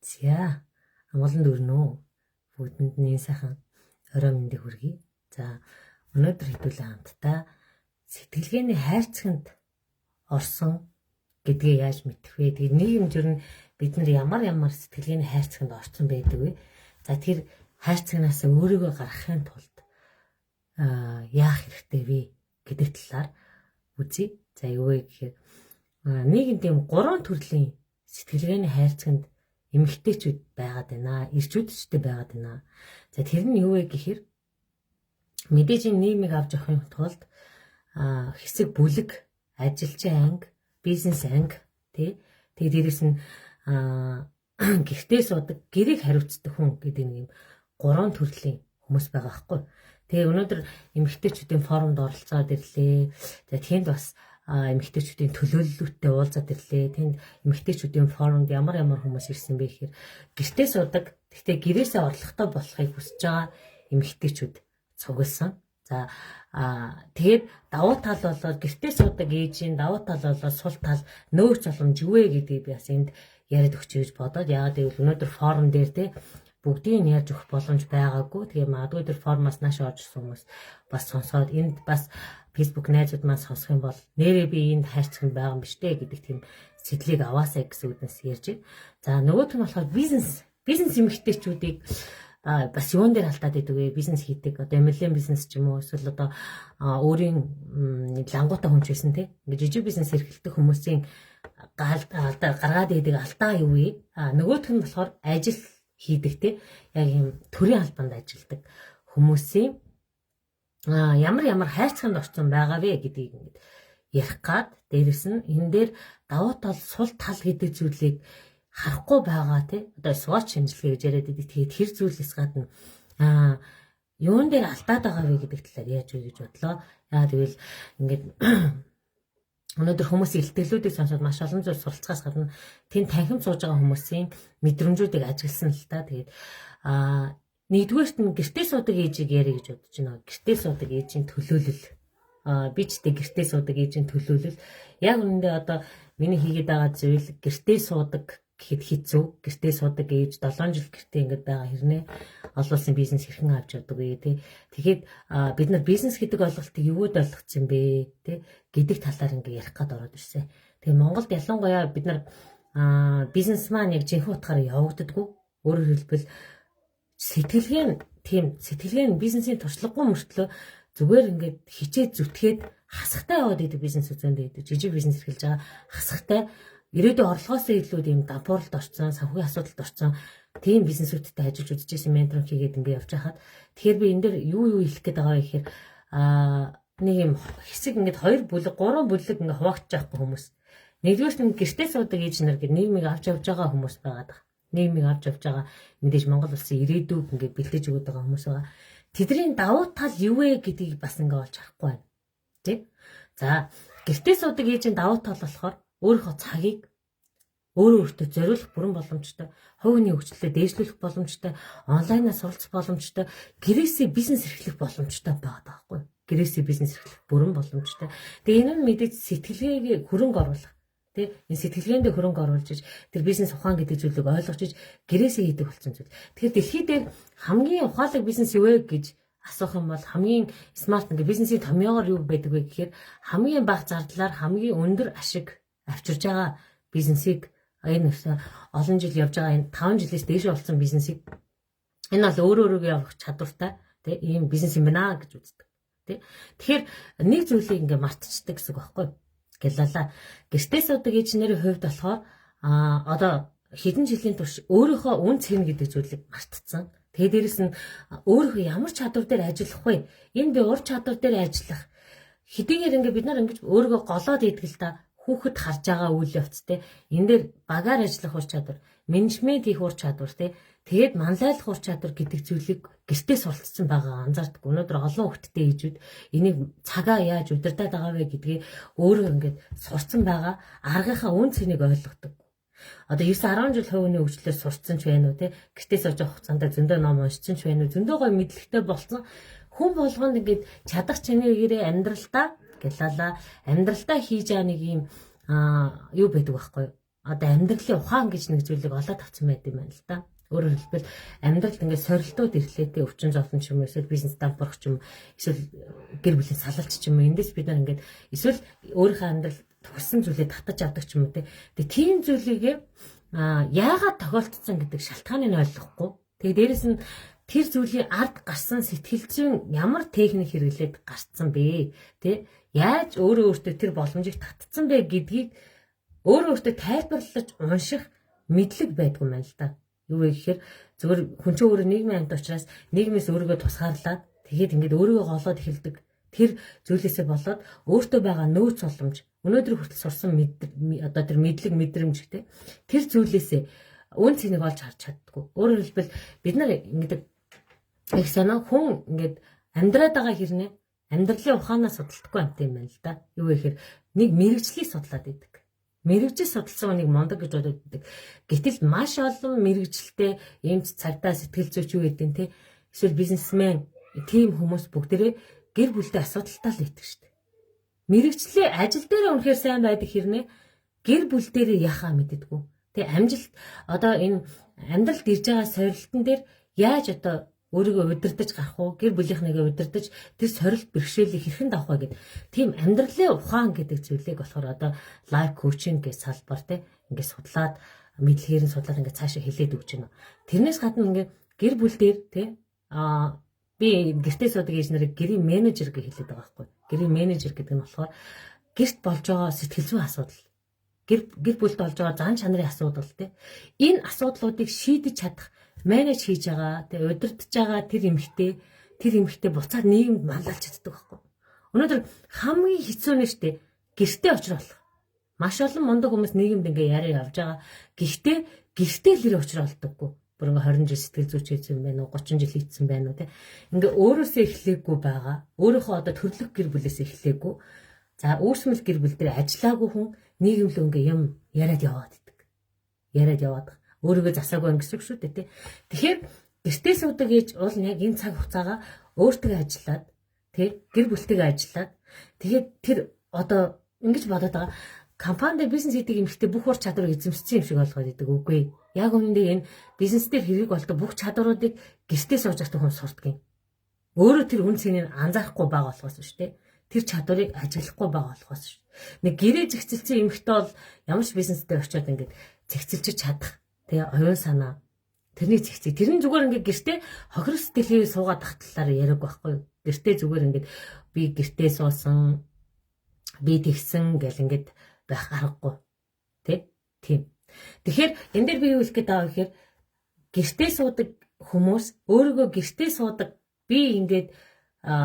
За, амгалан дүүрнэ үү? Бүгдэнд нь энэ сайхан орой мэндийг хүргэе. За, өнөөдөр хэдүүлээ хамтдаа сэтгэлгээний хайрцагт орсон гэдгээ яаж мэдэх вэ? Тэгээд нийгэмд ер нь бид нар ямар ямар сэтгэлгээний хайрцагт орсон байдаг вэ? За, тэр хайрцагнаас өөрийгөө гаргахын тулд яах хэрэгтэй вэ гэдэг талаар үзье. За, юу вэ гэхээр нийгэмд ийм гурван төрлийн сэтгэлгээний хайрцагт эмэгтэйчүүд байгаад байна. Эрчүүд ч гэдэг байгаад байна. За, тэр нь юу вэ гэхээр мэдээж энэ нийгмийг авч явахын тулд хэсэг бүлэг, ажилчин анги, бизнес анги, тий. Тэгээ дээрэс нь гэртээ суудаг, гэрийг хариуцдаг хүн гэдэг нэг юм гурван төрлийн хүмүүс байгаа байхгүй. Тэгээ өнөөдөр эмэгтэйчүүдийн форумд оролцоод ирлээ. За, тэнд бас эмэгтэйчүүдийн төлөөллүүттэй уулзаад ирлээ. Тэнд эмэгтэйчүүдийн форумд ямар ямар хүмүүс ирсэн бэ гэхээр гэртээ суудаг, гэхдээ гэрээсээ орлоготой болохыг хүсэж байгаа эмэгтэйчүүд цугласан. За, тэгээд давуу тал болоод гэртээ суудаг ээжийн давуу тал болоод сул тал, нөөц боломж юу вэ гэдгийг би бас энд яриад өгч гэж бодоод, яагаад гэвэл өнөөдөр форум дээр те бүгдийг нь ярьж өгөх боломж байгаагүй. Тэгээ магадгүй тэр форумаас нааш орж ирсэн хүмүүс бас сонсоод, энд бас Facebook найзууд маань сонсох юм бол нэрээ би энд хайрцагт байгаа юм биш үү гэдэг тийм сэтлийг аваасай гэсэн үднэс ярьж байна. За, нөгөөх нь болохоор бизнес эмэгтэйчүүдийг бас юун дээр алдаад идэв вэ? Бизнес хийдэг. Одоо MLM бизнес ч юм уу, эсвэл одоо өөрийн лангуутай хүн ч байсан те. Ингээ жижиг бизнес эрхэлдэг хүмүүсийн алдаа гаргаад идэг алдаа юу вэ? Нөгөөх нь болохоор ажил хийдэг те. Яг юм төрийн албанд ажилладаг хүмүүсийн ямар ямар хайрцагт орсон байгаа вэ гэдгийг ингээд ярих гад, дээрэс нь энэ дээр давуу тал, сул тал гэдэг зүйлийг харахгүй байгаа тий, одоо SWOT шинжилгээ гэж яриад байдаг. Тэгээд тэр зүйлээс гадна юун дээр алдаад байгаа вэ гэдэг талаар яаж вэ гэж бодлоо. Яа гэвэл ингээд өнөөдөр хүмүүсийн илтгэлүүдийг сонсоод маш олон зүйл суралцахаас гадна тэнд танхим сууж байгаа хүмүүсийн мэдрэмжүүдийг ажигласан л та. Тэгээд нэгдүгээрт нь гэртээ суудаг ээжийг ярих гэж бодож байна. Гэртээ суудаг ээжийн төлөөлөл. Би ч тэг гэртээ суудаг ээжийн төлөөлөл. Яг үнэндээ одоо миний хийгээд байгаа зүйл гэртээ суудаг гэхэд хэцүү. Гэртээ суудаг ээж 7 жил гэртээ ингээд байгаа хэрнээ олон улсын бизнес хэрхэн авч явдаг вэ тий. Тэгэхээр бид нар бизнес гэдэг ойлголтыг юуд ойлгоцсон бэ тий гэдэг талаар ингээд ярих гээд ороод ирсэн. Тэгээ Монголд ялангуяа бид нар бизнес маань яг жинхэнэ утгаараа явагддаггүй. Өөрөөр хэлбэл, сэтгэлгээ нь тийм, сэтгэлгээ нь бизнесийн туршлагагүй мөртлөө зүгээр ингээд хичээд зүтгээд хасахтай яваад идэг бизнес үзэнд идэг, жижиг бизнес эрхэлж байгаа, хасахтай, ирээдүйн орлогоосоо илүү тийм дампууралд орсон, санхүүгийн асуудалд орсон тийм бизнесүүдтэй ажиллаж үзчихсэн, менторинг хийгээд ингээд явж байхад, тэгэхээр би энэ дээр юу юу хэлэх гээд байгаа вэ гэхээр нэг юм хэсэг ингээд хоёр бүлэг, гурван бүлэг ингээд хуваагдчих байхгүй хүмүүс. Нэгдүгээрт нь гэртээ суудаг ээж нар гэх нийгмийг авч явж байгаа хүмүүс байгаад байгаа. Нийгмийг авч явж байгаа, мэдээж Монгол улсын ирээдүйг ингээд бэлдэж өгöd байгаа хүмүүс байгаа. Тэдний давуу тал юу вэ гэдгийг бас ингээд олж харахгүй байна. Тэ? За, гэртээ суудаг ээжийн давуу тал болохоор өөрийнхөө цагийг өөрөө өөртөө зориулах бүрэн боломжтой, хувь хүний хөгжлөө дээшлүүлэх боломжтой, онлайнаар суралцах боломжтой, гэрээсээ бизнес эрхлэх боломжтой байгаа байхгүй. Гэрээсээ бизнес эрхлэх бүрэн боломжтой. Тэгээ энэ нь мэдээж сэтгэлгээг хөрөнгө оруулах. Тэ, энэ сэтгэлгээндээ хөрөнгө оруулж иж тэр бизнес ухаан гэдэг зүйлийг ойлгож иж гэрээсээ хийдэг болсон зүйл. Тэгэхээр дэлхий дээр хамгийн ухаалаг бизнес юу вэ гэж асуух юм бол, хамгийн smart ингээ бизнесийн томьёогоор юу байдаг вэ гэхээр хамгийн бага зардлаар хамгийн өндөр ашиг авчирж байгаа бизнесийг, энэ олон жил явж байгаа, энэ 5 жилээс дээш болсон бизнесийг энэ бол өөрөө өөрийгөө явах чадвартай тий ийм бизнес юм байна гэж үздэг тий. Тэгэхээр нэг зүйлийг ингээ мартчихдаг гэсэн үг байхгүй гэлала. Гэртээ суудаг ээж нарын хувьд болохоор одоо хэдэн жилийн турш өөрийнхөө үн цэн гэдэг зүйлийг мартцсан. Тэгээ дээрэс нь өөрийнхөө ямар чадвар дээр ажиллах вэ? Энэ би ур чадвар дээр ажиллах. Хэдийгээр ингээ бид нар ингэж өөрийгөө голоод идэг л та, хүүхэд харж байгаа үйл явцтэй энэ дээр багаар ажиллах ур чадвар, менежмент хийх ур чадвар те, тэгээд манлайлах ур чадвар гэдэг зүйлийг гэртээ суралцсан байгаа анзаардаг. Өнөөдөр олон хүүхэдтэй ээжүүд энийг цагаа яаж удирдах байгаа вэ гэдгийг өөрөө ингээд сурцсан байгаа, аргынхаа үн цэнийг ойлгодог. Одоо 9 10 жил хувь хүний хөгжлөөр сурцсан ч байна уу те, гэртээ сууж явах хугацаанд зөндөө ном уншсан ч байна уу, зөндөө гоё мэдлэгтэй болсон хүн болгонд ингээд чадах чимээгээрээ амьдралдаа гэлала амьдралдаа хийж байгаа нэг юм юу байдаг байхгүй юу? одоо амьдралын ухаан гэж нэг зүйлийг олоод авсан байт юм байна л да. Өөрөөр хэлбэл амьдралд ингээд сорилтууд ирлээ те, өвчин зовлон ч юм уу, эсвэл бизнес дампуурах ч юм уу, эсвэл гэр бүлийн салалт ч юм уу, эндээс бид нар ингээд эсвэл өөрийнхөө амьдрал төгссөн зүйлээ татаж авдаг ч юм уу те. Тэгээ тийм зүйлийг яагаад тохиолдсон гэдэг шалтгааныг нь ойлгохгүй. Тэгээ дээрэс нь тэр зүйлийн ард гарсан сэтгэл зүйн ямар техник хэрэглээд гарцсан бэ? Тэ? Яаж өөрөө өөртөө тэр боломжийг татцсан бэ гэдгийг өөрөө өөртөө тайлбарлаж унших мэдлэг байдгүй юм байна л да. Юу вэ гэхээр зөвхөн хүн чинь өөрөө нийгмийн амьд учраас нийгмээс өөрийгөө тусгаарлаад тэгээд ингээд өөрийгөө голоод эхэлдэг. Тэр зүйлээсээ болоод өөртөө байгаа нөөц боломж, өнөөдөр хүртэл сурсан одоо тэр мэдлэг мэдрэмж те, тэр зүйлээсээ үн цэнийг олж харж чаддгүй. Өөрөөр хэлбэл бид нар ингээд их санаа хүн ингээд амьдраад байгаа хэрнээ амьдралын ухаанаа судалдаггүй амт юм байна л да. Юу вэ гэхээр нэг мэрэгжлийг судлаад идэг. Мэрэгжил судалсан хүнийг мундаг гэж бодоод идэг. Гэтэл маш олон мэрэгжилтэй эмч, цагдаа, сэтгэл зүйч юу гэдэг нь те, эсвэл бизнесмен тийм хүмүүс бүгдээрээ гэр бүлтэй асуудалтай л байдаг шүү дээ. Мэрэгжлээ ажил дээрээ үнэхээр сайн байдаг хэрнээ гэр бүл дээрээ яхаа мэддэггүй. Тэг амжилт одоо энэ амьдралд ирж байгаа сорилтон дээр яаж одоо өөрийгөө удирдах гарах уу, гэр бүлийнхнийгээ удирдах, тэр сорилт бэрхшээлийг хэрхэн давах вэ гэд тийм амьдралын ухаан гэдэг зүйлийг болохоор одоо life coaching гэж салбар те ингээд судлаад мэдлэгээр нь судлаад ингээд цаашаа хэлээд өгч байна. Тэрнээс гадна ингээд гэр бүл дээр те би гэртээ суудаг ээж нарыг гэрийн менежер гэж хэлээд байгаа байхгүй. Гэрийн менежер гэдэг нь болохоор гэрт болж байгаа сэтгэл зүйн асуудал, гэр бүлд болж байгаа зан чанарын асуудал те, энэ асуудлуудыг шийдэж чадах, manage хийж байгаа, тэгээ удирдах байгаа тэр эмэгтэй буцаад нийгэмд манлайлж чаддаг байхгүй. Өнөөдөр хамгийн хэцүү нь штэ гэртээ учруулах. Маш олон мундаг хүмүүс нийгэмд ингээ яриа явж байгаа. Гэхдээ гэртээ л ирээ учруулдаггүй. Бүр ингээ 20 жил сэтгэл зүйч хийсэн байна уу, 30 жил хийсэн байна уу те. Ингээ өөрөөсөө эхлээгүй байгаа. Өөрийнхөө одоо төрлөх гэр бүлээс эхлээгүй. За, үүсмэл гэр бүл дээр ажиллаагүй хүн нийгэмлөө ингээ юм яриад яваад идэг. Яриад яваад өөрийгөө засаагүй юм гэсэн үг шүү дээ тий. Тэгэхээр гэртээ суудаг ээж уул нь яг энэ цаг хугацаагаа өөртөө ажиллаад тий, гэр бүлтэйгээ ажиллаад, тэгээд тэр одоо ингэж бодоод байгаа, компанид бизнес хийдэг эмэгтэй бүх ур чадварыг эзэмшсэн юм шиг болгоод идэг. Үгүй. Яг үнэндээ энэ бизнес дээр хэрэг болдог бүх чадваруудыг гэртээ сууж байхдаа хүн сурдаг юм. Өөрөө тэр үн цэнийг анзаарахгүй байгаа болохоос шүү дээ. Тэр чадварыг ажиглахгүй байгаа болохоос шүү. Нэг гэрээ зэгцэлсэн эмэгтэй бол ямар ч бизнес дээр очиод ингээд зэгцэлж чадах. Тэгээ оюун санаа тэрний зэгцээ. Тэр нь зүгээр ингээд гэртээ хохирох сэтгэлээ суугаад тах талаар яриаг байхгүй юу? Гэртээ зүгээр ингээд би гэртээ суусан, би тэгсэн гэл ингээд байх аргагүй. Тэ? Тийм. Тэгэхээр энэ дээр би юу хэлэх гээд байгаа гэхээр гэртээ суудаг хүмүүс өөрийгөө гэртээ суудаг, би ингээд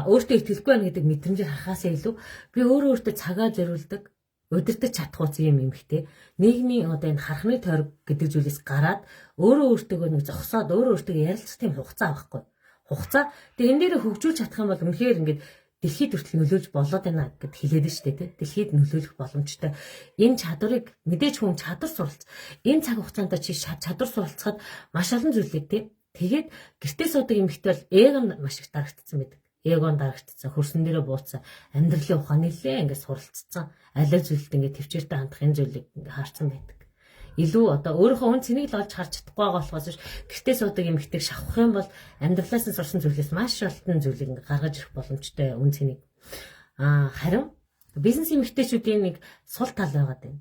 өөртөө итгэлгүй байна гэдэг мэдрэмжийг харахаасаа илүү би өөрөө өөртөө цагаа зориулдаг, удирдах чадах уц юм эмэгтэй нийгмийн одоо энэ хархны тойрог гэдэг зүйлээс гараад өөрөө өөртөөгөө нэг зогсоод өөрөө өөртөө ярилцах тийм хугацаа авахгүй. Хугацаа. Тэгээ энэ дээр хөгжүүлж чадах юм бол үнэхээр ингээд дэлхийд хүртэл нөлөөлж болоод байна гэд хэлээд нь штэ тий. Дэлхийд нөлөөлөх боломжтой. Энэ чадварыг мэдээж хүн чадвар суралц. Энэ цаг хугацаанд чи чадвар суралцахад маш олон зүйлийг тий. Тэгээд гэртээ суудаг эмэгтэй бол эго нь маш их дарагдсан байдаг. Эго нь дарагдсан, хөрсөн дээрээ бууцсан, амьдралын ухаан нэлээ ингээд суралцсан, алиа зүйлд ингээд төвчээртэй хандах энэ зүйлийг ингээд харсан байдаг. Илүү одоо өөрийнхөө үн цэнийг л олж харж чадахгүй байгаа болохоос биш, гэртээ суудаг эмэгтэйг шавхах юм бол амьдралаас нь сурсан зүйлээс маш олон зүйлийг ингээд гаргаж ирэх боломжтой үн цэнийг. Харин бизнес эмэгтэйчүүдийн нэг сул тал байгаа юм.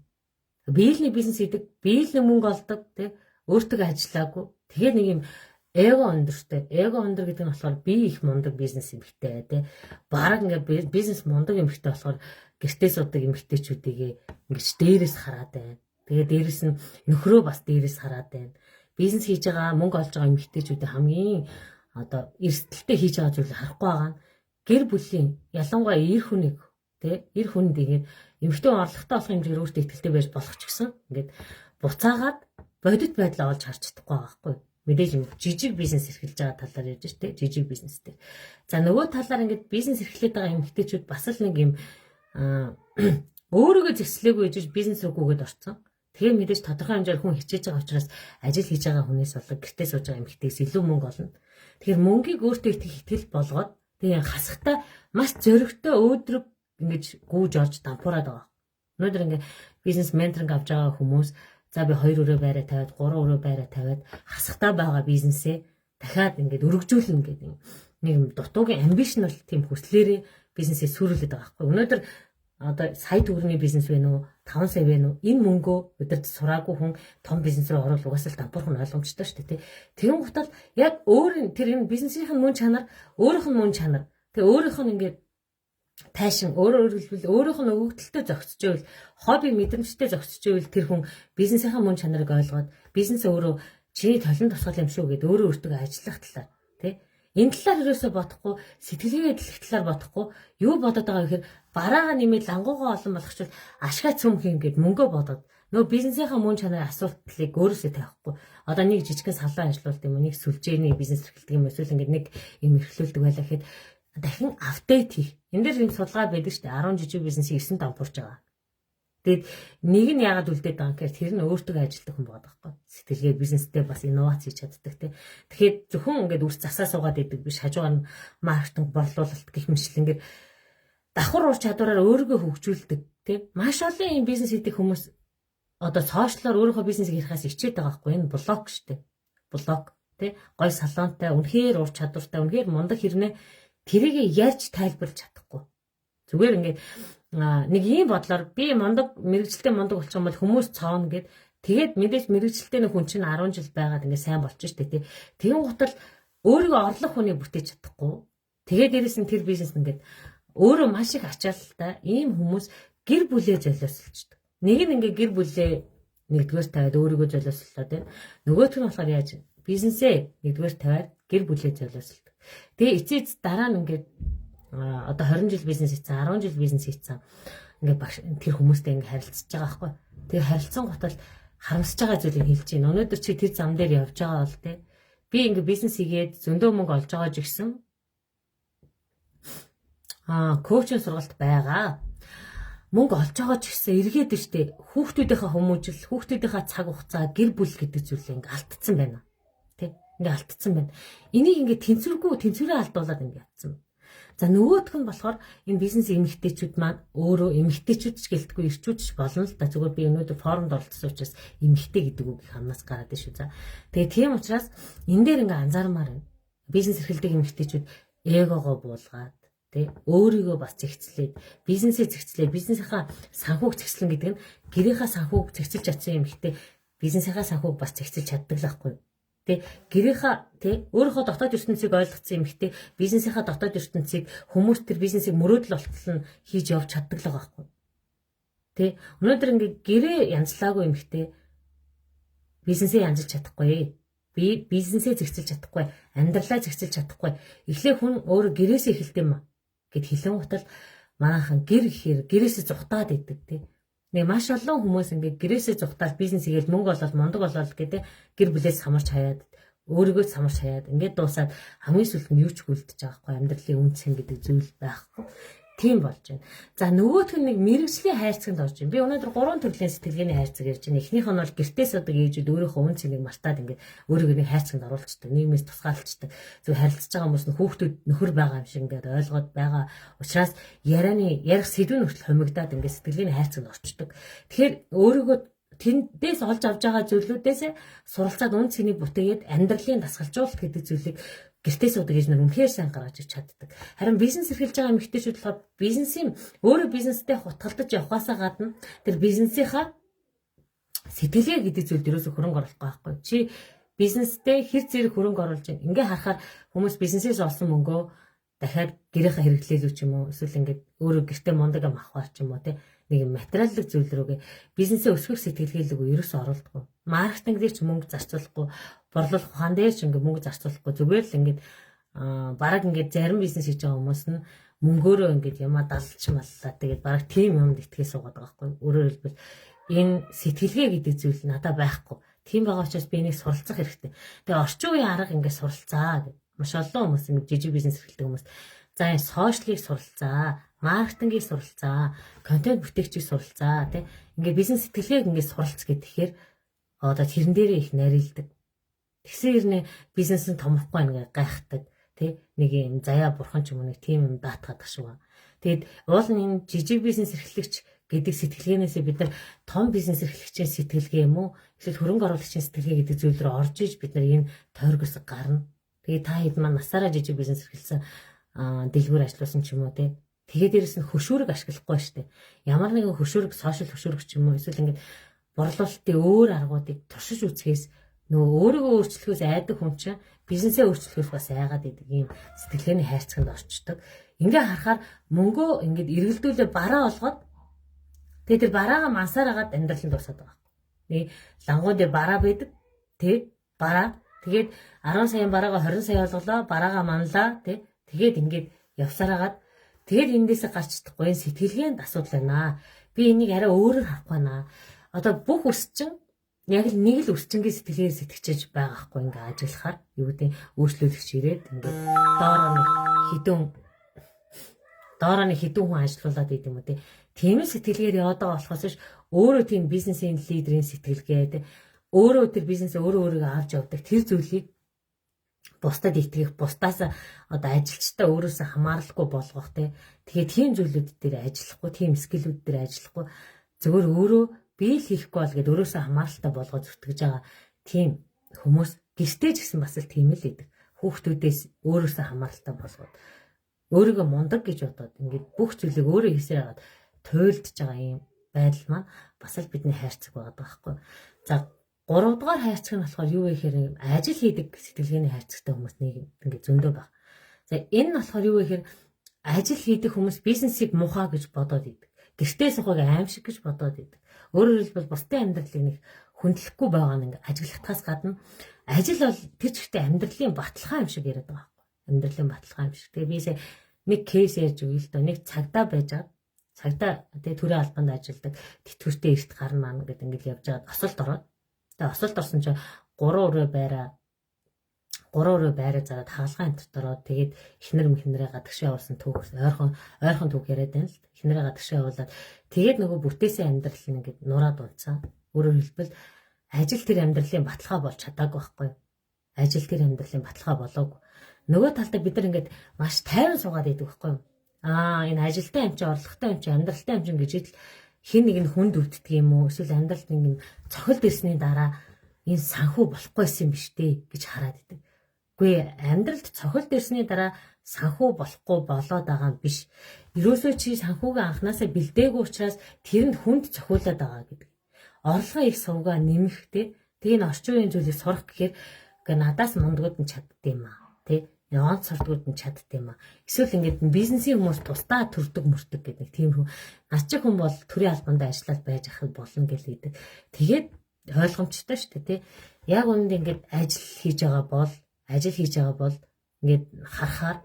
Биелний бизнес хийдэг, биелний мөнгө олдог, тий, өөртөө ажиллаагүй. Тэгээ нэг юм эго өндөртэй. Эго өндөр гэдэг нь болохоор би их мундаг бизнес эмэгтэй тий. Бараг ингээд бизнес мундаг эмэгтэй болохоор гэртээ суудаг эмэгтэйчүүдийг ингэж дээрээс хараад байна. Тэгээ дээрэс нь нөхрөө бас дээрээс хараад байна. Бизнес хийж байгаа, мөнгө олж байгаа эмэгтэйчүүдийн хамгийн одоо эрсдэлтэй хийж байгаа зүйлийг харахгүй байгаа нь гэр бүлийн, ялангуяа эр хүнийг тий, эр хүнд ингээд эмэгтэй орлоготой болох хэмжээгээр өөртөө итгэлтэй байж болох ч гэсэн ингээд буцаагаад бодит байдлаа олж харж чадахгүй байгаа байхгүй. Мэдээж юм жижиг бизнес эрхэлж байгаа талаар ярьж штэ, жижиг бизнес дээр. За, нөгөө талаар ингээд бизнес эрхлээд байгаа эмэгтэйчүүд бас л нэг юм өөрийгөө зэвслээгүй ижиж бизнес рүү гүгээд орцсон. Тэгээ мэдээж тодорхой хэмжээгээр хүн хичээж байгаа учраас ажил хийж байгаа хүнээс болон гэртээ сууж байгаа эмэгтэйгээс илүү мөнгө олно. Тэгэхээр мөнгийг өөртөө итгэх итгэл болгоод тэгээ хасахтаа маш зоригтой өөдрөг ингэж гүйж орж дампуураад байгаа. Өнөөдөр ингээ бизнес mentoring авч байгаа хүмүүс За би 2 өрөө байраа тавиад, 3 өрөө байраа тавиад хасахтаа байгаа бизнесээ дахиад ингээд өргөжүүлнэ гэдэг нэг юм дутуугийн ambition бол тийм хүслээрээ бизнесээ сүрүүлээд байгаа байхгүй. Өнөөдөр одоо сая төгрөгийн бизнес вэ үү, 5 сая вэ үү? Энэ мөнгөө өдөрт сураагүй хүн том бизнес рүү орвол угаасаа л дампуурах нь ойлгомжтой шүү дээ, тий. Тэгэн гутал яг өөр тэр энэ бизнесийн мөн чанар, өөрийнх нь мөн чанар. Тэгээ өөрийнх нь ингээд тайшин, өөрөөр хэлбэл өөрийнх нь өгөгдөлтөд зогсож байвал, хобби мэдрэмжтэй зогсож байвал тэр хүн бизнесийнхаа мөн чанарыг ойлгоод бизнес өөрөө чиний толон тусгал юм шүү гэд өөрөө өөртөө ажиллах талаар, тий. Энэ талаар ерөөсөө бодохгүй, сэтгэлгээ эдлэх талаар бодохгүй, юу бодоод байгаа гэхээр бараагаа нэмээд лангуугаа олон болгочвол ашгаа цөм хийн гэд мөнгөө бодоод нөгөө бизнесийнхаа мөн чанарын асуудлыг өөрөөсөө тавихгүй. Одоо нэг жижигхэн салон ажиллуулд юм уу, нэг сүлжээний бизнес эрхэлдэг юм эсвэл ингээд нэг юм эрхлүүлдэг байлаа гэхэд дахин update хийх. Энэ дээр юм судалгаа байдаг шүү дээ. 10 жижиг бизнесийг 9 дампуурч байгаа. Тэгээд нэг нь яагаад үлдээд байгаа юм гэхээр тэр нь өөртөө ажилтдаг хүн байгаа байхгүй. Сэтгэлгээ бизнестэй бас инновац хийж чаддаг те. Тэгэхээр зөвхөн ингээд үс засаа суугаад идэг биш, хажуугаар нь маркетинг, борлуулалт гэх мэтлэн ингээд давхар ур чадвараар өөрийгөө хөгжүүлдэг те. Маш олон юм бизнес хийдэг хүмүүс одоо social оор өөрийнхөө бизнесийг ярихаас ичээд байгаа байхгүй. Энэ блог шүү дээ. Блог те. Гой салонтай, үнэхээр ур чадвартай, үнэхээр мундаг хэрнээ тэрийг ярьж тайлбарлаж чадахгүй. Зүгээр ингээд нэг ийм бодлоор би мундаг, мэргэжилтэй мундаг болчих юм бол хүмүүс цоовно гэд, тэгээд мэдээж мэргэжилтэй нэг хүн чинь 10 жил байгаад ингээд сайн болчих штэ тий. Тэгэн гутал өөрийгөө орлох хүнийг бүтээж чадахгүй. Тэгээд дээрэс нь тэр бизнес ингээд өөрөө маш их ачаалалтай ийм хүмүүс гэр бүлээ золиослолчдөг. Нэг нь ингээд гэр бүлээ нэгдүгээр тавиад өөрийгөө золиослолоо тийм. Нөгөөх нь болохоор яаж бизнесээ нэгдүгээр тавиад гэр бүлээ золиослолдог. Тэгээ эцээ дараа нь ингээд одоо 20 жил бизнес хийцэн, 10 жил бизнес хийцэн ингээд багш тэр хүмүүстэй ингээд харилцаж байгаа байхгүй. Тэгээ харилцсан гутал харамсаж байгаа зүйлийг хэлж байна. Өнөөдөр чи тэр зам дээр явж байгаа бол те, би ингээд бизнес хийгээд зөндөө мөнгө олж байгаа ч гэсэн коучинг сургалт байгаа. Мөнгө олж байгаа ч гэсэн эргээд штэ хүүхдүүдийнхээ хүмүүжил, хүүхдүүдийнхээ цаг хугацаа, гэр бүл гэдэг зүйлээ ингээд алдсан байна. Тэ? Ингээд алдсан байна. Энийг ингээд тэнцвэргүй, тэнцвэрээ алдуулаад ингээд ятсан. За нөгөөх нь болохоор энэ бизнес эмэгтэйчүүд маань өөрөө эмэгтэйчүүд ч гэлтгүй эрчүүд ч болно л да. Зүгээр би өнөөдөр форумд оролцсон учраас эмэгтэй гэдэг үг их амнаас гараад шүү. За. Тэгээ тийм учраас энэ дээр ингээ анзаармаар байна. Бизнес эрхэлдэг эмэгтэйчүүд эгогоо буулгаад тэ, өөрийгөө бас зэгцлээд, бизнесээ зэгцлээд, бизнесийнхаа санхүүг зэгцлэн гэдэг нь гэрийнхаа санхүүг зэгцэлж чадсан эмэгтэй бизнесийнхаа санхүүг бас зэгцэлж чаддаг л байхгүй. Тэ, гэрийнхаа тэ, өөрийнхөө дотоод ертөнцийг ойлгоцсон эмэгтэй бизнесийнхаа дотоод ертөнцийг хүмүүс тэр бизнесийг мөрөөдөл болтол нь хийж явж чаддаг л байгаа байхгүй. Тэ, өнөөдөр ингээ гэрээ янзлаагүй эмэгтэй бизнесээ янзалж чадахгүй. Би бизнесээ зэгцэлж чадахгүй, амьдралаа зэгцэлж чадахгүй. Эхлээ хүн өөрөө гэрээсээ эхэлдэг юм а гэд хэлэн гутал манайхан гэр гэхээр гэрээсээ зугтаад идэг тий. Нэг маш олон хүмүүс ингээд гэрээсээ зугтаал бизнес хийгээл мөнгө олоод мундаг болоод гэдэг гэр бүлээс самарч хаяад, өөрийгөө самарч хаяад ингээд дуусаад хамгийн сүүлд нь юу ч хүлдэж байгаа байхгүй, амьдралын үнцэн гэдэг зүйл байхгүй. Тийм болж байна. За нөгөөх нь нэг мэрэгжлийн хайрцагт орж байна. Би өнөөдөр гурван төрлийн сэтгэлгээний хайрцаг ярьж байна. Эхнийх нь бол гэртээ суудаг ээжүүд өөрийнхөө үн цэнийг мартаад ингээд өөрийгөө нэг хайрцагт оруулцдаг, нийгмээс тусгаарлцдаг. Зөв харилцаж байгаа хүмүүс нь хүүхдүүд нөхөр байгаа юм шиг ингээд ойлгоод байгаа учраас ярианы ярих сэдв нь хүртэл хумигдаад ингээд сэтгэлгээний хайрцагт орчдөг. Тэгэхээр өөрийгөө тэндээс олж авч байгаа зүйлүүдээс суралцаад үн цэнийг бүтээгээд амьдралын дасгалжуулалт гэдэг зүйлийг гэртээ суудаг гэж нар үнэхээр сайн гаргаж ич чаддаг. Харин бизнес эрхэлж байгаа эмэгтэйчүүд болохоор бизнесийн өөрөө бизнестэй хутгалдаж явхаасаа гадна тэр бизнесийнхаа сэтгэлгээ гэдэг зүйлд ерөөсө хөрөнгө оруулахгүй байхгүй. Чи бизнестэй хэр зэрэг хөрөнгө оруулж байна. Ингээ харахаар хүмүүс бизнесээс олсон мөнгөө дахиад гэрийнхээ хэрэглээлүү ч юм уу, эсвэл ингээд өөрөө гэртээ мундаг юм авахар ч юм уу, те, нэг юм материаллык зүйл рүүгээ бизнесээ өсгөх сэтгэлгээлэг ерөөсөө оруулдаггүй. Маркетинг дээр ч мөнгө зарцуулахгүй, борлуулах ухаан дээр ч ингээд мөнгө зарцуулахгүй, зүгээр л ингээд бараг ингээд зарим бизнес хийж байгаа хүмүүс нь мөнгөөрөө ингээд ямаа далж маллаа. Тэгээд бараг тийм юмд итгээ суугаад байгаа байхгүй. Өөрөөр хэлбэл энэ сэтгэлгээ гэдэг зүйл надад байхгүй. Тийм байгаа учраас би энийг суралцах хэрэгтэй. Тэгээ орчин үеийн арга ингээд суралцаа гэх. Маш олон хүмүүс ингээд жижиг бизнес эрхэлдэг хүмүүс за энэ social ыг суралцаа, маркетингийг суралцаа, контент бүтээгчийг суралцаа тий. Ингээд бизнес сэтгэлгээг ингээд суралц гэхээр одоо тэрэн дээрээ их нарийладаг. Тэгсэн хэрнээ бизнес нь томрохгүй ингээд гайхдаг тий. Нэг юм заяа бурхан ч юм уу нэг тийм юм даатгадаг шиг байна. Тэгэд уул нь энэ жижиг бизнес эрхлэгч гэдэг сэтгэлгээнээсээ бид нар том бизнес эрхлэгчийн сэтгэлгээ юм уу эсвэл хөрөнгө оруулагчийн сэтгэлгээ гэдэг зүйл рүү орж иж бид нар энэ тойргоос гарна. Тэгээ та хэд маань насаараа жижиг бизнес эрхэлсэн, дэлгүүр ажиллуулсан ч юм уу те. Тэгээ дээрэс нь хөшүүрэг ашиглахгүй штэ. Ямар нэгэн хөшүүрэг, сошиал хөшүүрэг ч юм уу эсвэл ингээд борлуулалтын өөр аргуудыг туршиж үзэхээс нөгөө өөрийгөө өөрчлөхөөс айдаг хүн чинь бизнесээ өөрчлөхөөс бас айгаад идэг ийм сэтгэлгээний хайрцагт орчдөг. Ингээ харахаар мөнгөө ингээд эргэлдүүлээ бараа олгоод тэгээ тэр бараагаа мансаар агаад амьдрал нь дуусаад байгаа. Нэг лангуу дээр бараа байдаг. Тэ бараа. Тэгээд 10 саяын бараагаа 20 сая олголоо, бараагаа манлаа, тэ. Тэгээд ингээд явсаар агаад тэгээд эндээсээ гарч чадахгүй энэ сэтгэлгээнд асуудал байна. Би энийг арай өөрөөр харахгүй байна. Одоо бүх өсчин яг л нэг л өсчингийн сэтгэлгээр сэтгэчээж байгаа хгүй ингээ ажиллахаар юу гэдэг өөрчлөлөгч ирээд ингээд доороо нэг хідэн хүн ажиллуулад идэм үү те. Тийм л сэтгэлгээр яваад байгаа болохоос ш өөрөө тийм бизнесийн лидерийн сэтгэлгээ те. Өөрөө тэр бизнесээ өөрөө өөрийгөө авч явдаг тэр зүйлийг бусдад итгэх, бусдаас одоо ажилчдаа өөрөөсөө хамааралгүй болгох те. Тэгээ тийм зүйлүүд дээр ажиллахгүй, тийм скиллүүд дээр ажиллахгүй зөвхөн өөрөө би л хийхгүй бол гэд өөрөөсөө хамааралтай болгож зүтгэж байгаа тийм хүмүүс гэртээ ч гэсэн бас л тийм л идэг. Хүүхдүүдээс өөрөөсөө хамааралтай болгоод өөрийгөө мундаг гэж бодоод ингээд бүх зүйлийг өөрөө хийсээр хагаад туйлдж байгаа юм байдал маань бас л бидний хайрцаг байгаа байхгүй. За 3 дугаар хайрцаг нь болохоор юу вэ гэхээр ажил хийдэг сэтгэлгээний хайрцагтай хүмүүс нэг ингээд зөндөө баг. За энэ нь болохоор юу вэ гэхээр ажил хийдэг хүмүүс бизнесийг муухай гэж бодоод идэг. Гэртээ сухыг аимшиг гэж бодоод идэг. Өөрөөр хэлбэл бусдын амьдралыг нэг хүндлэхгүй байгаа нь ингээд ажиглахтаас гадна ажил бол тэр чигтээ амьдралын баталгаа юм шиг яриад байгаа байхгүй. Амьдралын баталгаа юм шиг. Тэгээ би сая нэг кейс ярьж өгье л доо. Нэг цагдаа байж байгаа. Цагдаа тэгээ төрийн албанд ажилладаг. Тэтгэвртэй эрт гарна маань гэдэг ингээд явж байгаад осолд ороод. Тэгээ осолд орсон чинь 3 өрөө байраа зараад хагалгаа энтерт ороод тэгээд эхнэр мэхнэрээ гадагшаа явуулсан түүх ойрхон түүх яриад байна л. Эхнэрээ гадагшаа явуулаад тэгээд нөгөө бүтээсэн амьдрал нь ингээд нураад унцсан. Өөрөөр хэлбэл ажил тэр амьдралын баталгаа болж чадаагүй байхгүй. Ажил тэр амьдралын баталгаа болоогүй. Нөгөө талдаа бид нар ингээд маш тайван суугаад идэг байхгүй. Аа энэ ажилтай юм чи, орлоготой юм чи, амьдралтай юм чи гэж идэл хин нэг нь хүнд өвддөг юм уу? Эсвэл амьдралд нэг цохилд ирсний дараа энэ санхүү болохгүйсэн юм биш үү гэж хараад идэг. Үгүй амьдралд цохилд ирсний дараа санхүү болохгүй болоод байгаа юм биш. Ерөөсөө чи санхүүгээ анханасаа бэлдээгүй учраас тэр нь хүнд цохиулаад байгаа гэдэг. Орлогын их сувгаа нэмэх те. Тэгээ энэ орчин үеийн зүйлийг сурах гэхээр үгүй надаас мундгууд нь чаддсан юм аа. Тэ онц сурдгууд нь чаддсан юм аа. Эсвэл ингээд бизнесийн хүмүүс тусдаа төрдөг мөртөг гэдэг нэг тийм хүн. Над чи хүн бол төрийн албанд ажиллаад байж ахад болно гэл гэдэг. Тэгээд ойлгомжтой шүү дээ тий. Яг үүнд ингээд ажил хийж байгаа бол ингээд харахаар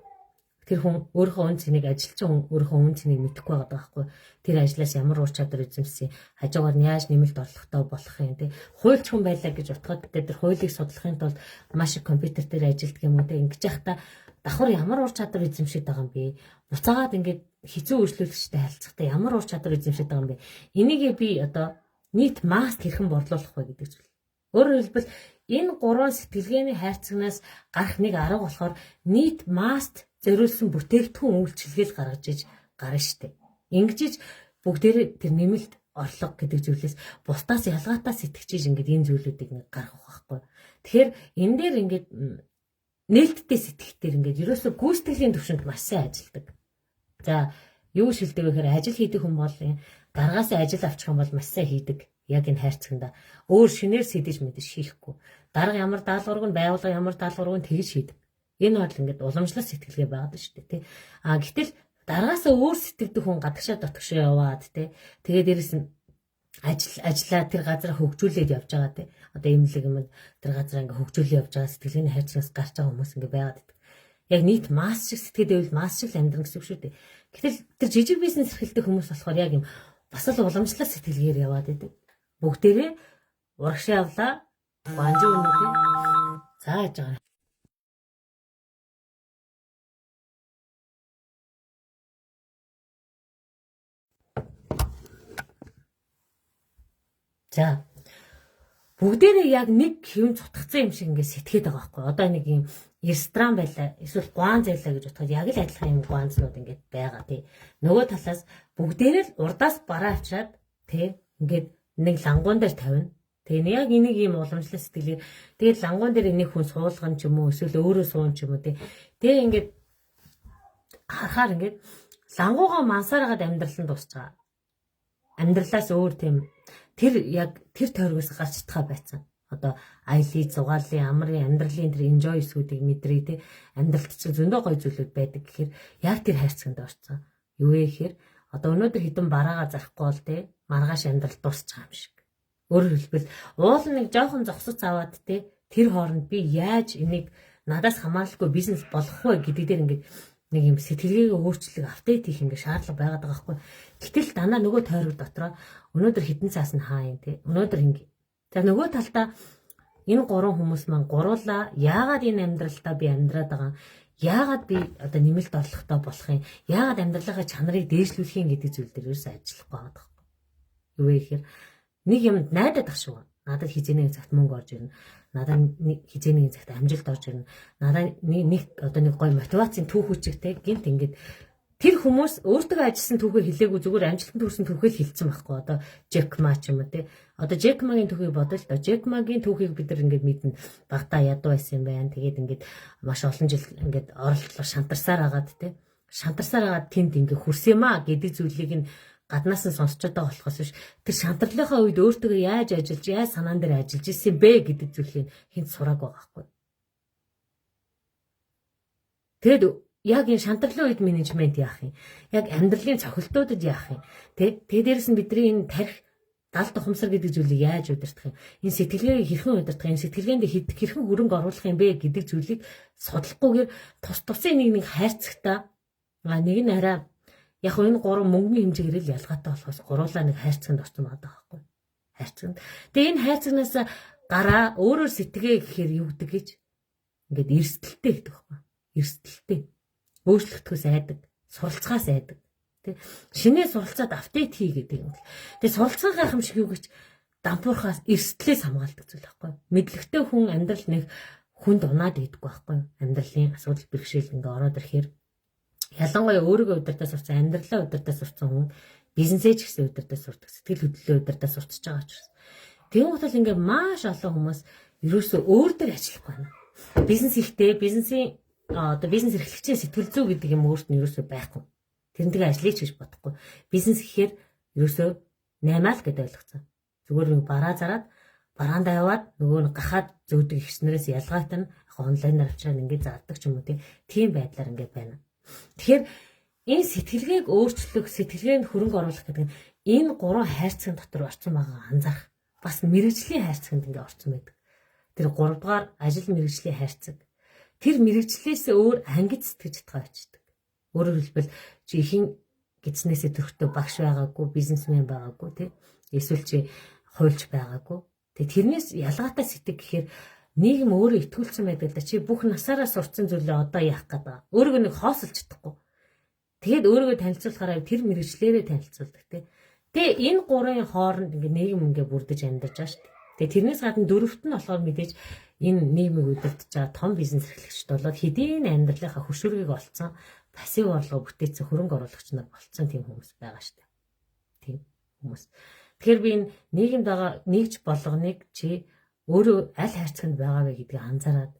тэр хүн өөрийнхөө үн цэнийг ажилчин хүн өөрийнхөө үн цэнийг мэдэхгүй байгаа байхгүй. Тэр ажлаас ямар ур чадвар эзэмшсэн, хажуугаар нь яаж нэмэлт орлоготой болох юм тий. Хуульч хүн байлаа гэж утгаад тэр хуулийг судлахын тулд маш их компьютер дээр ажилладаг юм уу тий. Ингэж яхта давхар ямар ур чадвар эзэмшээд байгаа юм бэ? Буцаагаад ингээд хэцүү үйлчлүүлэгчтэй харилцахдаа ямар ур чадвар эзэмшээд байгаа юм бэ? Энийг би одоо нийт маст хэрхэн борлуулах вэ гэдэг зүйл. Өөрөөр хэлбэл энэ гурван сэтгэлгээний хайрцагнаас гарах нэг арга болохоор нийт маст зориулсан бүтээгдэхүүн үйлчилгээл гаргаж иж гарна штэ. Ингэж бүгдээрээ тэр нэмэлт орлого гэдэг зүйлээс бусдаас ялгаатай сэтгэж ингээд энэ зүйлүүдийг нэг гаргах байхгүй. Тэгэхээр энэ дээр ингээд нээлттэй сэтгэхтэр ингээд ерөөсөө гүйцэтгэлийн төвшөнд маш сайн ажилладаг. За юу шилдэг вэ гэхээр ажил хийдэг хүн бол даргаасаа ажил авчих юм бол маш сайн хийдэг. Яг энэ хайрцагнда өөр шинээр сэдэж мэдэж хийхгүй. Дарга ямар даалгаврыг нь байгууллага ямар даалгаврыг нь тэгж хийдэг. Энэ бол ингээд уламжлал сэтгэлгээ байгаад шүү дээ тий. А гэтэл даргаасаа өөр сэтгэдэг хүн гадагшаа дотгошоо яваад тий. Тэгээ дээрэс нь ажиллаа тэр газараа хөгжүүлээд явж байгаа тий. Одоо имлэг юм тэр газараа ингээд хөгжүүлээд явж байгаа сэтгэлгээний хайрцагнаас гарч байгаа хүмүүс ингээд байгаад байдаг. Яг нийт масс шиг сэтгэхэд байвал масс шиг л амьдран гэсэн үг шүү дээ. Гэтэл тэр жижиг бизнес эрхэлдэг хүмүүс болохоор яг юм бас л уламжлал сэтгэлгээр яваад байдаг. Бүгдээрээ урагшаа явлаа. Банжуу өнөдөө. За яаж байгаа. За Бүгдээрээ яг нэг хэвэн цутгацсан юм шиг ингээд сэтгээд байгаа байхгүй. Одоо нэг юм ресторан байлаа, эсвэл гуанз байлаа гэж бодоход яг л адилхан юм гуанзнууд ингээд байгаа тий. Нөгөө талаас бүгдээрээ л урдаас бараа авчираад тий ингээд нэг лангуун дээр тавина. Тэгээ яг энийг ийм уламжлал сэтгэлээр тэгээд лангуун дээр энийг хүн суулган ч юм уу эсвэл өөрөө суун ч юм уу тий. Тэгээ ингээд харахаар ингээд лангуугаа мансаар хагаад амьдрал нь дуусч байгаа. Амьдралаас өөр тийм тэр яг тэр тойргоос гарч чадхаа байцсан. Одоо аялын, зугаалын, амрын, амьдралын тэр enjoy эсүүдийг мэдрээ тий. Амьдралд чинь зөндөө гоё зүйлүүд байдаг гэхээр яг тэр хайрцагт орцсон. Юу вэ гэхээр одоо өнөөдөр хідэн бараагаа зарахгүй бол тий маргааш амьдрал дуусч байгаа юм шиг. Өөрөөр хэлбэл уул нэг жоохон зогсоц аваад тий тэр хооронд би яаж энийг надаас хамааралгүй бизнес болгох вэ гэдэг дээр ингээд нэг юм сэтгэлгээгээ өөрчлөх update хийх ингээд шаардлага байгаад байгаа байхгүй. Гэтэл дандаа нөгөө тойрог дотроо өнөөдөр хідэн цаас нь хаа юм те. Өнөөдөр ингэ. За нөгөө талдаа энэ гурван хүмүүс маань гуруулаа яагаад энэ амьдралдаа би амьдраад байгаа, яагаад би одоо нэмэлт орлоготой болох юм, яагаад амьдралынхаа чанарыг дээшлүүлэх юм гэдэг зүйл дээр ерөөсөө ажиллахгүй байгаа байхгүй. Юу вэ гэхээр нэг юмд найдаад ах шиг. Надад хизээ нэг цагт мөнгө орж ирнэ. Надад нэг хизээ нэг цагт амжилт орж ирнэ. Надад нэг одоо нэг гоё мотивацийн түүхүүчтэй гинт ингээд тэр хүмүүс өөртөө ажилласан түүхээ хэлээгүй зүгээр амжилтанд хүрсэн түүхээ л хэлсэн байхгүй. Одоо Джек Ма ч юм уу те. Одоо Джек Магийн түүхийг бодъё л доо. Джек Магийн түүхийг бид нар ингээд мэднэ. Багтаа ядуу байсан юм байна. Тэгээд ингээд маш олон жил ингээд оролдлого шантарсаар агаад те. Шантарсаар агаад тэнд ингээд хүрсэн юм а гэдэг зүйлийг нь гаднаас нь сонсч байгаа болохоос биш тэр шантарлынхаа үед өөртөө яаж ажиллаж, яаж санаан дээр ажиллаж исэн бэ гэдэг зүйлийг хинт сурааг байгаа байхгүй. Тэгэд яг энэ шантарлын үед менежмент яах юм? Яг амьдралын цохилтуудад яах юм? Тэ? Тэгээ дээрэс нь бидний энэ тарих дал тухамсар гэдэг зүйлийг яаж удирдах юм? Энэ сэтгэлгээг хэрхэн удирдах юм? Сэтгэлгээнд хэрхэн хөрөнгө оруулах юм бэ гэдэг зүйлийг судлахгүйгээр тус тусын нэг нэг хайрцагтаа нэг нь арай яг энэ гурван мөнгөний хэмжээгээр л ялгаатай болохоос гуруулаа нэг хайрцагт орсон байгаа байхгүй. Хайрцагт. Тэгээ энэ хайрцагнаас гараа өөрөөр сэтгээ гэхээр юу гэдэг гэж ингээд эрсдэлтэй гэдэг байхгүй. Эрсдэлтэй. Өөрчлөгдөхөөс айдаг, суралцахаас айдаг. Тэ шинэ суралцаад апдейт хий гэдэг юм л. Тэгээ суралцгаа гайхамшиг юу гэж дампуурхаас эрсдлээс хамгаалдаг зүйл байхгүй. Мэдлэгтэй хүн амьдрал нэг хүнд унаад идэггүй байхгүй. Амьдралын асуудал бэрхшээл ингээ ороод ирэхээр ялангуяа өөрийгөө удирдах сурцсан, амьдралаа удирдах сурцсан хүн бизнесээ ч гэсэн удирдах сурдаг, сэтгэл хөдлөлөө удирдах сурчж байгаа учраас. Тэгэн гутал ингээ маш олон хүмүүс ерөөсөө өөр дээр ажиллахгүй байна. Бизнес хийхдээ бизнесийн одоо бизнес эрхлэгчийн сэтгэл зүй гэдэг юм өөрт нь ерөөсөө байхгүй. Тэрнтэйгээ ажиллая ч гэж бодохгүй. Бизнес гэхээр ерөөсөө 8 л гэдээ ойлгоцсон. Зүгээр нэг бараа зараад бараандаа яваад нөгөө нэг гахаад зөөдөг ихснэрээс ялгаатай нь яг онлайнаар авчираад ингээд зардаг ч юм уу тийм байдлаар ингээд байна. Тэгэхээр энэ сэтгэлгээг өөрчлөх, сэтгэлгээнд хөрөнгө оруулах гэдэг нь энэ гурван хайрцагын дотор орсон байгаа анзаарах. Бас мэрэгжлийн хайрцагт ингээд орсон байдаг. Тэр гуравдугаар ажил мэрэгжлийн хайрцаг. Тэр мэрэгжлээс өөр ангид сэтгэж чадгаа очдөг. Өөрөөр хэлбэл чи ихэн гидснээсээ төрхтөө багш байгаагүй, бизнесмен байгаагүй тий. Эсвэл чи хуульч байгаагүй. Тэг тэрнээс ялгаатай сэтгэх гэхээр нийгэм өөрөө итгүүлсэн байдаг л да. Чи бүх насаараа сурцсан зүйлээ одоо яах гээд байгаа. Өөрийгөө нэг хоосолж чадахгүй. Тэгээд өөрийгөө танилцуулахаараа тэр мэрэгчлэрээ танилцуулдаг тий. Тэгээ энэ гурвын хооронд ингээ нийгэм ингээ бүрдэж амьдарч байгаа шүү дээ. Тэгээ тэрнээс гадна дөрөвт нь болохоор мэдээж энэ нийгмийг удирдах байгаа том бизнес эрхлэгчд болоод хэдийн амьдралынхаа хөшүүргийг олцсон пассив орлого бүтээсэн хөрөнгө оруулагч нар болцсон тийм хүмүүс байгаа шүү дээ. Тийм хүмүүс. Тэгэхээр би энэ нийгэмд байгаа нэгж болгоныг чи өөрөө аль хайрцагт байгаа вэ гэдгийг анзаараад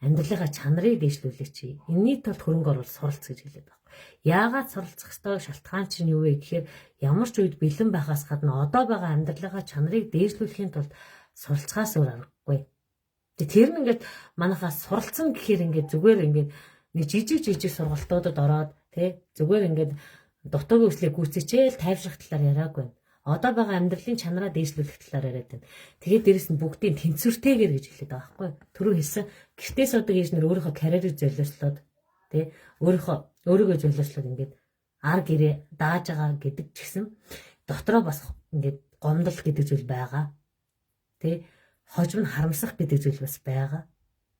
амьдралынхаа чанарыг дээшлүүлэх чи. Энэний тулд хөрөнгө оруулалт суралц гэж хэлээд байна. Яагаад суралцах ёстой шалтгаан чинь юу вэ гэхээр ямар ч үед бэлэн байхаас гадна одоо байгаа амьдралынхаа чанарыг дээшлүүлэхийн тулд суралцахаас өөр аргагүй. Тэр нь ингээд манайхаа суралцсан гэхээр ингээд зүгээр ингээд нэг жижиг жижиг сургалтуудад ороод тий зүгээр ингээд дутуугийн өслийг гүйцээчээл тайвшрах талаар яриаггүй. Одоо байгаа амьдралын чанараа дээшлүүлэх талаар яриад байна. Тэгээд дээрэс нь бүгдийн тэнцвэртэйгээр гэж хэлээд байгаа байхгүй. Түрүү хэлсэн гэртээ суудаг ээж нар өөрийнхөө карьерийг золиослоод тий өөрийгөө золиослоод ингээд ар гэрээ дааж байгаа гэдэг ч гэсэн дотроо бас ингээд гомдол гэдэг зүйл байгаа. Тий хожим нь харамсах гэдэг зүйл бас байгаа.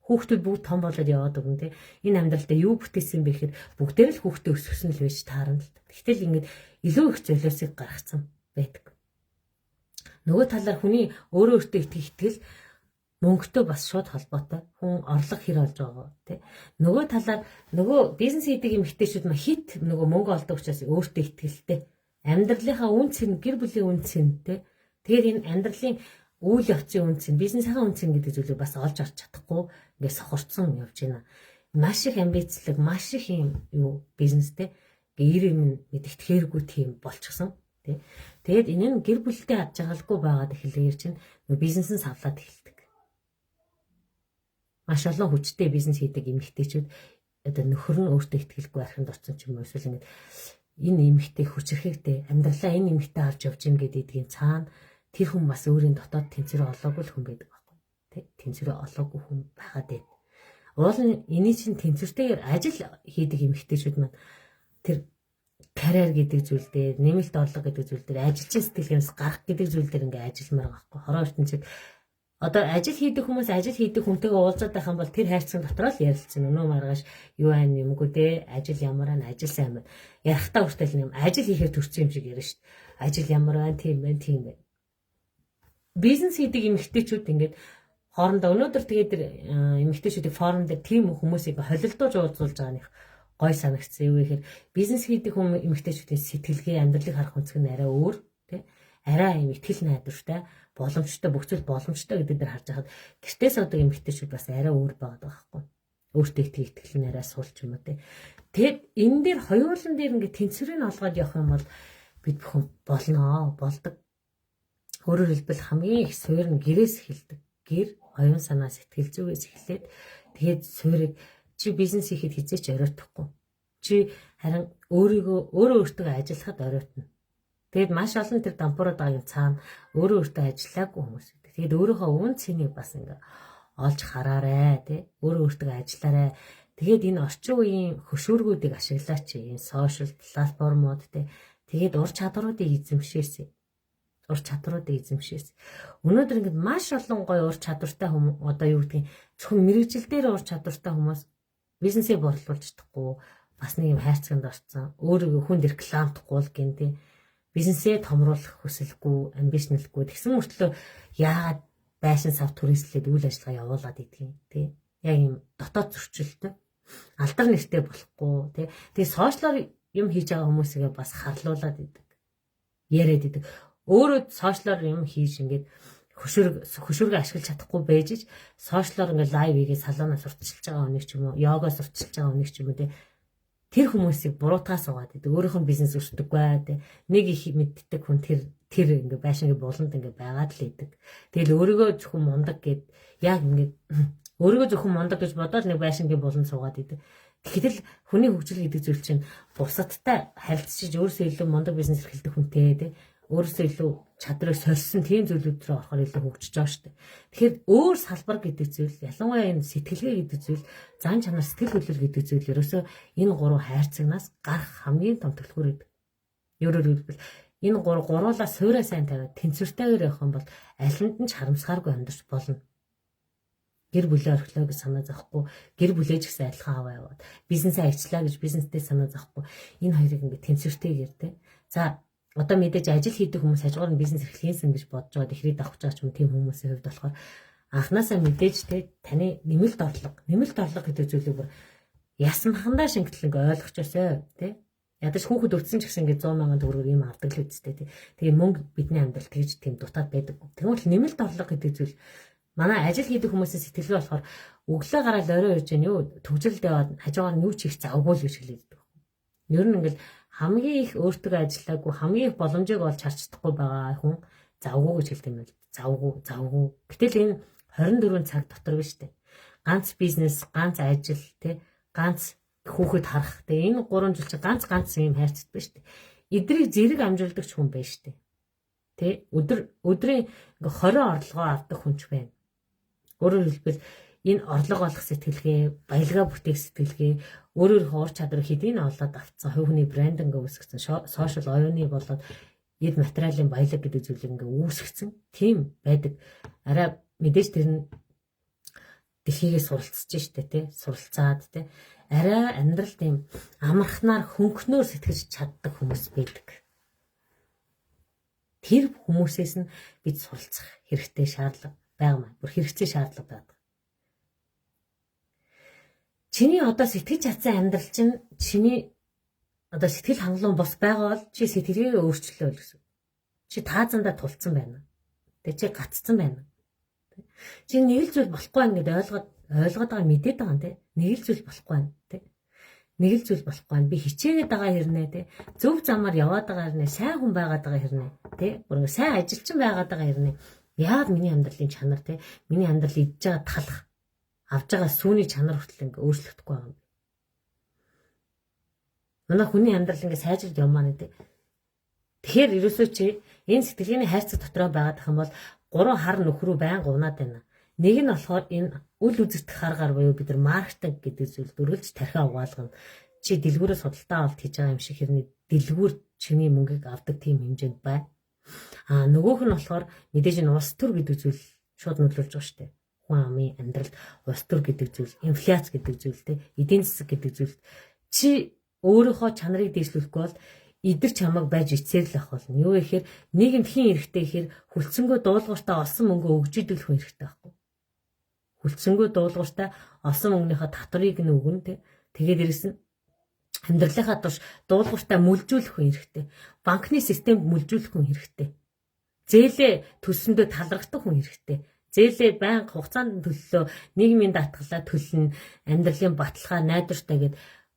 Хүүхдүүд бүгд том болоод яваад өгнө тий. Энэ амьдралдаа юу бүтээсэн бэ гэхээр бүгдээр л хүүхдээ өсгсөн л байж таарна л. Гэтэл ингээд илүү их золиосыг гаргацсан байдаг. Нөгөө талаар хүний өөрөө өөртөө итгэх итгэл мөнгөтэй бас шууд холбоотой. Хүн орлого хэр олж байгаа тий. Нөгөө талаар нөгөө бизнес хийдэг эмэгтэйчүүд ма хит нөгөө мөнгө олдог учраас өөртөө итгэлтэй. Амьдралынхаа үн цэн, гэр бүлийн үн цэн тий. Тэгэхээр энэ амьдралын үйл явцын үн цэн, бизнесийн үн цэн гэдэг зүйлийг бас олж авч чадахгүй ингээд сохорцсон явж байна. Маш их амбицлаг, маш их юм юу бизнестэй ир юм мэдгэтгээргүй тийм болчихсон тий. Тэгээд энэ нь гэр бүлтэй ад жаргалгүй байгаад эхлэхээр чинь нөгөө бизнес нь савлаад эхэлдэг. Маш олон хүчтэй бизнес хийдэг эмэгтэйчүүд одоо нөхөр нь өөртөө итгэлгүй архинд орсон ч юм уу, эсвэл ингээд энэ эмэгтэй хүчирхэгтэй амьдралаа энэ эмэгтэй авч явж гин гэдэг цаана тэр хүн бас өөрийн дотоод тэнцвэрээ олоогүй л хүн байдаг байхгүй тий. Тэнцвэрээ олоогүй хүн байгаад байна. Уул нь эний чинь тэнцвэртэйгээр ажил хийдэг эмэгтэйчүүд маань тэр карьер гэдэг зүйл дээр, нэмэлт орлого гэдэг зүйл дээр, ажилчин сэтгэлгээнээс гарах гэдэг зүйл дээр ингээ ажилламаар байгаа байхгүй. Хороо ертөнцид одоо ажил хийдэг хүмүүс ажил хийдэг хүнтэйгээ уулзаад байх юм бол тэр хайрцаг дотор л ярилцсан. Өнөө маргааш юу айн юмгүй те, ажил ямар байна, ажил сайн байна. Ярахтаа хүртэл юм ажил хийхээр төрсөн юм шиг ярина шүү дээ. Ажил ямар байна, тийм байна, тийм байна. Бизнес хийдэг эмэгтэйчүүд ингээд хоорондоо өнөөдөр тэгээд эмэгтэйчүүдийн форум дээр тийм хүмүүсийг холилдуулж уулзуулж байгаа нь их гой санагдсан. Юу гэхээр бизнес хийдэг хүмүүс эмэгтэйчүүдийн сэтгэлгээ, амьдралыг харах өнцөг нь арай өөр тий. Арай юм итгэл найдвартай, боломжтой, бүх зүйл боломжтой гэдэг дээр харж байхад гэртээ суудаг эмэгтэйчүүд бас арай өөр байгаад байгаа байхгүй. Өөртөө итгэх итгэл нь арай сул ч юм уу тий. Тэгэд энэ дээр хоёулан дээр ингээд тэнцвэрийг олгоод явах юм бол бид бүхэн болноо, болдог. Өөрөөр хэлбэл хамгийн их суурь нь гэрээс эхэлдэг. Гэр, оюун санаа, сэтгэл зүгээс эхлээд тэгээд суурийг чи бизнес хийхэд хизээч оройтохгүй. Чи харин өөрийгөө өөрөө өөртөө ажиллахад оройтно. Тэгээд маш олон тэр дампуураад байгаа юм цаана өөрөө өөртөө ажиллаагүй хүмүүс гэдэг. Тэгээд өөрийнхөө үн цэнийг бас ингээ олж хараарэ тий. Өөрөө өөртөө ажиллаарэ. Тэгээд энэ орчин үеийн хөшүүргүүдийг ашиглаач, энэ сошиал платформуд тий. Тэгээд ур чадваруудыг эзэмшээсэй. Ур чадваруудыг эзэмшээс. Өнөөдөр ингээд маш олон гоё ур чадвартай хүмүүс одоо юу гэдгийг зөвхөн мэрэгжил дээр ур чадвартай хүмүүс бизнесээ борлуулж чадахгүй бас нэг юм хайрцагт орцсон. Өөрийгөө хүнд рекламдахгүй л гин тий. Бизнесээ томруулах хүсэлгүй, амбишнлгүй. Тэгсэн мөртлөө яагаад байшин сав түрээслээд үйл ажиллагаа явуулаад идэгин тий. Яг юм дотоод зөрчилтэй. Алдар нэртэй болохгүй тий. Тэгээ сошиалор юм хийж байгаа хүмүүсийгээ бас харлуулад идэг. Яриад идэг. Өөрөө сошиалор юм хийж ингээд хөшүүргээ ашиглаж чадахгүй байж ч сошиалор ингээд лайв хийгээ салоноо сурталчилж байгаа хүнийг ч юм уу, йога сурталчилж байгаа хүнийг ч юм уу тий. Тэр хүмүүсийг буруутгаа суугаад идэг. Өөрийнх нь бизнес өсдөггүй тий. Нэг их мэддэг хүн тэр ингээд байшингийн буланд ингээд байгаад л идэг. Тэгэл өөрийгөө зөвхөн мундаг гэд яг ингээд өөрийгөө зөвхөн мундаг гэж бодоод нэг байшингийн буланд суугаад идэг. Тэгэхдээ л хүний хөгжил гэдэг зүйл чинь бусадтай харилцаж өөрөөсөө илүү мундаг бизнес эрхэлдэг хүнтэй тий. Өөрөөсөө илүү чадрыг сольсон тийм зүйлүүд рүү орохоор илүү хөгжиж байгаа шүү дээ. Тэгэхээр өөр салбар гэдэг зүйл, ялангуяа энэ сэтгэлгээ гэдэг зүйл, зан чанар, сэтгэл хөдлөл гэдэг зүйл ерөөсөө энэ гурван хайрцагнаас гарах хамгийн том түлхүүр гэдэг. Өөрөөр хэлбэл энэ гуруулаа суураа сайн тавиад тэнцвэртэйгээр явах юм бол алинд нь ч харамсахааргүй амьдарч болно. Гэр бүлээ орхилоо гэж санаа зовхгүй, гэр бүлээ ч гэсэн адилхан аваа яваад, бизнесээ ажиллаа гэж бизнестэй санаа зовхгүй. Энэ хоёрыг ингээд тэнцвэртэйгээр те. За одоо мэдээж ажил хийдэг хүмүүс хажуугаар нь бизнес эрхлэхийнсэн гэж бодож байгаа ихрийг авах гэж байгаа ч юм тийм хүмүүсийн хувьд болохоор анханасаа мэдээж те таны нэмэлт орлого гэдэг зүйлийг бүр ясмахандаа шингэтэл ингээ ойлгочоосой те. Ядаж хүүхэд өвдсөн ч гэсэн ингээ 100 мянган төгрөгөөр юм авдаг л үсттэй те. Тэгээ мөнгө бидний амьдрал тэгж тийм дутаад байдаг. Тэгвэл нэмэлт орлого гэдэг зүйл манай ажил хийдэг хүмүүсийн сэтгэлгээ болохоор өглөө гараад орой ирж гэн юу төгжрөлд яваад хажуугаар нь юу ч хийх завгүй л гэж хэлээд байдаг. Ер нь ингээл хамгийн их өөртөө ажиллаагүй, хамгийн их боломжийг олж харж чадахгүй байгаа хүн завгүй гэж хэлдэг юм байна. Завгүй. Гэтэл энэ 24 цаг дотор биш үү? Ганц бизнес, ганц ажил, тэ ганц хүүхэд харах, тэ энэ гурван зүйл чинь ганц ганц юм хайрцаг биш үү? Эдрийг зэрэг амжуулдаг ч хүн байна шүү дээ. Тэ өдрийн ингээ 20 орлогоо авдаг хүн ч байна. Өөрөөр хэлбэл энэ орлого олох сэтгэлгээ, баялгаа бүтээх сэтгэлгээ, өөрөөр ур чадвар хэдийг олоод авцсан, хувь хүний брэнд ингээ үүсгэсэн, сошиал оюуны болоод эд материалын баялаг гэдэг зүйлийг ингээ үүсгэсэн тийм байдаг. Арай мэдээж тэр нь дэлхийгээ суралцж штэ тий, суралцаад тий. Арай амьдрал тийм амархнаар хөнгөнөөр сэтгэж чаддаг хүмүүс байдаг. Тэр хүмүүсээс нь бид суралцах хэрэгтэй шаардлага байгаа. Бүр хэрэгцээ шаардлага байдаг. Чиний одоо сэтгэж чадсан амьдрал чинь чиний одоо сэтгэл хангалуун бус байгаа бол чи сэтгэлгээгээ өөрчлөлөө л гэсэн. Чи таазандаа тулцсан байна. Тэг чи гаццсан байна. Чи нэг л зүйл болохгүй байна гэдээ ойлгоод байгаа, мэдээд байгаа юм те. Нэг л зүйл болохгүй байна те. Нэг л зүйл болохгүй байна. Би хичээгээд байгаа хэрнээ те. Зөв замаар яваад байгаа хэрнээ, сайн хүн байгаад байгаа хэрнээ те. Бүр ингээ сайн ажилчин байгаад байгаа хэрнээ. Яагаад миний амьдралын чанар те, миний амьдрал идж байгаа талах, авж байгаа сүүний чанар хүртэл ингээ өөрчлөгдөхгүй байгаа юм. Манай хүний амьдрал ингээ сайжраад явмаа нэ те. Тэгэхээр ерөөсөө чи энэ сэтгэлгээний хайрцаг дотроо байгаад юм бол гурван хар нөхрөө байнга унаад байна. Нэг нь болохоор энэ үл үзэгдэх харгаар буюу бид нар маркетинг гэдэг зүйлд үргэлж тархиа угаалгана. Чи дэлгүүрээс худалдаа авалт хийж байгаа юм шиг хэрний дэлгүүр чиний мөнгийг авдаг тийм хэмжээнд бай. А нөгөөх нь болохоор мэдээж энэ улс төр гэдэг зүйл шууд нөлөөлж байгаа шүү дээ. Хүн амын амьдралд улс төр гэдэг зүйл, инфляц гэдэг зүйл те, эдийн засаг гэдэг зүйлд чи өөрийнхөө чанарыг дээшлүүлэхгүй бол идэр чамайг байж ицээр л ах болно. Юу гэхээр нийгэмд хэн эрэхтэй гэхээр хүлцэнгөө дуулууртаа олсон мөнгөө өгж идэг л хүн эрэхтэй байхгүй. Хүлцэнгөө дуулууртаа олсон мөнгөнийхөө татварыг нь өгнө те. Тэгээд дээрэс нь амьдралынхаа турш дуулууртаа мүлжүүлэх хүн эрэхтэй. Банкны системд мүлжүүлэх хүн хэрэгтэй. Зээлээ төлсөндөө талархдаг хүн хэрэгтэй. Зээлээ байнга хугацаанд төллөө, нийгмийн даатгалаа төлнө, амьдралын баталгаа найдвартай гэд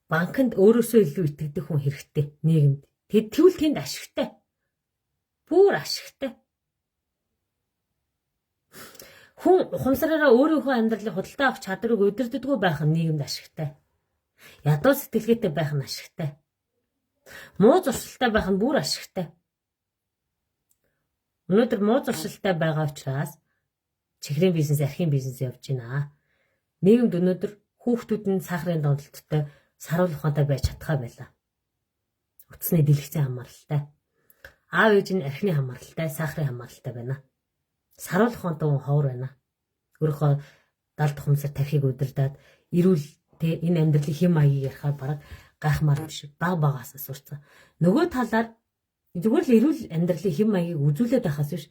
банкнд өөрөөсөө илүү итгэдэг хүн хэрэгтэй нийгэмд. Тэгвэл тэнд ашигтай. Бүр ашигтай. Хүн ухамсараараа өөрийнхөө амьдралыг худалдаа авах чадварыг удирддаггүй байх нь нийгэмд ашигтай. Ядуу сэтгэлгээтэй байх нь ашигтай. Муу зуршилтай байх нь бүр ашигтай. Өнөөдөр муу зуршилтай байгаа учраас чихрийн бизнес, архийн бизнес явж байна. Нийгэмд өнөөдөр хүүхдүүд нь сахарын донтолттой саруул ухаантай байж чадхаа байлаа. Утасны дэлгэцэн хамааралтай. Аав ээж нь архины хамааралтай, сахарын хамааралтай байна. Саруул ухаантай хүн ховор байна. Өөрийнхөө далд ухамсар тархийг удирдаад эрүүл тэ энэ амьдралын хэм маягийг ярихаар бараг гайхмаар биш. Баг багаас сурцсан. Нөгөө талаар зүгээр л эрүүл амьдралын хэм маягийг үзүүлээд байхаас биш,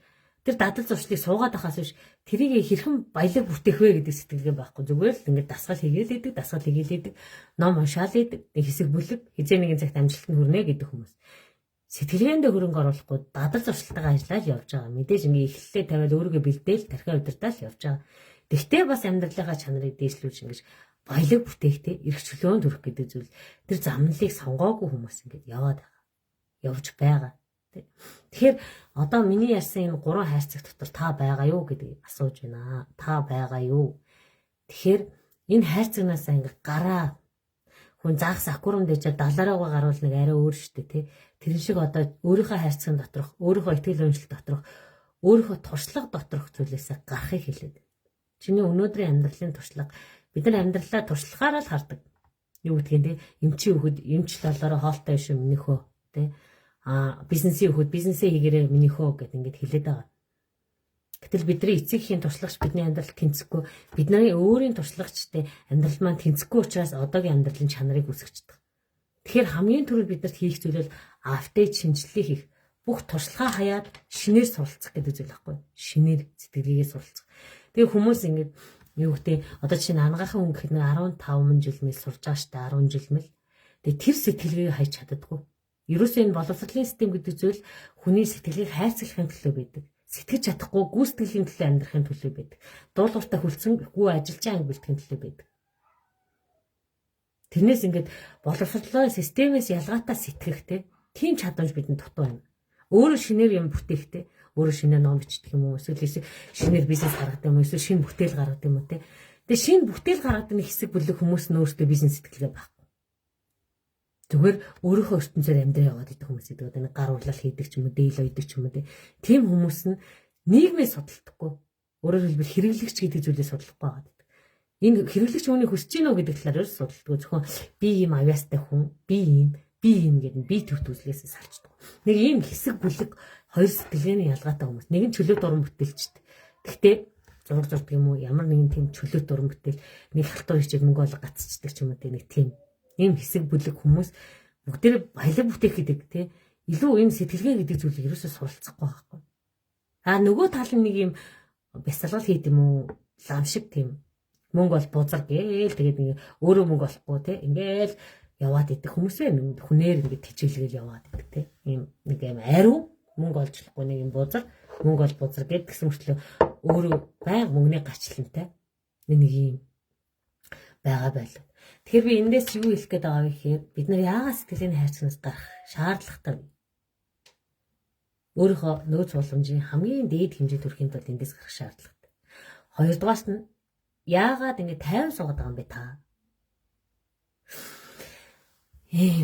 тэр дадал зуршлыг суугаад байхаас биш, тэрийг хэрхэн баялаг бүтээх вэ гэдэг сэтгэлгээ байхгүй. Зүгээр л ингээд дасгал хийгээл идэг, дасгал хийгээл идэг, ном уншаал идэг, нэг хэсэг бүлэг хизээ нэгэн цагт амжилтанд хүрнэ гэдэг хүмүүс. Сэтгэлгээндээ хөрөнгө оруулахгүй дадал зуршилтайгаа ажиллаад явж байгаа. Мэдээж ингээ эхлэлээ тавиад өөрийгөө бэлдээл тархиа удирдаал явж байгаа. Тэгтээ бас амьдралынхаа чанарыг дээшлүүлж ингэж баялаг бүтээхтэй эрх чөлөөнд хүрэх гэдэг зүйл тэр замналыг сонгоогүй хүмүүс ингээд яваад байгаа. Явж байгаа. Тэгэхээр одоо миний ярьсан энэ гурван хайрцаг дотор та байгаа юу гэдгийг асууж байна. Та байгаа юу? Тэгэхээр энэ хайрцагнаас ингээ гараа хүн загас аквариум дээжээ далаараагаа гарвал нэг арай өөр штэ тий. Тэрэн шиг одоо өөрийнхөө хайрцагын доторх, өөрийнхөө итгэл үнэмшил доторх, өөрийнхөө туршлага доторх зүйлээсээ гарахыг хэлээд. Чиний өнөөдрийн амьдралын туршлага, бид нар амьдралаа туршлагаараа л хардаг. Юу гэдгийг тий, эмчийн өгөхөд эмч лолоороо хоолтой биш минийхөө тий. А бизнесийн өгөхөд бизнесээ хийгээрээ минийхөө гэд ингээд хэлээд байгаа. Гэтэл бидний эцэг эхийн туршлагач бидний амьдрал тэнцэхгүй, бидний өөрийн туршлагачтай амьдрал маань тэнцэхгүй учраас одоогийн амьдралын чанарыг үүсгэждэг. Тэгэхээр хамгийн түрүүнд биднэрт хийх зүйл бол апдейт шинжилгээ хийх. Бүх туршлагаа хаяад шинээр суралцах гэдэг зүйл байхгүй. Шинээр сэтгэлгээгээ суралцах. Тэгээ хүмүүс ингээд юу гэдэг одоо жишээ нь ангаахын хүн гэхэд нэг 15 мөн жил мэл сурж байгаа штэ 10 жил мэл. Тэгээ тэр сэтгэлгээг хайж чаддаггүй. Ерөөсөө энэ боловсролын систем гэдэг зүйл хүний сэтгэлгээг хайрцаглахын төлөө байдаг. Сэтгэж чадахгүй гүйцэтгэлийн төлөө амьдрахын төлөө байдаг. Дуулууртай хүлцэнгүй ажилчаа анги бэлтгэхийн төлөө байдаг. Тэрнээс ингээд боловсролын системээс ялгаатай сэтгэх те тийм чадвар бидэнд дутуу байна. Өөрөө шинээр юм бүтээхтэй, өөрөө шинээр ном бичдэг юм уу, эсвэл шинээр бизнес гаргадаг юм уу, эсвэл шинэ бүтээл гаргадаг юм уу те. Тэгээ шинэ бүтээл гаргадаг нэг хэсэг бүлэг хүмүүс нь өөрсдөө бизнес сэтгэлгээ байхгүй. Зүгээр өөрийнхөө ертөнцөөр амьдраа яваад идэх хүмүүс гэдэг. Одоо нэг гар урлал хийдэг ч юм уу, дээл ойдог ч юм уу тийм хүмүүс нь нийгмээ судалдаггүй. Өөрөөр хэлбэл хэрэглэгч гэдэг зүйлээ судлахгүй байгаа гэдэг. Энэ хэрэглэгч үүнийг хүсэж гинөө гэдэг талаар ерөөс судалдаггүй. Зөвхөн би ийм авьяастай хүн, би ийм гэдэг нь би төвт үзлээс салчдаг. Нэг ийм хэсэг бүлэг хоёр сэтгэлгээний ялгаатай хүмүүс. Нэг нь чөлөөт уран бүтээлчд. Тэгтээ зураг зурдаг юм уу, ямар нэгэн тийм чөлөөт уран бүтээл, нэг халтур хийчихэд мөнгө олго гацчдаг ч юм уу, нэг тийм ийм хэсэг бүлэг хүмүүс бүгдээр баялаг бүтээх гэдэг тий Илүү энэ сэтгэлгээ гэдэг зүйлийг ерөөсөө суралцахгүй байхгүй. А нөгөө тал нь нэг юм бясалгал хийд юм уу? Лам шиг тийм мөнгө бол бузар гээл тэгээд нэг өөрөө мөнгө олохгүй те ингээл яваад идэх хүмүүс ээ хүнээр ингээд тэжээлгээл яваад идэх те ийм нэг юм ариун мөнгө олж болохгүй нэг юм бузар мөнгө бол бузар гэдгсэн мөртлөө өөрөө байг мөнгөний гачлантай нэг юм байгаа байлаа. Тэгэхээр би эндээс юу хэлэх гээд байгаа вэ гэхээр бид нар яагаад сэтгэлийн хайрцагнаас гарах шаардлагатай вэ? Өөрийнхөө нөөц боломжийн хамгийн дээд хэмжээ төрхийн тулд эндээс гарах шаардлагатай. Хоёрдугаарт нь яагаад ингэ тайван суугаад байгаа юм бэ та?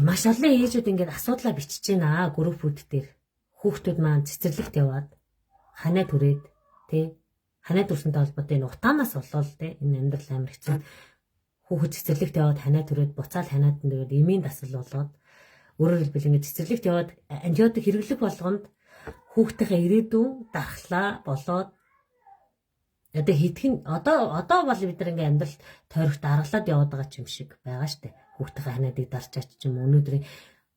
Маш олон ээжүүд ингээд асуудлаа бичиж байна группүүд дээр. Хүүхдүүд маань цэцэрлэгт яваад ханаа түрээд тий ханаа түрсэнтэй холбоотой энэ утаанаас болоод тий энэ амьдрал амар хэцүү. Хүүхэд цэцэрлэгт яваад ханаа түрээд буцаал ханаад нь тэгээд эмийн дасал болоод өөрөөр хэлбэл ингээд цэцэрлэгт яваад антибиотик хэрэглэх болгонд хүүхдийнхээ ирээдүйн дархлаа болоод одоо хэдхэн одоо бол бид нар ингээ амьдрал тойрогт даргалаад яваад байгаа ч юм шиг байгаа штэ. Хүүхдийнхээ ханаадыг дарчаач ч юм өнөөдрийн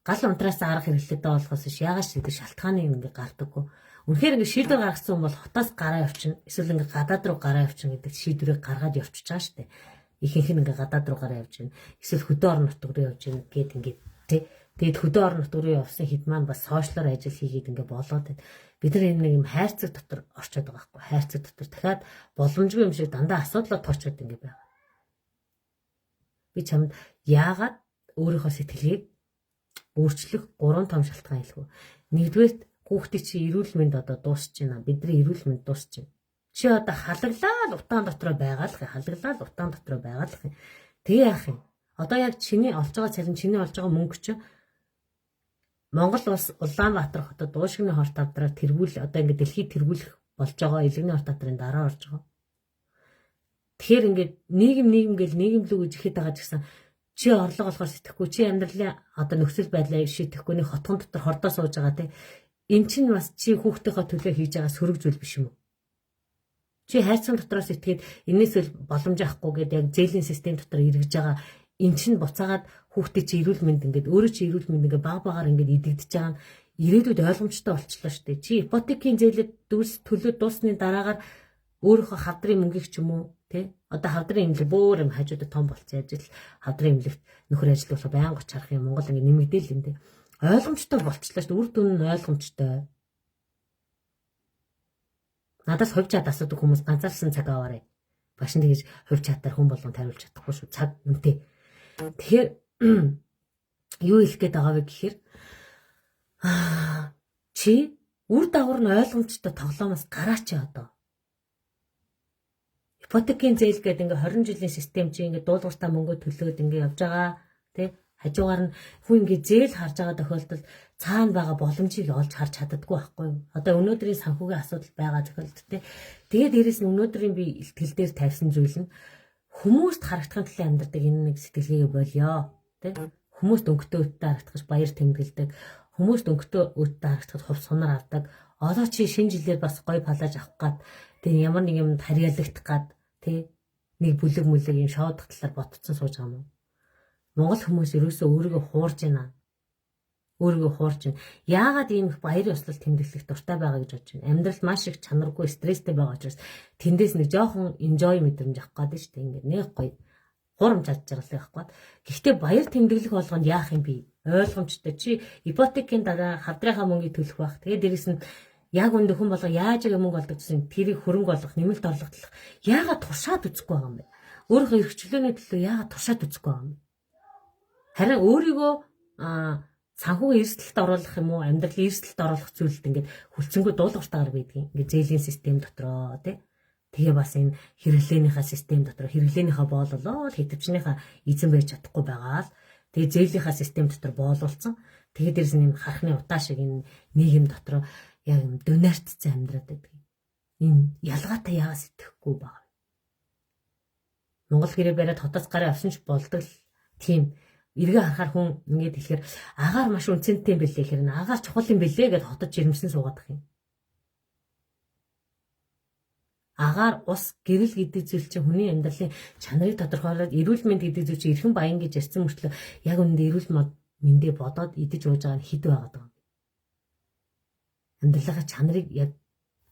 гал унтраас арга хэрэглэдэг болохоос биш яагаад ч гэдэг шалтгааныг ингээ гардаггүй. Үнэхээр ингээ шийдвэр гаргасан хүн бол хотоос гараа явчихна. Эсвэл ингээ гадаад руу гараа явчихна гэдэг шийдвэрийг гаргаад явчихж байгаа штэ. Ихэнх нь ингээ гадаад руу гараа явж байна. Эсвэл хөдөө орон нутг руу явж байна гэд ингээ тий. Тэгээд хөдөө орон нутг руу явсан хэд маань бас сошиалор ажил хийгээд ингээ болоод байна. Бид нар энэ нэг юм хайрцаг дотор орчод байгаа байхгүй. Хайрцаг дотор дахиад боломжгүй юм шиг дандаа асуудлаа тоочод ингээ байгаа. Би чамд яагаад өөрийнхөө сэтгэлгээг өөрчлөх 3 том шалтгаан хэлэх үү? Нэгдүгээрт хүүхдийн чи эрүүл мэнд одоо дуусч байна. Бидний эрүүл мэнд дуусч байна. Чи одоо халаглал утаан дотроо байгаа л халаглал утаан дотроо байгаа л. Тэгээ яах юм? Одоо яг чиний олж байгаа цалин, чиний олж байгаа мөнгө чи Монгол улс Улаанбаатар хотод дуушигны хорт авдраар тэргүүл одоо ингээд дэлхийд тэргүүлэх болж байгаа элэгний хорт авдрын дараа орж байгаа. Тэгэхээр ингээд нийгэм нийгэм гэл нийгэм лүү гэж ихэд байгаа ч гэсэн чи орлого олохоор сэтгэхгүй, чи амьдралын одоо нөхцөл байдлаа шийдэхгүй нэг хотхон дотор хордоо сууж байгаа те. Эн чинь бас чи хүүхдийнхээ төлөө хийж байгаа сөрөг зүйл биш юм уу? Чи хайрцаг дотроос итгээд энэс л боломж авахгүй гэдэг яг зээлийн систем дотор эргэж байгаа эн чинь буцаагаад хүүхдээ чи эрүүл мэнд ингээд өөрөө чи эрүүл мэнд ингээд баг багаар ингээд идэгдэж байгаа нь ирээдүйд ойлгомжтой болчихлоо шүү дээ. Чи ипотекийн зээлэд дүүс төлөө дуусны дараагаар өөрийнхөө хавдрын мөнгийг ч юм уу тий одоо хавдрын эмнэлэг бөөр юм хажуудад том болцсон ажил хавдрын эмнэлэгт нөхөр ажил болох байнга оч харах юм Монгол ингээд нэмэгдээл юм тий ойлгомжтой болчихлоо шүү дээ. Үр дүн нь ойлгомжтой. Надаас хувь чад асуудаг хүмүүс ганцаарсан цаг аваарай. Багш нь тэгэж хувь чатаар хүн болгонд хариулж чадахгүй шүү. Цаг үнэтэй. Тэгэхээр юу хэлэх гээд байгаа вэ гэхээр чи үр дагавар нь ойлгомжтой тоглоомоос гараач одоо. Ипотекийн зээл гэдэг ингээ 20 жилийн систем чи ингээ дуулууртаа мөнгө төлөөд ингээ явж байгаа тий хажуугаар нь хүн ингээ зээл харж байгаа тохиолдолд цаана байгаа боломжийг олж харж чаддаггүй байхгүй юу? Одоо өнөөдрийн санхүүгийн асуудал байгаа тохиолдолд тий. Тэгээд дээрэс нь өнөөдрийн би ихтгэл дээр тавьсан зүйл нь хүмүүст харагдахын төлөө амьдардаг энэ нэг сэтгэлгээгээ болёо тий. Хүмүүст өнгөтэй өттэй харагдах баяр тэмдэглэдэг, хүмүүст өнгөтэй өттэй харагдахад хувь сунар авдаг. Одоо чи шинэ жилээр бас гоё палаж авах гад тий ямар нэг юмд харьяалагдах гад тий нэг бүлэг мүлэг юм шоудах талаар ботцсон сууж байгаа юм уу? Монгол хүмүүс ерөөсөө өөрийгөө хуурж байна. Өөрийгөө хуурж байна. Яагаад ийм их баяр ёслол тэмдэглэх дуртай байгаа гэж бодож байна. Амьдрал маш их чанаргүй стресстэй байгаа учраас тэндээс нэг жоохон enjoy мэдрэмж авах гээд шүү дээ. Ингээд нэг гоё хурамч ад жаргалыг авах гээд. Гэхдээ баяр тэмдэглэх болгонд яах юм бэ? Ойлгомжтой. Чи ипотекийн дараа хавдрынхаа мөнгийг төлөх байх. Тэгээд дээрэс нь яг үндэ хүн болго яаж яг мөнгө олдог гэсэн тэрийг хөрөнгө олгох, нэмэлт орлого яагаад туршаад үзэхгүй байгаа юм бэ? Өөрийнхөө эрх чөлөөний төлөө яагаад туршаад үзэхгүй байгаа юм бэ? Харин өөрийгөө санхүүгийн эрсдэлд оруулах юм уу, амьдралын эрсдэлд оруулах зүйлд ингээд хүлцэнгүй дуулууртайгаар байдгийг. Ингээд зээлийн систем дотроо тий. Тэгээ бас энэ хэрэглээнийхаа систем дотор хэрэглээнийхаа боололоо хитвчнийхаа эзэн байж чадахгүй байгаа л. Тэгээ зээлийнхаа систем дотор боолуулсан. Тэгээ дээрс нь юм хархны утаа шиг энэ нийгэм дотор яг юм донортцсан амьдраад байдаг. Энэ ялгаатай яагаад сэтгэхгүй байгаа вэ? Монгол гэрээ бариад хотоос гараа явсан ч болдог л тийм эргээ харахаар хүн ингээд хэлэхээр агаар маш үнцэнтэй юм бэлээ гэхээр агаар чухал юм бэлээ гэд хотод жирэмсэн суугаад их юм. Агаар, ус, гэрэл гэдэг зүйл чинь хүний амьдралын чанарыг тодорхойлоод эрүүл мэнд гэдэг зүйл чинь эрхэм баян гэж ярьсан мөртлөө яг үнэндээ эрүүл мэндээ бодоод идэж ууж байгаа нь хэд байгаад байгаа юм. Амьдралынхаа чанарыг яг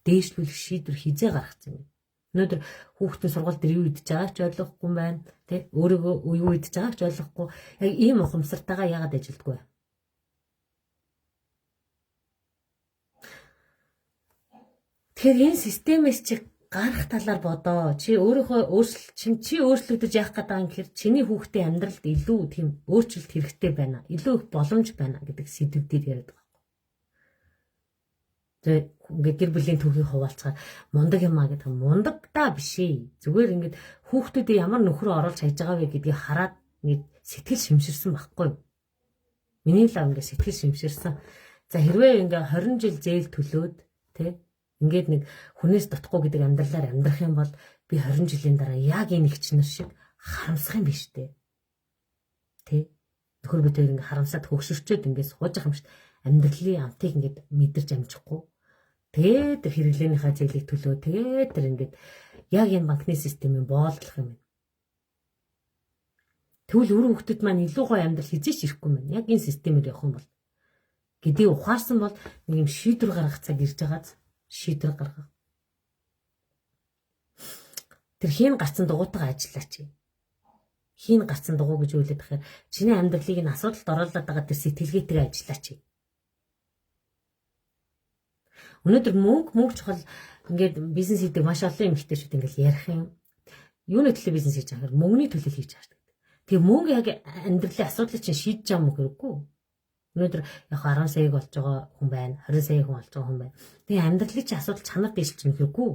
дээшлүүлэх шийдвэр хизээ гаргацсан юм. Өнөөдөр хүүхдийн сургууль дээр юу идэж байгааг ч ойлгохгүй байна. Тэ өөрийгөө юу идэж байгааг ч ойлгохгүй. Яг ийм ухамсартайгаа яагаад ажилдгүй вэ? Тэгэхээр энэ системээс чи гарах талаар бодоо. Чи өөрийнхөө өөрчлөлт чи өөрчлөгдөж яах гээд байгаа юм гэхээр чиний хүүхдийн амьдралд илүү тийм өөрчлөлт хэрэгтэй байна. Илүү их боломж байна гэдэг сэдв дээр яриад байгаа. Тэгээ ингээд гэр бүлийн түүхийг хуваалцахаар мундаг юм а гэдэг мундаг та биш ээ. Зүгээр ингээд хүүхдүүдээ ямар нөхрөө оруулж хайж байгаа вэ гэдгийг хараад ингээд сэтгэл шимширсэн байхгүй юу? Миний лав ингээд сэтгэл шимширсэн. За хэрвээ ингээд 20 жил зээл төлөөд тэ ингээд нэг хүнээс дутхгүй гэдэг амьдралаар амьдрах юм бол би 20 жилийн дараа яг энэ эгч нар шиг харамсах юм биш үү? Тэ? Нөхөр бид хоёр ингээд харамсаад хөгшөрчөөд ингээд сууж байгаа юм шүү дээ. Амьдралын амтыг ингээд мэдэрч амжихгүй. Тэгээд тэр хэрэглээнийхаа зээлийг төлөө. Тэгээд тэр ингээд яг энэ банкны системийн боолдлох юм байна. Тэгвэл үр хүүхдэд маань илүү гоё амьдрал хизээч ирэхгүй юм байна. Яг энэ системээр явах юм бол гэдгийг ухаарсан бол нэг юм шийдвэр гаргах цаг ирж байгааз шийдвэр гаргах. Тэр хийн гарцсан дугуйтайгаа ажиллаач. Хийн гарцсан дугуй гэж үйлээд тахаар чиний амьдралыг энэ асуудалд оруулаад байгаа тэр сэтгэлгээтэйгээ ажиллаач. Өнөөдөр мөнгө чухал ингээд бизнес хийдэг маш олон эмэгтэйчүүд ингээд ярих юм. Юуны төлөө бизнес хийж байгаа гэхээр мөнгөний төлөө хийж байгаа шүү дээ. Тэгээ мөнгө яг амьдралын асуудлыг чинь шийдэж байгаа юм хэрэггүй. Өнөөдөр яг 10 саяг болж байгаа хүн байна, 20 сая хүн болж байгаа хүн байна. Тэгээ амьдралын чинь асуудал чанар дээшилж юм хэрэггүй.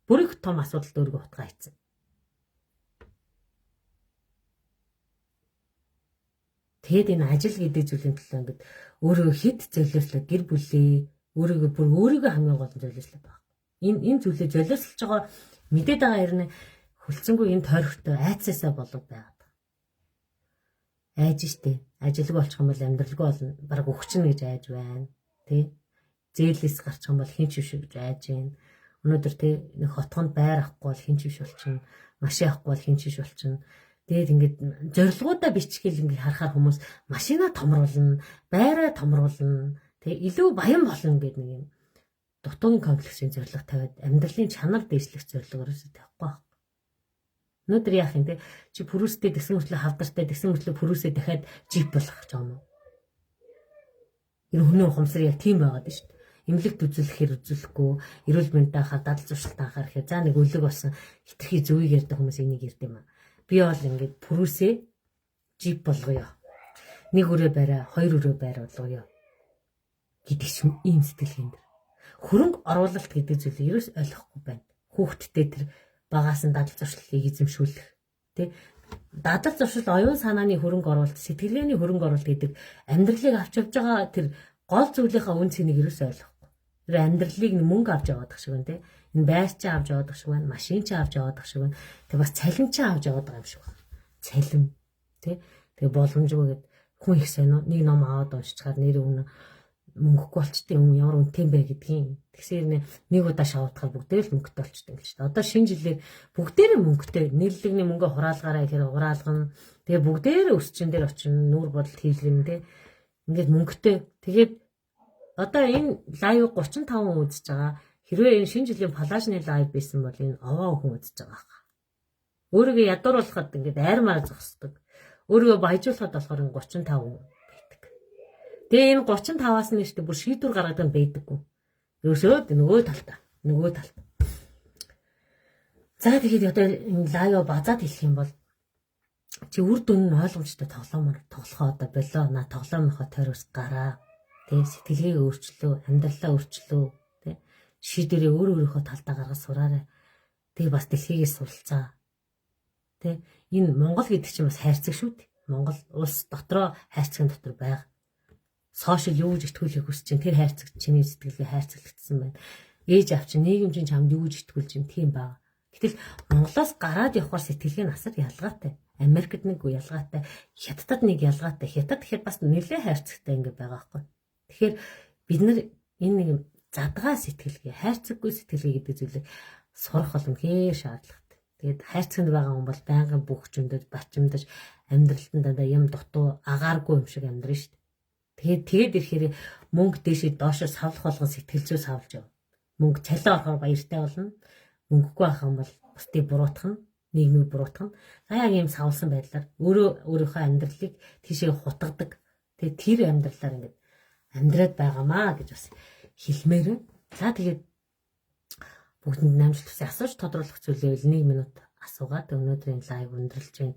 Бүр их том асуудалд өөрийгөө хутгаа хийцэн. Тэгээд энэ ажил гэдэг зүйлийн төлөө ингээд өөрийгөө хэд золиослоо гэр бүлээ өөрийгөө бүр өөрийгөө хамгийн гол нь золиослоо баг. Энэ зүйлээ золиослож байгаа мэдээд байгаа хэрнээ хөлцөнгөө энэ тойрогтой айцаасаа болов байгаад. Айж штэ. Ажилгүй болчих юм бол амьдралгүй болно. Бараг өгчнө гэж айж байна. Тэ? Зээлээс гарчих юм бол хин ч биш гэж айж байна. Өнөөдөр тэ нэг хотгонд байр авахгүй бол хин ч биш болчихно. Машин авахгүй бол хин ч биш болчихно. Тэгээд ингээд зорилгоудаа бичгээл ингээд харахаар хүмүүс машина томруулна, байраа томруулна. Тэг илүү баян болно гэдэг нэг юм дутуугийн комплексын зорилго тавиад амьдралын чанар дээшлэх зорилго ерөөсөө тавихгүй байхгүй. Өнөөдөр яах юм те чи пүрүстэй тэгсэн мөртлөө хавдартай тэгсэн мөртлөө пүрүсээ дахиад жип болгох гэж байгаа юм уу? Энэ хүний ухамсар яг тийм байгаад байна шүү дээ. Эмнэлэгт үзүүлэхээр үзүүлэхгүй, эрүүл мэндэ анхаар дадал зуршилт анхаар гэхээр за нэг өлег болсон хитрхи зөвийг ярьдаг хүмүүс энийг ярьд юм аа. Би бол ингээд пүрүсээ жип болгоё. Нэг өрөө барай, хоёр өрөө байр болгоё гэдэг шим ийм сэтгэлгээнд. Хөрөнгө оруулалт гэдэг зүйлийг ерөөс ойлгохгүй байна. Хүүхдтэй тэр багаас нь дадал зуршлыг эзэмшүүлэх тий дадал зуршил оюун санааны хөрөнгө оруулалт, сэтгэлгээний хөрөнгө оруулалт гэдэг амьдралыг авч явж байгаа тэр гол зүйлийнхаа үн цэнийг ерөөс ойлгохгүй. Тэр амьдралыг мөнгө авч яваад шиг байна тий. Энэ байр чи авч яваад шиг байна, машин чи авч яваад шиг байна. Тэг бас цалин чи авч яваад байгаа юм шиг байна. Цалин тий. Тэгээ боломжгүй гэд хүн их сонио нэг ном аваад уншчихаар нэр өгнө мөнгөгүй болчтой юм ямар үнэтэй юм бэ гэдгийг. Тэгсээр нэг удаа шавуудахаар бүгдээр л мөнгөтэй болчтой юм л шүү дээ. Одоо шинэ жилээр бүгдээрээ мөнгөтэй нэрлэгний мөнгө хураалгаарай гэхээр хураалгана. Тэгээ бүгдээрээ өсчин дээр очино, нүүр бодолт хийлгэн тэ. Ингээд мөнгөтэй. Тэгээд одоо энэ live 35 хүн үзэж байгаа. Хэрвээ энэ шинэ жилийн палажны live байсан бол энэ овоо хүн үзэж байгаа хаа. Өөрийгөө ядууруулахад ингээд айрмаар зогсдог. Өөрийгөө баяжуулахад болохоор энэ 35 хүн. Тэгээ энэ 35-аас нь шүү дээ бүр шийдвэр гаргадаг нь байдаггүй. Ерөөсөө нөгөө талдаа, нөгөө талд. За тэгээд одоо энэ live базаад хэлэх юм бол чи үр дүн нь ойлгомжтой тоглоомор тоглохоо одоо болоо. На тоглоомынхоо тойроос гараа. Тэ сэтгэлгээг өөрчлөө, амьдралаа өөрчлөө, тэ шийдвэрээ өөр өөрийнхөө талдаа гаргаж сураарай. Тэгээ бас дэлхийгээс суралцаа. Тэ энэ Монгол гэдэг чинь бас хайрцаг шүү дээ. Монгол улс дотроо хайрцагын дотор байгаа. Сошиал юу гэж итгүүлэх хүсэж чинь тэр хайрцаг чиний сэтгэлгээ хайрцаглагдсан байна. Ээж аав чинь нийгэм чинь чамд юу гэж итгүүлж чинь тийм байгаа. Гэтэл Монголоос гараад явхаар сэтгэлгээ нь асар ялгаатай. Америкт нэг ялгаатай, Хятадд нэг ялгаатай. Хятад гэхэд бас нэлээд хайрцагтай ингэ байгаа байхгүй. Тэгэхээр бид нар энэ нэг юм задгаа сэтгэлгээ, хайрцаггүй сэтгэлгээ гэдэг зүйлийг сурах бол үнэхээр шаардлагатай. Тэгээд хайрцагт байгаа хүн бол байнгын бүх чөмдөж, бачимдаж, амьдралд нь дандаа юм дутуу, агааргүй юм шиг амьдрна шүү дээ. Тэгээд ирэхээр мөнгө дээшээ доошоо савлах болгон сэтгэл зүй савлж явна. Мөнгө цалин орохоор баяртай болно. Мөнгөгүй байх юм бол бусдыг буруутгах нь, нийгмийг буруутгах нь. За яг ийм савлсан байдлаар өөрөө өөрийнхөө амьдралыг тийшээ хутгадаг. Тэгээд тэр амьдралаар ингээд амьдраад байгаамаа гэж бас хэлмээр. За тэгээд бүгдэнд намжил хүсье. Асууж тодруулах зүйлээ 1 минут асуугаад өнөөдрийн live өндөрлөж байна.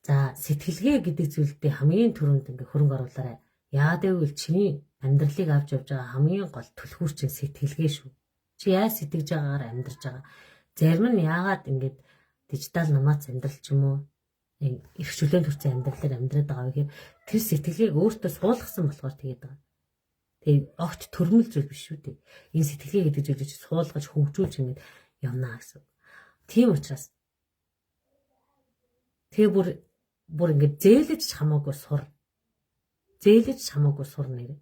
За, сэтгэлгээ гэдэг зүйлдээ хамгийн түрүүнд ингээ хөрөнгө оруулаарай. Яагаад гэвэл чиний амьдралыг авч явж байгаа хамгийн гол түлхүүр чинь сэтгэлгээ шүү. Чи яаж сэтгэж байгаагаар амьдарч байгаа. Зарим нь яагаад ингээд digital nomad амьдрал ч юм уу эрх чөлөөнд төрсэн амьдралаар амьдраад байгаа вэ гэхээр тэр сэтгэлгээг өөртөө суулгасан болохоор тэгээд байгаа. Тэгээд огт төрмөл зүйл биш шүү дээ. Энэ сэтгэлгээ гэдэг зүйлийг чи суулгаж хөгжүүлж ингээд явна гэсэн. Тийм учраас тэгээ бүр ингээд зээлэж хамаагүй сур. Зээлэж хамаагүй сур нэр.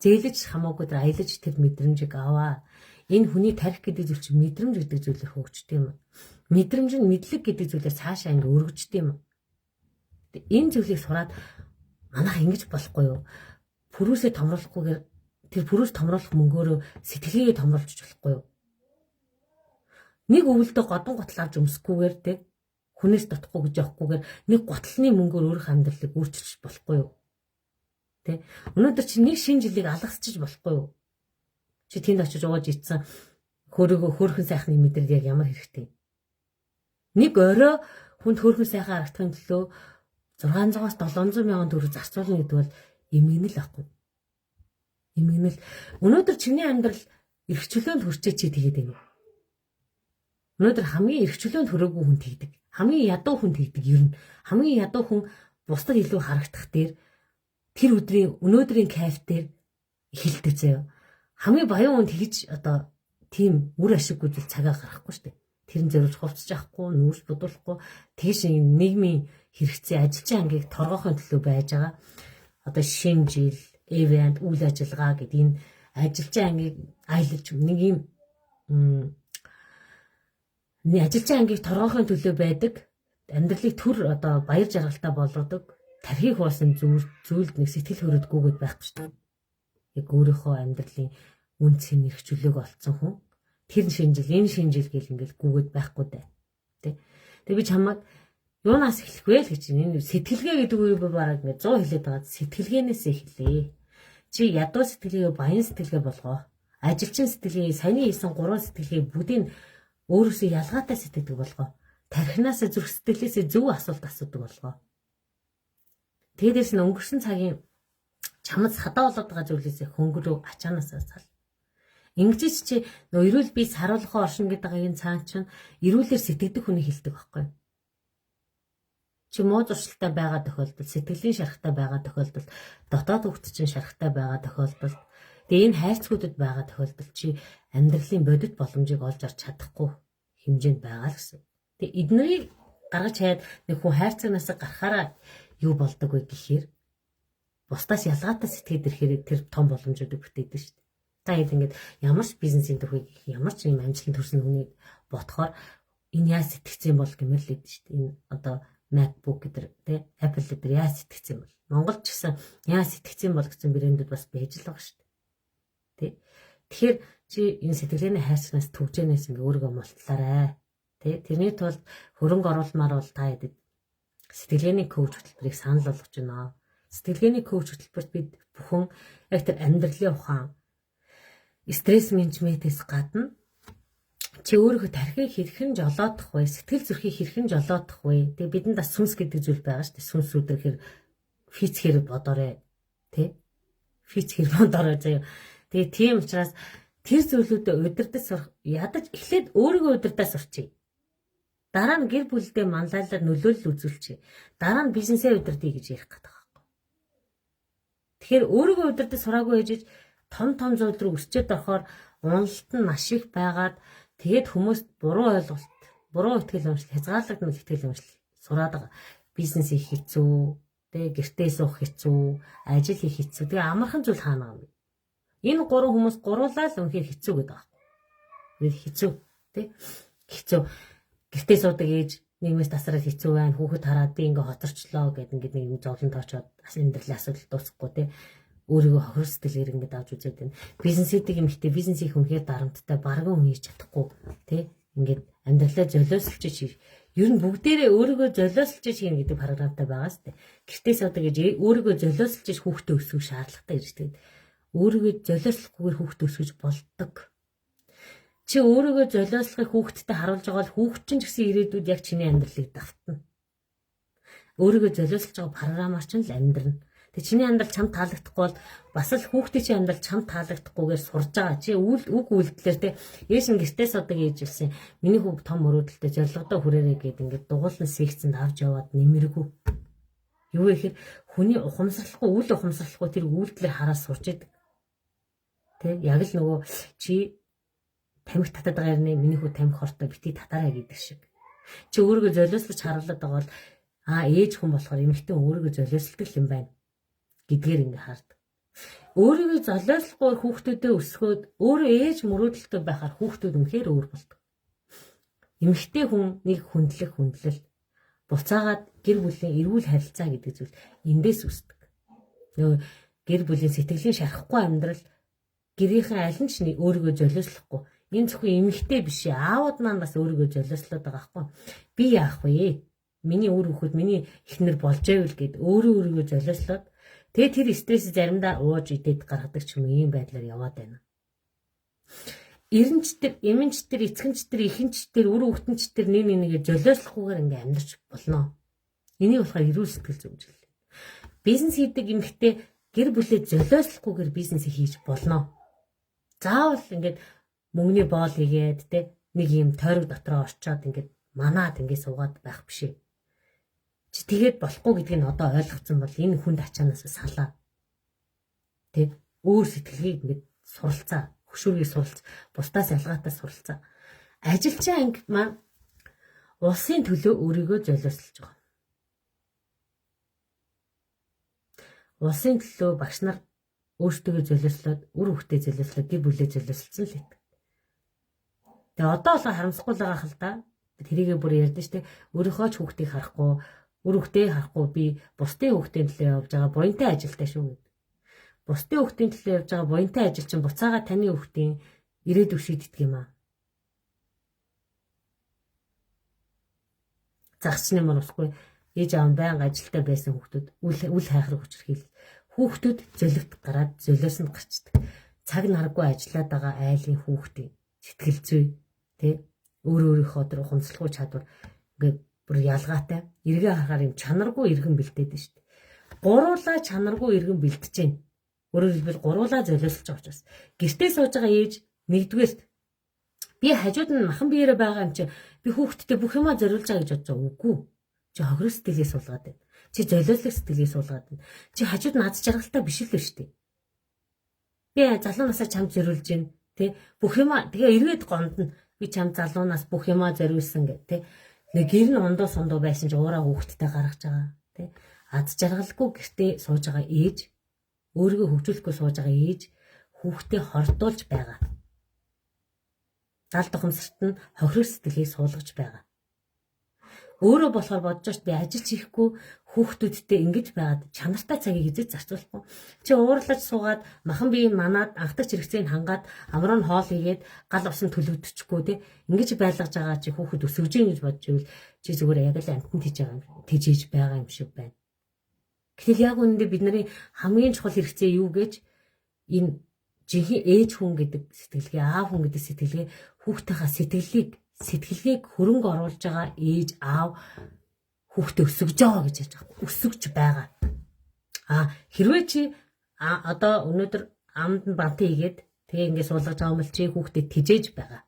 Зээлэж хамаагүй тэр аялаж тэр мэдрэмжийг аваа. Энэ хүний тарих гэдэг зүйл чинь мэдрэмж гэдэг зүйлээр хөгждөг юм. Мэдрэмж нь мэдлэг гэдэг зүйлээр цаашаа ингээд өргөждөг юм. Энэ зүйлийг сураад манайх ингэж болохгүй юу? Пүрүүсээ томруулахгүйгээр тэр пүрүүс томруулах мөнгөөрөө сэтгэлгээгээ томруулж болохгүй юу? Нэг өвөлдөө годон гутал авч өмсөхгүйгээр те хүнээс дутахгүй гэж явахгүйгээр нэг гутлын мөнгөөр өөрийнх амьдралыг өөрчилж болохгүй юу? Тэ? Өнөөдөр чи нэг шинэ жилийг алгасчиж болохгүй юу? Чи тэнд очиж ууж ицсэн хөөрөөгөө хөөрхөн сайхны мэдрэл яг ямар хэрэгтэй. Нэг орой хүнд хөөрхөн сайхан харагдахын төлөө 600-аас 700 мянган төгрөг зарцуулна гэдэг бол эмгэнэл ахгүй. Эмгэнэл. Өнөөдөр чиний амьдрал эрх чөлөөнд хүрчээ чи тэгээд байна уу? Өнөөдөр хамгийн эрх чөлөөнд хүрээгүй хүн тэгдэг. Хамгийн ядуу хүн тэгдэг ер нь. Хамгийн ядуу хүн бусдад илүү харагдах дээр тэр өдрийн өнөөдрийн кайф дээр эхэлдэг заяа. Хамгийн баян хүн тэгж одоо тийм үр ашиггүй зүйл цагаа гаргахгүй шүү дээ. Тэр нь зориулж хувцж авахгүй, нүүрс будуулахгүй тэгш нийгмийн хэрэгцээ ажилчин ангийг торгоохын төлөө байж байгаа. Одоо шинэ жил, event, үйл ажиллагаа гэдэг энэ ажилчин ангийг аялаж нэг юм ажилчин ангийг торгоохын төлөө байдаг амьдралыг төр одоо баяр жаргалтай болгодог тархийг хуусан зүйлд нэг сэтгэл хөрөдгүйгээд байхгүй шүү дээ. Яг өөрийнхөө амьдралын үн цэн эрх чөлөөг олцсон хүн тэр шинэ жил, энэ шинэ жил гэл ингээл гүгээд байхгүй дээ. Тэ. Тэгээ би чамайг юунаас эхлэх вэ л гэж энэ сэтгэлгээ гэдэг үгийг би бараг ингээд 100 хэлээд байгаа. Сэтгэлгээнээс эхлэе. Чи ядуу сэтгэлгээ баян сэтгэлгээ болгоо. Ажилчин сэтгэлгээ, саяны хийсэн гурван сэтгэлгээ бүгдийг өөрөөсөө ялгаатай сэтгэдэг болгоо. Тархинаасаа зүрх сэтгэлээсээ зөв асуулт асуудаг болгоо. Тэгээд дээрс нь өнгөрсөн цагийн чамд садаа болоод байгаа зүйлээсээ хөнгөрөө ачаанаасаа сал. Ингэж чи нөө эрүүл бие саруулахаа оршин гэдэг энэ цаан чинь эрүүлэр сэтгэдэг хүний хэлдэг байхгүй. Чи муу зуршилтай байгаа тохиолдолд, сэтгэлийн шарахтай байгаа тохиолдолд, дотоод хөвгт чинь шарахтай байгаа тохиолдолд, тэгээ энэ хайрцагуудад байгаа тохиолдолд чи амьдралын бодит боломжийг олж авч чадахгүй хэмжээнд байгаа л гэсэн. Тэгээ эднэрийг гаргаж хаяад нэг хүн хайрцагнаас гарахаараа юу болдог вэ гэхээр бусдаас ялгаатай сэтгэхэд ирэхээр тэр том боломжуудыг бүтээдэг шүү дээ. Та хэд ингээд ямар ч бизнесийн төхийг ямар ч юм амжилтанд хүрсэн хүнийг ботхоор энэ яаж сэтгэцсэн бол гэмээр л идэв шүү дээ. Энэ одоо MacBook гэдэг тий Apple гэдэг яаж сэтгэцсэн бол Монгол ч гэсэн яаж сэтгэцсэн бол гэсэн брэндүүд бас байж л байгаа шүү дээ. Тий. Тэгэхээр чи энэ сэтгэлгээний хайрцагнаас түгжээнээс ингээ өөрийгөө мултлаарай. Тий. Тэрний тулд хөрөнгө оруулмаар бол та хэдэд сэтгэлгээний коуч хөтөлбөрийг санал болгож байна. Сэтгэлгээний коуч хөтөлбөрт бид бүхэн яг тэр амьдралын ухаан, стресс менежментээс гадна чи өөрийнхөө тархийг хэрхэн жолоодох вэ? Сэтгэл зүрхийг хэрхэн жолоодох вэ? Тэгээ бидэнд бас сүнс гэдэг зүйл байгаа шүү дээ. Сүнс үдрэхээр физикээр бодоорой. Тэ? Физикээр бодоорой заяа. Тэгээ тийм учраас тэр зүйлүүдэд удирдах сурах ядаж эхлээд өөрийгөө удирдах сурчий. Дараа нь гэр бүлдээ манлайлал нөлөөлөл үзүүлчихье. Дараа нь бизнесээ удирдъя гэж ярих гэдэг байхгүй. Тэгэхээр өөрийгөө удирдах сураагүй ээжиж том том зүйл рүү өсчээд орохоор уналт нь маш их байгаад тэгээд хүмүүст буруу ойлголт, буруу итгэл үнэмшил, хязгаарлагдмал итгэл үнэмшил сураад байгаа. Бизнес хийх хэцүү, тэ гэртээ суух хэцүү, ажил хийх хэцүү. Тэгээ амархан зүйл хаана юм бэ? Энэ гурван хүмүүс гуруулаа л үнэхээр хэцүү гэдэг байхгүй. Хэцүү, тэ? Хэцүү. Гэртээ суудаг ээж Нийгмээс тасраад хэцүү байна. Хүүхэд хараад би ингээ хоцорчлоо гэд ингээд нэг юм зовлон тоочоод амьдралын асуудал дуусахгүй те. Өөрийгөө хохирол сэтгэлээр ингээд авч үзээд байна. Бизнес хийдэг эмэгтэй бизнес хийх үнэхээр дарамттай, барган хүн хийж чадахгүй те. Ингээд амьдралаа золиослж хийх. Ер нь бүгдээрээ өөрийгөө золиослж хийнэ гэдэг програмтай байгаа сте. Гэртээ суудаг гэж өөрийгөө золиослж хүүхдээ өсгөх шаардлагатай гэж тэгээд өөрийгөө золиослохгүйгээр хүүхдээ өсгөж болдог. Чи өөрийгөө золиослохыг хүүхдтэд харуулж байгаа бол хүүхд чинь ч гэсэн ирээдүйд яг чиний амьдралыг давтна. Өөрийгөө золиослож байгаа програмаар чинь л амьдрна. Тэг чиний амьдрал чамд таалагдахгүй бол бас л хүүхдийн чинь амьдрал чамд таалагдахгүйгээр сурж байгаа. Чи үг үйлдэлээр те ээж нь гэртээ суудаг ээж болсон. Миний хүүг том мөрөөдөлтэй зорилгодоо хүрээрэй гэд ингээд дугуулсан секцэнд авч яваад нэмэргүй. Юу вэ гэхээр хүний ухамсарлахгүй, үл ухамсарлахгүй тэр үйлдэлээр хараад сурч идэг. Тэ яг л нөгөө чи тамхи татаад байгаа юм, миний хүү тамхи хортой бити татаарай гэдэг шиг. Чи өөрийгөө золиослож харуулад байгаа бол ээж хүн болохоор эмэгтэй өөрийгөө золиослдог юм байна гэдгээр ингээ хардаг. Өөрийгөө золиослохгүй хүүхдүүдэд өсгөөд өөрөө ээж мөрөөдөлтэй байхаар хүүхдүүд үнэхээр өөр болдог. Эмэгтэй хүн нэг хүндлэх хүндлэл буцаагаад гэр бүлийн эрүүл харилцаа гэдэг зүйл эндээс үүсдэг. Нөгөө гэр бүлийн сэтгэлийн шарахгүй амьдрал гэрийнхэн аль нь ч өөрийгөө золиослохгүй. Энэ зөвхөн эмэгтэй биш ээ. Аауд маань бас өөрийгөө золиослоод байгаа байхгүй. Би яах вэ? Миний үр хөвгүүд миний эхнэр болж байвал гэд өөрөө өөрийгөө золиослоод тэгээ тэр стресс заримдаа ууж идээд гаргадаг ч юм уу ийм байдлаар яваад байна. Эренч тэр, эмэнч тэр, эцгэнч тэр, ихэнч тэр, үр хөвгтөнч тэр нэг нэгээ золиослохгүйгээр ингээ амьдарч болно. Энийг болохоор эрүүл сэтгэл зүйн гэж хэллээ. Бизнес хийдэг эмэгтэй гэр бүлээ золиослохгүйгээр бизнес хийж болно. Заавал ингээд мөнгөний боол хийгээд те нэг юм тойрог дотроо орчоод ингээд манаад ингээд суугаад байх биш ээ. Чи тэгээд болохгүй гэдгийг нь одоо ойлгоцсон бол энэ хүнд ачаанаас салаа. Тэ өөр сэтгэлгийг ингээд суралцаа, хөшүүргийг суралц, бусдаас ялгаатай суралцаа. Ажилчин анги маань улсын төлөө өөрийгөө золиослож байгаа. Улсын төлөө багш нар өөрсдөө золиослоод, үр хөвгтөө золиослоод, гэр бүлээ золиослсон л байдаг. Тэгээ одоо л харамсахгүй л байгаа хэл та. Тэрийгээ бүр ярьдэн штэ. Өөрийнхөө ч хүүхдийг харахгүй, үр хөвгтөө харахгүй би бусдын хүүхдийн төлөө явж байгаа буянтай ажилтай шүү гэдэг. Бусдын хүүхдийн төлөө явж байгаа буянтай ажил чинь буцаага таны хүүхдийн ирээдүйг шийддэг юм аа. Загсчны мөр усгүй ээж аав нь байнга ажилтай байсан хүүхдүүд үл хайхраг хүчирхийлэл. Хүүхдүүд зөлөгт гараад зөлөөсөнд гарчдаг. Цаг наргүй ажиллаад байгаа айлын хүүхдийн сэтгэл зүй тэ өөр өөрийнхөө тэр ухамсарлахгүй чадвар ингээд бүр ялгаатай. Эргээ харахаар юм чанаргүй иргэн бэлдээд нь шүү дээ. Гуруулаа чанаргүй иргэн бэлдэж байна. Өөрөөр хэлбэл гуруулаа золиослож байгаа учраас. Гэртээ сууж байгаа ээж нэгдүгээрт би хажууд нь махан биеэрээ байгаа юм чи би хүүхдтэй бүх юмаа зориулж байгаа гэж бодож байгаа үгүй. Чи хохирол сэтгэлээ суулгаад байна. Чи золиослох сэтгэлээ суулгаад байна. Чи хажууд нь аз жаргалтай биш л шүү дээ. Би залуу насаа чамд зориулж байна. Тэ бүх юмаа тэгээ эргээд гондно. Би чамд залуу нас бүх юмаа зориулсан гэх тэ. Нэг гэр нь ундуу сундуу байсан чи уураа хүүхдтэй гаргаж байгаа. Тэ аз жаргалгүй гэртээ сууж байгаа ээж өөрийгөө хөгжүүлэхгүй сууж байгаа ээж хүүхдээ хордуулж байгаа. Далд ухамсарт нь хохирол сэтгэлийг суулгаж байгаа. Өөрөө болохоор бодож шít би ажил хийхгүй хүүхдүүдтэй ингэж байгаад чанартай цагийг хизэж зарцуулахгүй. Чи уурлаж суугаад махан биеийн манаад анхдагч хэрэгцээг хангаад амруу нь хоол хийгээд гал усан төлөвдөчихгүй те ингэж байлгаж байгаа чи хүүхэд өсөж гин гэж бодож ивэл чи зүгээр яг л амтнд хийж байгаа юм тэжээж байгаа юм шиг байна. Гэтэл яг үнэндээ бидний хамгийн чухал хэрэгцээ юу гэж энэ жинхэнэ ээж хүн гэдэг сэтгэлгээ, аав хүн гэдэг сэтгэлгээ хүүхдийнхаа сэтгэлгээг хөрөнгө оруулж байгаа ээж аав хүүхдээ өсгөж байгаа гэж ярьж байгаа. Өсгөж байгаа. А хэрвээ чи одоо өнөөдөр амд нь бант хийгээд тэгээ ингээд суулгаж байгаа юм л чи хүүхдээ тижээж байгаа.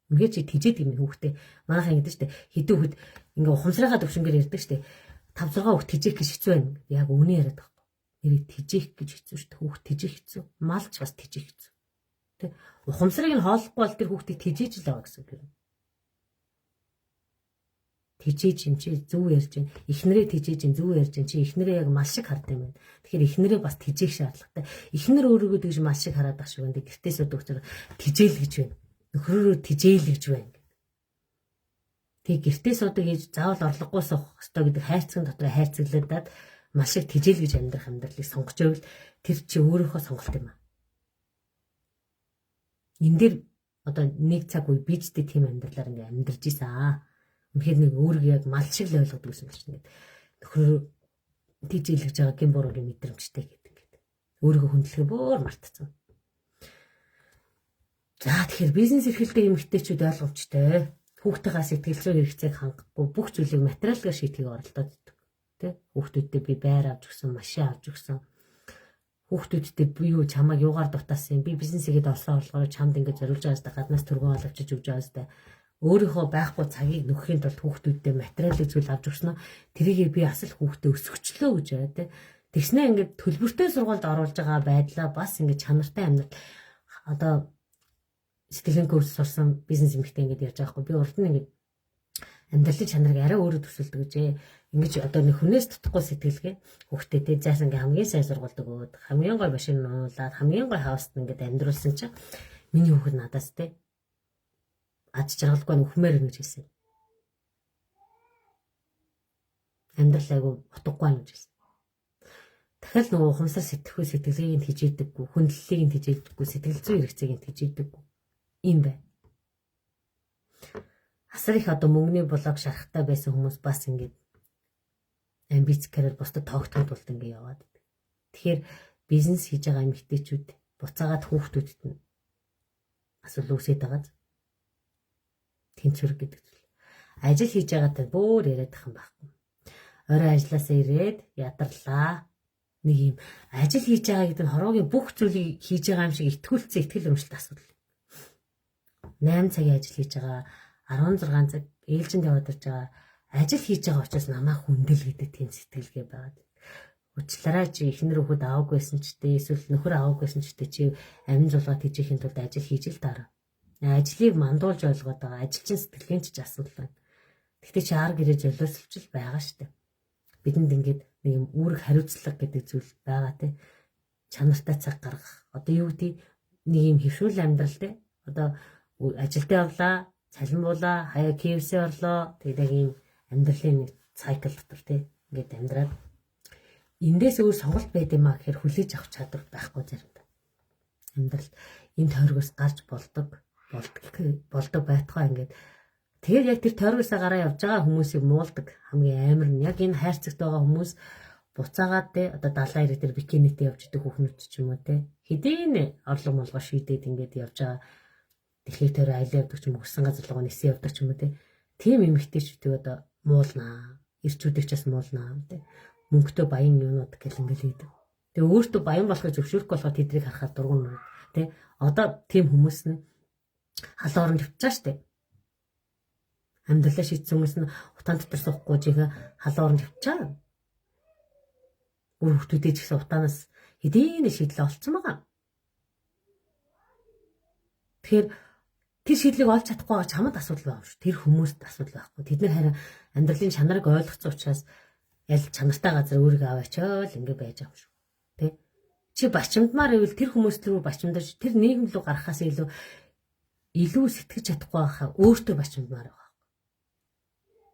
Үнэхээр чи тижээд юм хүүхдээ. Манайхан ингэдэг штэ. Хэдэн хүүхд ингээ ухамсарынхаа төвшингээр ярьдаг штэ. 5 6 хүүхд тижээх гэж хэцүү байна. Яг үнэ яриад байгаа байхгүй. Нэрийг тижээх гэж хэцүү штэ. Хүүхд тижээх хэцүү. Малч бас тижээх хэцүү. Тэ. Ухамсарыг нь хооллохгүй бол тэр хүүхдийг тижээж л байгаа гэсэн үг юм. Тижээж юм чи зөв ярьж байна. Эхнэрээ тижээж юм зөв ярьж байна. Чи эхнэрээ яг мал шиг хард юм байна. Тэгэхээр эхнэрээ бас тижээх шаардлагатай. Эхнэр өөрийгөө тэгж мал шиг хараад ах шиг байна. Гэртээс өдөгчөр тижээл гэж байна. Нөхрөөрөө тижээл гэж байна. Тэг гэртээ суудаг ээж заавал орлогогүй суух ёстой гэдэг хайрцагын дотор хайрцаглагдаад маш их тэжээл гэж амьдрах амьдралыг сонгож байвал тэр чи өөрийнхөө сонголт юм аа. Энэ дээр одоо нэг цаг үе бижтэй тийм амьдралаар ингээ амьдарч исэн аа. Үнэхээр нэг өөрийгөө яг мал шиг л ойлгодог гэсэн чинь ингээд нөхрөө тэжээлгэж байгаа гин буруугийн мэдрэмжтэй гэдэг ингээд өөрийгөө хүндлэхээ бүр мартцсан. За тэгэхээр бизнес эрхэлдэг эмэгтэйчүүд ойлгомжтой. Хүүхдийнхаа сэтгэл зүйн хэрэгцээг хангахгүй бүх зүйлийг материалгаар шийдэхийг оролдоод идэг. Тэ? Хүүхдүүдтэй би байр авч өгсөн, машин авч өгсөн. Хүүхдүүдтэй би юу чамайг юугаар дутаасан юм? Би бизнес хийгээд олсон орлогоор чамд ингэж зориулж байгаас гаднаас түргэн ол авчиж өгч байгаас та өөрийнхөө байхгүй цагийг нөхөхийн тулд хүүхдүүдтэй материалын зүйл авч өгснө. Тэрийг би асал хүүхдээ өсгөчлөө гэж байна тэ. Тэгснэ ингээд төлбөртэй сургуульд оруулж байгаа байдлаа бас ингээд чанартай амьдрал одоо сэтгэлийн курс сурсан бизнес эмэгтэй ингээд ярьж байгаа хгүй. Би урд нь ингээд амьдралын чанарыг арай өөрөөр төсөөлдөг гэжээ. Ингэж одоо нэг хүнээс тутахгүй сэтгэлгээ хүүхдээ зайсан ингээ хамгийн сайн сургуульд өгөөд хамгийн гой машин нуулаад хамгийн гой хауст ингээд амьдруулсан чинь миний хүүхэд надаас те аж жаргалгүй нөхмээр гэж хэлсэн. Амьдрал айгу утгагүй гэж хэлсэн. Дахиад нөгөө ухамсар сэтгэхүй сэтгэлгээг нь хижээдэггүй, хүндлэлийг нь хижээдэггүй, сэтгэл зүйн хэрэгцээг нь хижээдэггүй. Ийм байна. Асар их одоо мөнгөний блог шарахтай байсан хүмүүс бас ингээд амбиц карьер бусдад тоогдохын тулд ингээд яваад байдаг. Тэгэхээр бизнес хийж байгаа эмэгтэйчүүд буцаагаад хүүхдүүдэд нь асуудал үүсээд байгаа. Тэнцвэр гэдэг зүйл. Ажил хийж байгаатай бүр яриад ах юм байхгүй. Орой ажилласаа ирээд ядарлаа. Нэг юм ажил хийж байгаа гэдэг нь хороогийн бүх зүйлийг хийж байгаа юм шиг итгүүлсэн итгэл үнэмшилт асуудал. 8 цагийн ажил хийж байгаа, 16 цаг ээлжинд яваад ирж байгаа, ажил хийж байгаа учраас намайг хүндэл гэдэг тийм сэтгэлгээ байгаад. Уучлаарай чи эхнэр хүүхэд аваагүй байсан ч тэ эсвэл нөхөр аваагүй байсан ч тэ чи амин зулгаа тэжээхийн тулд ажил хийж л таараа. Ажлыг мандуулж ойлгоод байгаа ажилчин сэтгэлгээний ч асуудал байна. Гэхдээ чи ар гэрээ золиослж л байгаа штэ. Бидэнд ингээд нэг юм үүрэг хариуцлага гэдэг зүйл байгаа те. Чанартай цаг гаргах. Одоо юу гэдэг нэг юм хөвшүүл амьдрал те. Одоо ажилдаа явлаа, цалин буулаа, хаяа KFC орлоо. Тэгээд яг ийм амьдралын нэг цайкл дотор те ингээд амьдраад эндээс өөр сонголт байд юм а гэхээр хүлээж авах чадвар байхгүй заримдаа. Амьдрал энэ тойргоос гарч болдог байтугай ингээд тэгээд яг тэр тойргоосоо гараа явж байгаа хүмүүсийг муулдаг хамгийн амар нь яг энэ хайрцагт байгаа хүмүүс буцаагаад те одоо далайн эрэг дээр бикинитэй явж идэг хүүхнүүд ч юм уу те хэдийн орлого молгоо шийдээд ингээд явж байгаа дэлхийд тойроо аялал явдаг ч юм уу өссөн газар руу нисэн явдаг ч юм уу те тийм эмэгтэйчүүдийг одоо муулнаа, эрчүүдийг ч бас муулнаа те мөнгөтэй баян юунууд гэл ингээл хийдэг. Тэгээ өөртөө баян болохыг зөвшөөрөхгүй болохоор тэдрийг харахаар дургуун те одоо тийм хүмүүс нь халуун оронд өвчж байгаа штэ. Амьдралаа шийдсэн хүмүүс нь утаан дотор суухгүй жинхэнэ халуун оронд өвчж байгаа. Үр хүүхдүүдээ ч гэсэн утаанаас хэдийн шийдэл олцсон байгаа. Тэгэхээр тэр шийдлийг олж чадахгүй байгаа чамд асуудал байгаа юм шүү. Тэр хүмүүст асуудал байхгүй. Тэд нар харин амьдралын чанарыг ойлгоцсон учраас аль чанартай газар өөрийгөө аваачаал ингэ байж байгаа юм шүү. Тэ? Чи бачимдмаар ивэл тэр хүмүүст рүү бачимдаж тэр нийгэм рүү гарахаас илүү сэтгэж чадахгүй байхаа өөртөө бачимдмаар байгаа.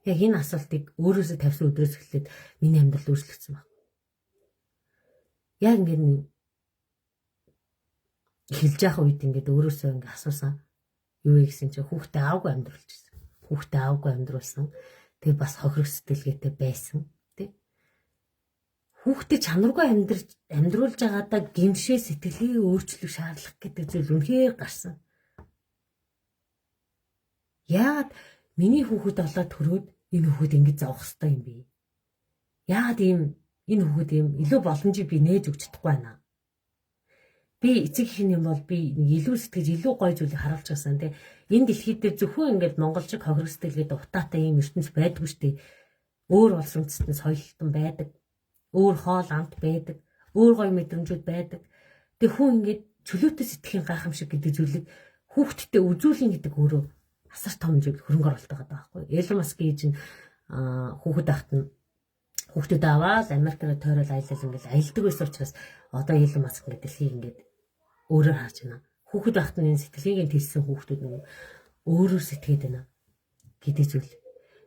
Яг энэ асуултыг өөрөөсөө тавьсан өдрөөс эхлээд миний амьдрал өөрчлөгдсөн байна. Яг ингэ эхэлж явах үед ингээд өөрөөсөө ингэ асуусан. Юу вэ гэсэн чинь хүүхдээ аавгүй амьдруулчихсан. Хүүхдээ аавгүй амьдруулсан. Тэгээ бас хохирох сэтгэлгээтэй байсан. Тэ? Хүүхдээ чанаргүй амьдруулж байгаадаа гимшээ сэтгэлгээ өөрчлөх шаардлага гэдэг зүйл үнэхээр гарсан. Яагаад миний хүүхэд болоод төрөөд энэ хүүхэд ингэж зовх хэвээр юм бэ? Яагаад ийм энэ хүүхэд ийм илүү боломжийг би нээж өгч чадахгүй байна? Би эцэг их юм бол би илүү сэтгэж илүү гоё зүйлийг харуулж байсан тий. Энэ дэлхий дээр зөвхөн ингээд монголчиг хохирох сэтгэлгээд утаатай ийм ертөнц байдгүй шүү дээ. Өөр улс үндэстэн соёлтон байдаг. Өөр хоол амт байдаг. Өөр гоё мэдрэмжүүд байдаг. Тэг хүн ингээд чөлөөтэй сэтгэхийн гайхамшиг гэдэг зүйлийг хүүхдтэд үзүүлэн гэдэг өөрөө асар том зүйл хөрөнгө оруулалт байгаа байхгүй. Элон Маск гэж нь хүүхэд ахт нь хүүхдүүд аваад Америкээр тойрол аялал ингээл аялдаг байсан учраас одоо Элон Маск ингээд дэлхийг ингээд өөрөөр харж байна. Хүүхэд байхад нь энэ сэтгэлгээг нь тэлсэн хүүхдүүд нэг өөрөөр сэтгээд байна гэдэг зүйл.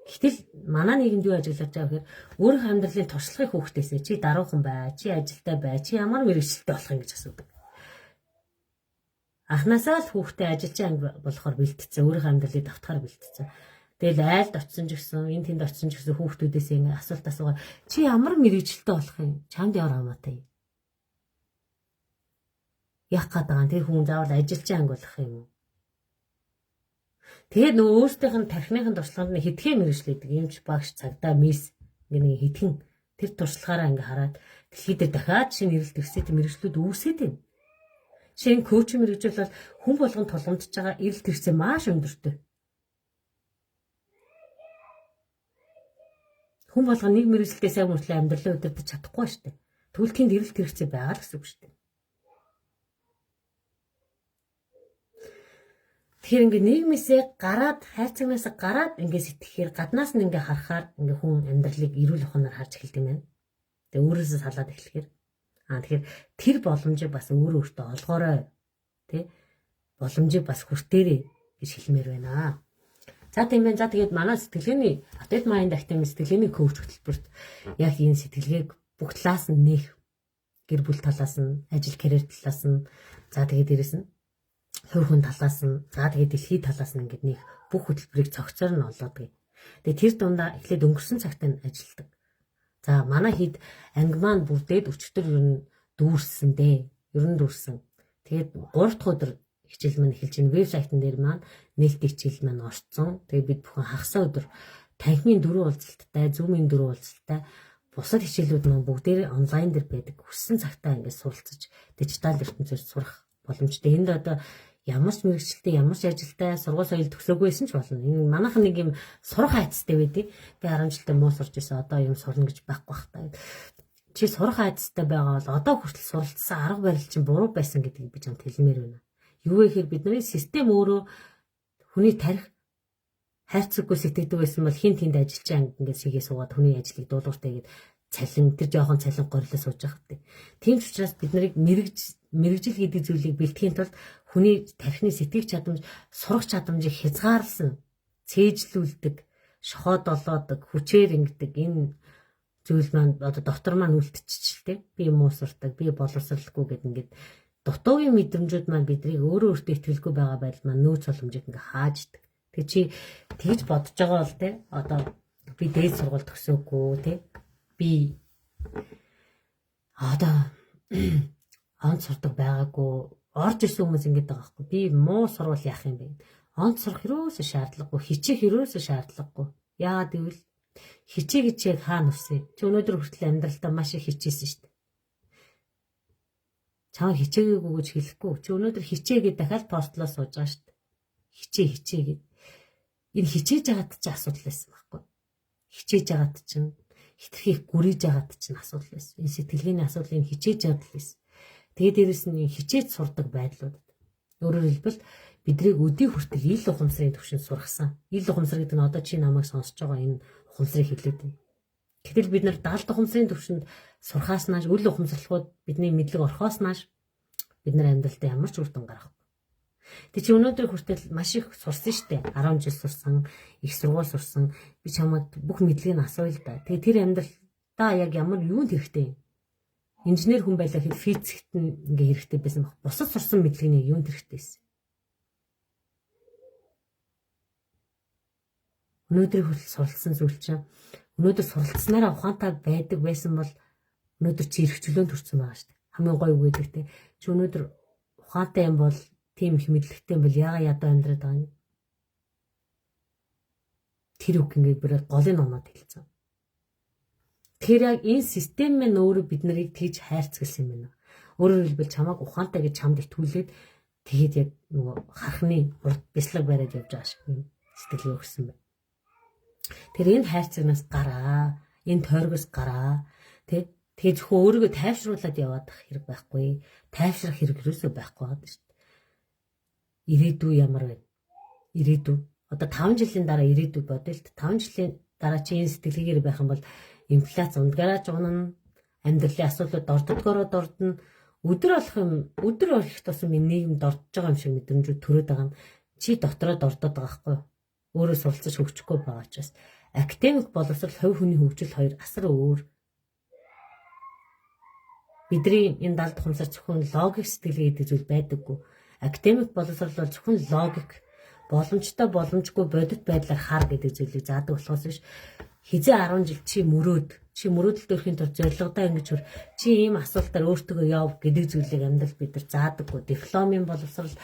Гэтэл манай нийгэмд юу ажиглаж байгаа гэхээр өөрийнх амьдралын туршлагыг хүүхдээсээ чи даруухан бай, чи ажилтай бай, чи ямар мэргэжилтэй болох юм гэж асуудаг. Анхнаасаа л хүүхдээ ажилчин анги болохоор бэлтцсэн, өөрийнх амьдралыг давтахаар бэлтцсэн. Тэгэл айлд очисон ч гэсэн, энэ тэнд очисон ч гэсэн хүүхдүүдээс ингэ асуулт асуугаад чи ямар мэргэжилтэй болох юм? Чамд ямар хамаатай юм? Яах гээд байгаа юм? Тэр хүн заавал ажилчин анги болох юм уу? Тэгээд нөгөө өөрсдийнх нь тархиных нь туршлаганд нь хэдхэн мэргэжил гэдэг юмч багш цагдаа мис ингэ нэг хэдхэн тэр туршлагаараа ингэ хараад дэлхий дээр дахиад шинэ эрэлт эрсэт мэргэжлүүд үүсээд байна. Жишээ нь коуч мэргэжил бол хүн болгон тулгамдж байгаа эрэлт эрсээ маш өндөртэй. Хүн болгон нэг мэргэжилдээ сайн мөртлөө амьдралаа удирдах чадахгүй шүү дээ. Тэгвэл тэнд эрэлт хэрэгцээ байгаа л гэсэн үг шүү дээ. Тэгэхээр ингээ нийгмээсээ гараад хайрцагнаас гараад ингээ сэтгэхээр гаднаас нь ингээ харахаар ингээ хүн амьдралыг эрүүл ухаанаар харж эхэлдэг юм байна. Тэгээ өөрөөсөө салаад эхлэхээр тэгэхээр тэр боломжийг бас өөрөө өөртөө олгоорой тий боломжийг бас хүртээрэй гэж хэлмээр байна. За тийм байна. За тэгээд манай сэтгэлгээний Update Mind Academy сэтгэлгээний коуч хөтөлбөрт яг энэ сэтгэлгээг бүх талаас нь нэх гэр бүл талаас нь, ажил карьер талаас нь, за тэгээд дээрэс нь хувь хүн талаас нь, за тэгээд дэлхий талаас нь ингээд нэх бүх хөтөлбөрийг цогцоор нь олгодог. Тэгээд тэр дундаа эхлээд өнгөрсөн цагт нь ажилладаг. За манай хэд анги маань бүрдээд өчтөр ер нь дүүрсэн дээ. Ер нь дүүрсэн. Тэгээд 3 дахь өдөр хичээл маань эхэлж байна. Вебсайтн дээр маань нээлттэй хичээл маань орцсон. Тэгээд бид бүхэн хагас өдөр танхимын 4 уулзалттай, Zoom-ийн 4 уулзалттай бусад хичээлүүд маань бүгдээрээ онлайн дээр байдаг. Хүссэн цагтаа ингээд суралцаж дижитал ертөнцөөр сурах боломжтой. Энд одоо ямар ч мэргэжилтэй, ямар ч ажилтай, сургууль соёл төгсөөгүй байсан ч болно. Энэ манайхан нэг юм сурах айдастай байдیں۔ Би 10 жилдээ муу сурч байсан. Одоо юм сурна гэж байхгүй бах та. Чи сурах айдастай байгаа бол одоо хүртэл суралцсан арга барил чинь буруу байсан гэдгийг би чамд хэлмээр байна. Юу вэ гэхээр бидний систем өөрөө хүний тарих хайрцаггүй сэтгэдэг байсан бол хин тэнд ажилчин анги ингээд сийгээ суугаад хүний ажлыг дуулууртай гээд цалин тэр жоохон цалин горлоо сууж байгаа хөтэй. Тийм ч учраас бид нарыг мэрэгжил гэдэг зүйлийг бэлтгэхийн тулд хүний тархины сэтгэх чадамж, сурах чадамжийг хязгаарласан, цээжлүүлдэг, шохоод олоодог, хүчээр ингэдэг энэ зүйл маань одоо дотор маань үлдчихэл тээ. Би муу сурдаг, би боловсралгүй гэд ингээд дутуугийн мэдрэмжүүд маань биднийг өөрөө өөртөө итгэлгүй байгаа байдал маань нөөц боломжийг ингээ хааждаг. Тэг чи тэгж бодож байгаа бол те одоо би дээд сургууль төгсөөгүй те би одоо онц сурдаг байгаагүй орж ирсэн хүмүүс ингэж байгаа байхгүй би муу сурвал яах юм бэ? Онц сурах юусоо шаардлагагүй, хичээх юусоо шаардлагагүй. Яагаад гэвэл хичээ гэж яг хаана өссөн? Чи өнөөдөр хүртэл амьдралдаа маш их хичээсэн шүү дээ. Чамайг хичээгээгүй гэж хэлэхгүй. Чи өнөөдөр хичээгээд дахиад постлоо сууж байгаа шүү дээ. Хичээ хичээгээд. Энэ хичээж байгаад чи асуудал байсан байхгүй. Хичээж байгаад чинь хитрхи их гүрийж байгаад чинь асуудал байсан. Энэ сэтгэлгээний асуудал энэ хичээж байгаад л байсан. Тэгээд дээрэс нь энэ хичээж сурдаг байдлууд. Өөрөөр хэлбэл бидрийг өдий хүртэл ил ухамсарын түвшинд сургасан. Ил ухамсар гэдэг нь одоо чи намайг сонсож байгаа энэ ухамсарыг хэлээд байна. Гэтэл бид нар далд ухамсарын түвшинд сурхаас нааш үл ухамсарлахуд бидний мэдлэг орхоос нааш бид нар амьдралдаа ямар ч үр дүн гаргахгүй. Тэг чи өнөөдөр хүртэл маш их сурсан штэ. 10 жил сурсан, их сургууль сурсан. Би чамайг бүх мэдлэгийг нь асууя л да. Тэгээ тэр амьдралдаа яг ямар юунд хэрэгтэй юм? Инженер хүн байлаа гэхэд физикт нь ингээ хэрэгтэй байсан баг. Бусад сурсан мэдлэг нь юунд хэрэгтэй байсан? Өнөөдрийг хүртэл суралцсан зүйл чинь өнөөдөр суралцсанараа ухаантай байдаг байсан бол өнөөдөр чи эрх чөлөөнд төрсэн байгаа шүү дээ. Хамгийн гоё үг гэдэг те. Чи өнөөдөр ухаантай юм бол тийм их мэдлэгтэй юм бол яагаад ядуу амьдраад байгаа юм? Тэр үг ингээд бүр голын номод хэлсэн. Тэгэхээр яг энэ систем маань өөрөө бид нарыг тэгж хайрцагласан юм байна. Өөрөөр хэлбэл чамайг ухаантай гэж чамд итгүүлээд тэгээд яг нөгөө хархны урд бяцлаг бариад явж байгаа шиг юм сэтгэлгээ өгсөн байна. Тэр энэ хайрцагнаас гараа, энэ тойргоос гараа, тэ. Тэгээ зөвхөн өөрийгөө тайвшруулад яваад хэрэг байхгүй. Тайвшрах хэрэг юусоо байхгүй байгаа шүү дээ. Ирээдүй ямар вэ? Ирээдүй. Одоо 5 жилийн дараа ирээдүй бодъё л 5 жилийн дараа чи энэ сэтгэлгээгээр байх юм бол инфляц ундгараач унана, амьдралын асуудлууд дорддогоороо дордно. Өдөр болох юм, өдөр болох тусам энэ нийгэм дордож байгаа юм шиг мэдрэмжүүд төрөөд байгаа нь чи дотроо дордоод байгаа байхгүй юу? Өөрөө суралцаж хөгжихгүй байгаа учраас Академик боловсрол, хувь хүний хөгжил хоёр асар өөр. Бидний энэ далд ухамсар зөвхөн логик сэтгэлгээ гэдэг зүйл байдаггүй. Академик боловсрол бол зөвхөн логик, боломжтой боломжгүй бодит байдлаар хар гэдэг зүйлийг заадаг болохоос биш, хизээ 10 жил чи мөрөөд, чи мөрөөдөлд өрхийн тулд зорилгодоо ингэж хүр, чи ийм асуултаар өөртөө яв гэдэг зүйлийг амьдрал бид нар заадаггүй. Дипломын боловсрол,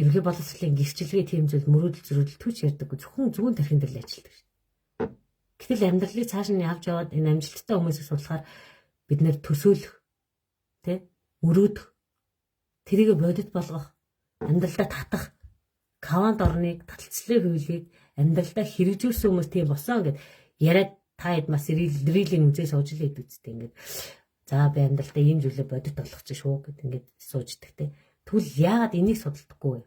ерөнхий боловсролын гэрчилгээ тийм зүйл, мөрөөдөл зөрөөдөл түч ярьдаггүй. Зөвхөн зүүн тархин дээр л ажилладаг шин. Гэтэл амьдралыг цааш нь явж яваад энэ амжилттай хүмүүсийг судлахаар бид нэр төсөөлөх, тэ, мөрөөдөх, тэрийг бодит болгох, амьдралдаа татах, квант орныг, таталцлын хуулийг амьдралдаа хэрэгжүүлсэн хүмүүс тийм босон гэд яриад та хэд бас reel ийн үзээ сууж л идэв үстэй. Ингээд за би амьдралдаа ийм зүйлээ бодит болгочих шүү гэд ингээд сууждаг, те. Тэгвэл яагаад энийг судалдаггүй вэ?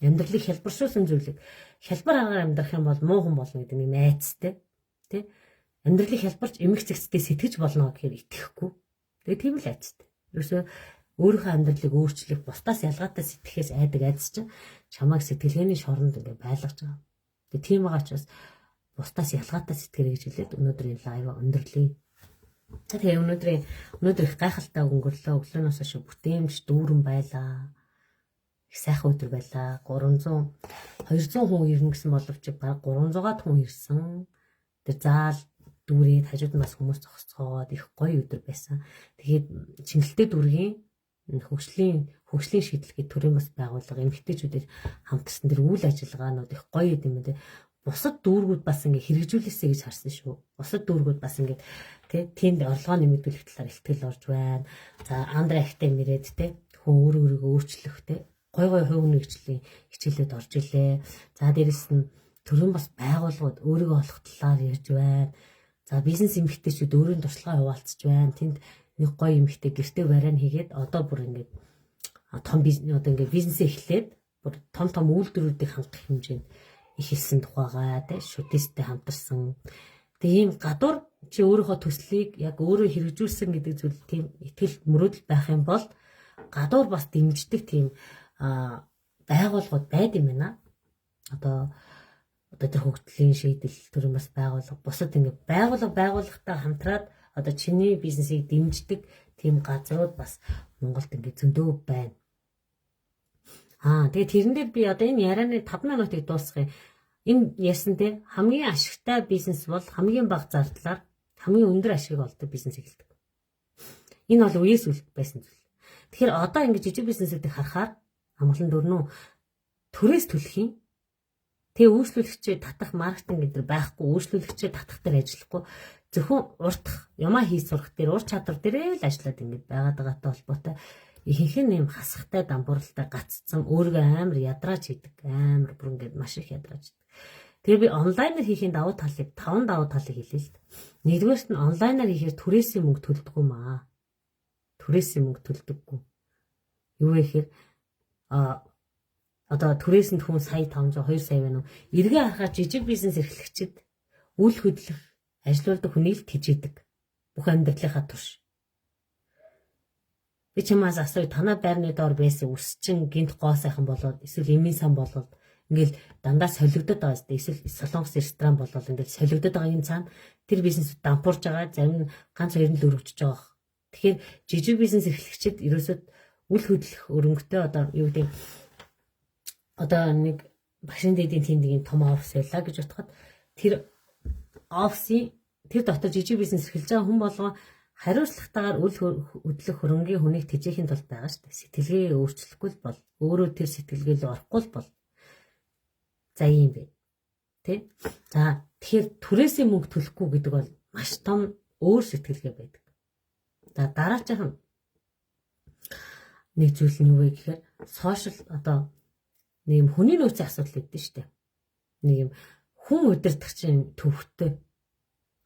Амьдралыг хялбаршуулсан зүйлийг, хялбар аргаар амьдрах юм бол муу хүн болно гэдэг нэг айцтай, тэ. Амьдралыг хялбарч эмх зэгцтэй сэтгэж болно гэхээр итгэхгүй. Тэгээ тийм л айцтай. Ерөөсөө өөрийнхөө амьдралыг өөрчлөх, бусдаас ялгаатай сэтгэхээс айдаг айдас чинь чамайг сэтгэлгээний шоронд ингээ байлгаж байгаа. Тэгээ тийм байгаа учраас бусдаас ялгаатай сэтгэрэй гэж хэлээд өнөөдрийн live өндөрлөе. За, тэгээ өнөөдөр их гайхалтай өнгөрлөө. Өглөөнөөс хойш бүтээмж дүүрэн байлаа. Их сайхан өдөр байлаа. 300 200 хүн ирнэ гэсэн боловч баг 300-аад хүн ирсэн. Тэр заал дүүрээд хажууд нь бас хүмүүс зогсцоогоод их гоё өдөр байсан. Тэгээд Чингэлтэй дүүргийн хөгжлийн шийдэл гэдэг төрийн бас байгууллага эмэгтэйчүүдээр хамтарсан тэр үйл ажиллагаанууд их гоё юм байна. Бусад дүүргүүд бас ингээ хэрэгжүүлээсэй гэж харсан шүү. Бусад дүүргүүд бас ингээ, тий, тэнд орлогоо нэмэгдүүлэх талаар ихтгэл орж байна. За, Андре Ахтай нэрээд, тий, хүн өөрөө өөрийгөө өөрчлөх, тий, гой гой хувь нэгжлийн хичээлүүд орж илээ. За, дээрэс нь төрийн бас байгууллагууд өөрийгөө олох талаар ярьж байна. За, бизнес эмэгтэйчүүд өөрийн туршлагаа хуваалцж байна. Тэнд нэг гоё эмэгтэй гэртээ бариан хийгээд одоо бүр ингээд том бизнес, одоо ингээд бизнесээ эхлээд бүр том том үйлдвэрүүдийг хангах хэмжээнд эхэлсэн тухайгаа, тий, шүтээстэй хамтарсан. Тэгээ ийм гадуур чи өөрийнхөө төслийг яг өөрөө хэрэгжүүлсэн гэдэг зүйл, тийм итгэл мөрөөдөл байх юм бол гадуур бас дэмждэг тийм байгууллагууд байд юм байна. Одоо тэр хөгжлийн шийдэл төрийн бас байгууллага, бусад ингээ байгууллага байгууллагатай хамтраад одоо чиний бизнесийг дэмждэг тийм газрууд бас Монголд ингээ зөндөө байна. Аа, тэгээ тэрэн дээр би одоо энэ ярианы 5 минутыг дуусгая. Энэ ярьсан, те, хамгийн ашигтай бизнес бол хамгийн бага зардлаар хамгийн өндөр ашигыг олдог бизнес эхэлдэг. Энэ бол үеэс үл байсан зүйл. Тэгэхээр одоо ингэж жижиг бизнесүүдийг харахаар амгалан дөрнөө түрээс төлөх юм. Тэгээ үйлчлүүлэгчээ татах маркетинг гэдэг байхгүй, үйлчлүүлэгчээ татах дээр ажиллахгүй, зөвхөн уртах юмаа хийж сурах дээр, ур чадвар дээрээ л ажиллаад ингэж байгаад байгаатай холбоотой ихэнх нь юм хасахтай, дампууралтай, гаццсан, өөрийгөө амар ядрааж хийдэг. Амар бүр ингээд маш их ядрааж хийдэг. Тэгээ би онлайнаар хийхийн давуу талыг, таван давуу талыг хэлье л. Нэгдүгээрт нь онлайнаар хийхээр түрээсийн мөнгө төлдөггүй маа. Түрээсийн мөнгө төлдөггүй. Юу вэ гэхээр одоо түрээсэнд хүн сая 500, 2 сая байна уу? Эргээ харахаар жижиг бизнес эрхлэгчид үл хөдлөх, ажилуулдаг хүнийг л тэжээдэг. Бүх амьдралынхаа турш. Би чамаас асууя, танаа байрны доор байсан үс чин гинт гоо сайхан болоод, эсвэл эмийн сан болоод ингээл дандаа солигдод байгаа зү, эсвэл солонгос ресторан болоод ингээл солигдод байгаа юм, цаана тэр бизнес дампуурж байгаа, зарим нь ганц хоёр нь л өргөжж байгаа. Тэгэхээр жижиг бизнес эрхлэгчид ерөөсөө үл хөдлөх өрөнгөтэй, одоо юу гэдэг, одоо нэг багшин дэдийн тэнд нэг том офис байлаа гэж бодоход тэр офисын тэр дотор жижиг бизнес эрхэлж байгаа хүн болгон хариуцлагатайгаар үл хөдлөх хөрөнгийн хүнийг тэжээхийн тулд байгаа шүү дээ. Сэтгэлгээ өөрчлөхгүй л бол, өөрөө тэр сэтгэлгээ рүү орохгүй л бол за ийм бэ. Тэ? За, тэгэхээр түрээсийн мөнгө төлөхгүй гэдэг бол маш том өөр сэтгэлгээ байдаг. За, дараачих нь нэг зүйл нь юу вэ гэхээр social, одоо нэг юм хүний нөөцийн асуудал өгдөн шүү дээ. Нэг юм хүн удирдах чинь төвхтэй,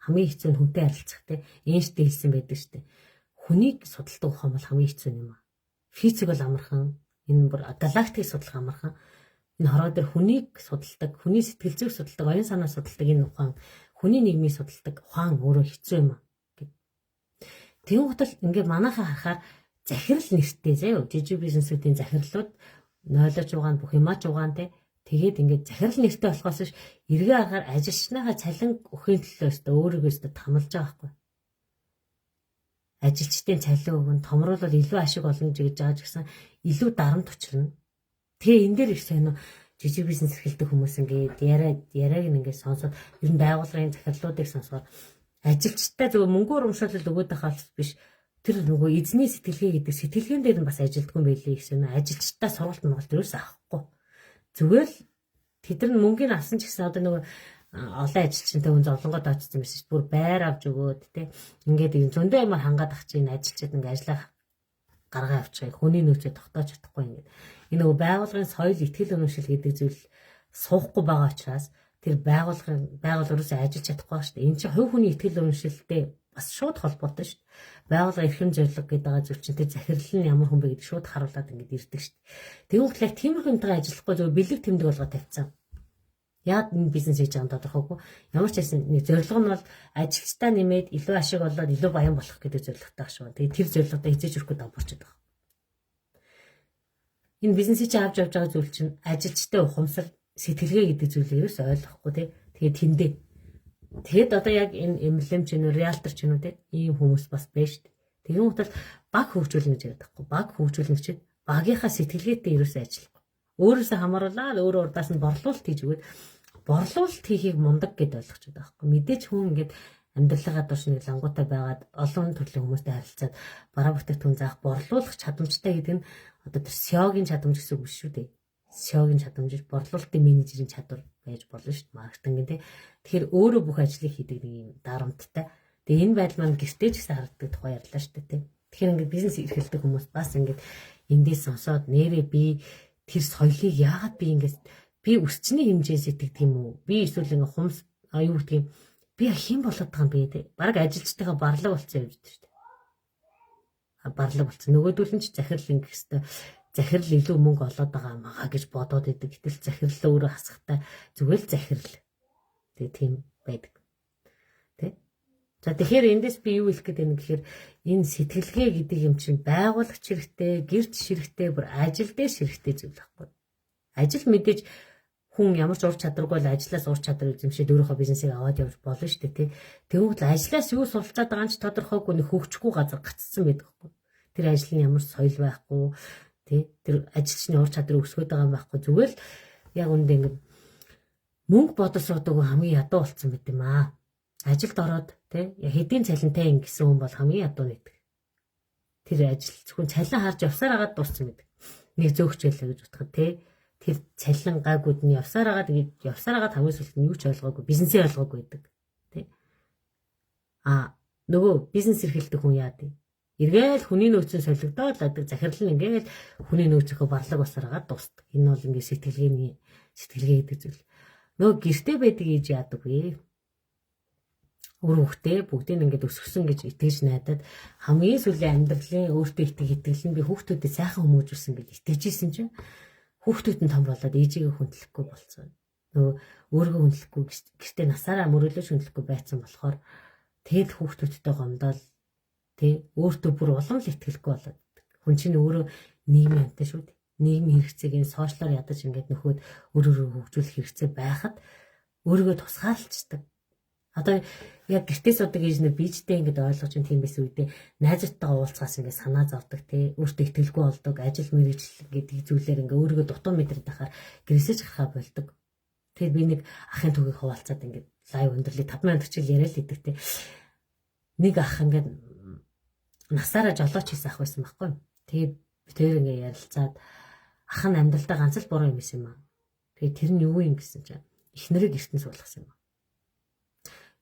хамгийн хэцүү нь хүнтэй харилцах, те. Эйнштейн хэлсэн байдаг шүү дээ. Хүнийг судалдаг ухаан бол хамгийн хэцүү юм аа. Физик бол амархан. Энэ бүр галактикийг судлах амархан. Энэ хороо дээр хүнийг судалдаг, хүний сэтгэл зүйг судалдаг, оюун санаа судалдаг энэ ухаан, хүний нийгмийг судалдаг ухаан өөрөө хэцүү юм аа гэд. Тэгэн гутал ингээ манайхаа харахаар захирал нэртэй заяа. Жижиг бизнесүүдийн захирлууд нойлож угаан, бүх юмаач угаан, те. Тэгээд ингээд захирал нэртэй болохоос биш эргээ аргаар ажилчныхаа цалин өхийн төлөө өстө өөрийгөө өстө тамлаж байгаа байхгүй. Ажилчдын цалин өгөн томруулвал илүү ашиг олно гэж байгаа ч гэсэн илүү дарамт учрна. Тэгээ энэ дээр их сайн жижиг бизнес эрхэлдэг хүмүүс ингээд яриаг нь ингээд сонсоод ер нь байгууллагын захирлуудыг сонсохоор ажилчтай зөв мөнгө урамшуулал өгөөд байхаас биш тэр нөгөө эзний сэтгэлгээ гэдэг сэтгэлгээн дээр нь бас ажилдгүй юм байлээ гэсэн нь ажилчтай сургалт Монголд ерөөс авахгүй. Зүгээр л тэд нар мөнгийг авсан ч гэсэн одоо нөгөө олон ажилчинтай хүн зовлонгод очсон байсан шүү. Бүр байр авч өгөөд те ингээд юм зөндөө ямар хангаад ах чинь ажилчид ингээд ажиллаа гаргаа авчих хүний нөөцөө тогтоож чадахгүй ингээд энэ нөгөө байгууллагын соёл итгэл үнэмшил гэдэг зүйл суухгүй байгаа учраас тэр байгууллагын байгууллага ерөөсөө ажиллаж чадахгүй шүү дээ. Энэ чинь хувь хүний итгэл үнэмшилтэй бас шууд холбоотой шүү дээ. Байгууллага эрхэм зорилго гэдэг байгаа зүйл чинь тэр захирал нь ямар хүн бэ гэдэг шууд харуулад ингээд ирдэг шүү дээ. Тэгвэл яг тиймэрхүү юмтайгаа ажиллахгүй зөв бэлэг тэмдэг болгоо тавьсан. Яад энэ бизнес хийж байгаа юм тодорхойгүй. Ямар ч байсан нэг зорилго нь бол ажилчдаа нэмээд илүү ашиг олоод илүү баян болох гэдэг зорилготой шүү. Тэгээд тэр зорилгодоо хизээж хүрэхгүй давбарчдаг байгаа. Энэ бизнесийг чи авч явж байгаа зүйл чинь ажилчтай ухамсар сэтгэлгээ гэдэг зүйлийг ерөөс ойлгохгүй тий. Тэгээд тэндээ. Тэгэд одоо яг энэ MLM ч юм уу, realtor ч юм уу тий ийм хүмүүс бас байж шүү дээ. Тэгэн утал баг хөгжүүлнэ гэж яриад байхгүй. Баг хөгжүүлнэ гэж багийнхаа сэтгэлгээтэй ерөөсөө ажиллахгүй. Өөрөөсөө хамааруулаад өөрөө урдаас нь борлуулалт хийж өгөөд борлуулалт хийхийг мундаг гэд ойлгочиход байгаа байхгүй. Мэдээч хүн ингээд амьдралынхаа турш нэг лангуутай байгаад олон төрлийн хүмүүстэй харилцаад бараа бүтээгдэхүүн заах борлуулах чадамжтай гэдэг нь одоо тэр SEO-гийн чадамж гэсэн үг шүү дээ. SEO-гийн чадамж, борлуулалтын менежерийн чадвар байж болно шүү дээ. Маркетингийн тий. Тэгэхээр өөрөө бүх ажлыг хийдэг нэг юм дарамттай. Тэгээ энэ байдал маань гэртээ ч гэсэн харагддаг тухай ярьлаа шүү дээ тий. Тэгэхээр ингээд бизнес эрхэлдэг хүмүүс бас ингээд эндээс сонсоод нэрээ би тэр соёлыг яагаад би ингээд би өсчний хэмжээ сэтгэдэг юм уу? Би эсвэл ингээд хумс юу гэдэг юм би хэн болоод байгаа юм бэ те? Бараг ажилчтайгаа барлаг болсон юм шүү дээ. Барлаг болсон. Нөгөөдөл нь ч захирал ингэх хэвээр захирал илүү мөнгө олоод байгаа мага гэж бодоод идэг. Гэтэл захирал өөрөө хасахтай зүгээр л захирал. Тэгээ тийм байдаг. Тэ? За тэгэхээр эндээс би юу хэлэх гээд байна гэхээр энэ сэтгэлгээ гэдэг юм чинь байгуулагч хэрэгтэй, гэрч хэрэгтэй, бүр ажил дээр хэрэгтэй зүйл байхгүй. Ажил мэдээж хүн ямар ч ур чадваргүй бол ажлаас ур чадвар эзэмшээд өөрийнхөө бизнесийг аваад явж болно шүү дээ тий. Тэгвэл ажлаас юу суралцаад байгаа нь ч тодорхойгүй нэг хөгжихгүй газар гацсан байдаг хгүй. Тэр ажил нь ямар ч соёл байхгүй тий. Тэр ажилчны ур чадварыг өсгөөд байгаа юм байхгүй. Зүгээр л яг үндэ ингэ мөнгө боловсруулдаг хамгийн ядуу болсон байт юм аа. Ажилд ороод тий хэдийн цалинтай ингэсэн хүн бол хамгийн ядуу нэгдэг. Тэр ажил зөвхөн цалин харж явсаар агаад дууссан байдаг. Нэг зөөгч байлаа гэж бодоход тий тэр цалин гайгууд нь явсаар агаад ингэж явсаар агаад хамгийн сүүлд нь юу ч ойлгоогүй бизнесээ ойлгоогүй байдаг тий. А нөгөө бизнес эрхэлдэг хүн яа дий? Эргээл хүний нөөцөн солигдоод л байдаг. Захирал нь ингээл хүний нөөцөхөө барлаг басаар агаад дуустдаг. Энэ бол ингээ сэтгэлгээний сэтгэлгээ гэдэг зүйл. Нөгөө гэрте байдаг ээж яадаг вэ? Үр хөвгтөө бүгдийг ингээд өсгсөн гэж итгэж найдаад хамгийн сүүлийн амьдралын өөртөө итгэх итгэл нь би хүүхдүүдэд сайхан хүмүүжүүлсэн гэж итгэж исэн чинь хүүхдүүд нь том болоод ээжигээ хүндлэхгүй болсон. Нөгөө өөрийгөө хүндлэхгүй гэртээ насаараа мөрөөлөж хүндлэхгүй байцсан болохоор тэгэл хүүхдүүдтэй гомдоол тий өөртөө бүр улам л итгэлгүй болоод. Хүн чинь өөрөө нийгмийн амьтан шүү дээ. Нийгмийн хэрэгцээг энэ сошиалар ядаж ингээд нөхөд өөр өөрийгөө хөгжүүлэх хэрэгцээ байхад өөрийгөө тусгаарлцдаг. Одоо яг гэртээ судаг ээж нэр бийжтэй ингээд ойлгож ин тийм байсан үедээ найзуудтайгаа уулзахаас ингээд санаа зовдөг тий өөртөө итгэлгүй болдог ажил мэргэжил гэдэг зүйлээр ингээд өөрийгөө дутуу мэдрээд байхаар гэрээсээ ч гарахаа болдог. Тэгэхээр би нэг ахын түүхийг хуваалцаад ингээд live өндөрлөе 5 минут хичээл яриа л идэг тий. Нэг ах ингээд насаараа жолооч хийсэн ах байсан байхгүй. Тэгээд би тэр ингээд ярилцаад ах нь амьдралдаа ганц л буруу юм исэн юм аа. Тэгээд тэр нь юу юм гэсэн чинь эхнэрийг гэрт нь суулгасан юм.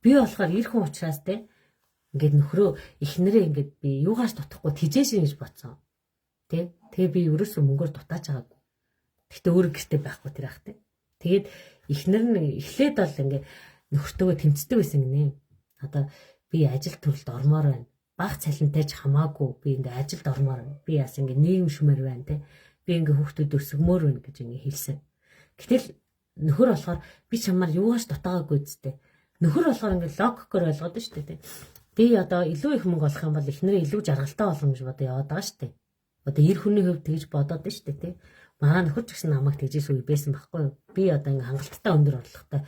Би болохоор эр хүн учраас те ингээд нөхрөө эхнэрээ ингээд би юугаас дутахгүй тижээшин гэж бодсон. Тэ? Тэгээ би ерөөсөө мөнгөөр дутааж байгаагүй. Гэхдээ өөр гэрте байхгүй тэр ах те. Тэгээд эхнэр нь эхлээд бол ингээд нөхөртөөгөө тэмцдэг байсан гинэ. Одоо би ажил төрөлд ормоор байна. Баг цалинтай ч хамаагүй би ингээд ажилд ормоор байна. Би яас ингээд нийгэм шүмэр байна те. Би ингээд хүүхдүүд өсгмөр байна гэж ингээд хэлсэн. Гэтэл нөхөр болохоор би чамаар юугаас дутаагаагүй зү. Нөхөр болохоор ингээд логикоор ойлгоод шүү дээ. Би одоо илүү их мөнгө олох юм бол эхнэрээ илүү жаргалтай болгоно гэж бодоо яваад байгаа шүү дээ. Одоо эр хүний хувьд тэгж бодоод шүү дээ, тий. Манай нөхөр ч гэсэн намайг тэгжээс үе байсан байхгүй юу? Би одоо ингээ хангалттай өндөр орлоготой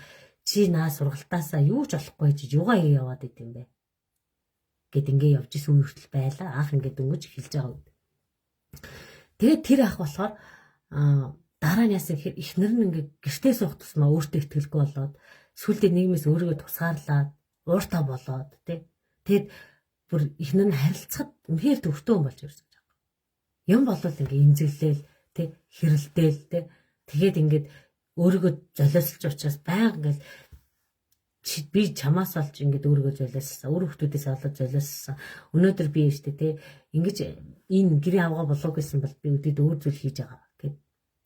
чи наа сургалтаасаа юу ч олохгүй чи юугаа хий яваад идэм бэ гэд ингээ явж исэн үе хүртэл байлаа. Анх ингээ дөнгөж эхэлж байгаа үед. Тэгээд тэр ах болохоор дараа нь яасан гэхээр эхнэр нь ингээ гэртээ суух тусмаа өөртөө итгэлгүй болоод сүүлдээ нийгмээс өөрийгөө тусгаарлаад ууртаа болоод тий. Тэгэд бүр эхнэр нь харилцахад үнэхээр төвхтөө хүн болж ирсэн гэж байна. Юм болвол ингээ имзэглээл тий, хэрэлдээл тий. Тэгээд ингээд өөрийгөө золиослж учраас байнга ингээл би чамаас олж ингээд өөрийгөө золиослсон. Өөр хүмүүсээс олоод золиослсон. Өнөөдөр би штэ тий ингэж энэ гэрийн авгаа болов гэсэн бол би өдөд өөр зүйл хийж байгаа гэд.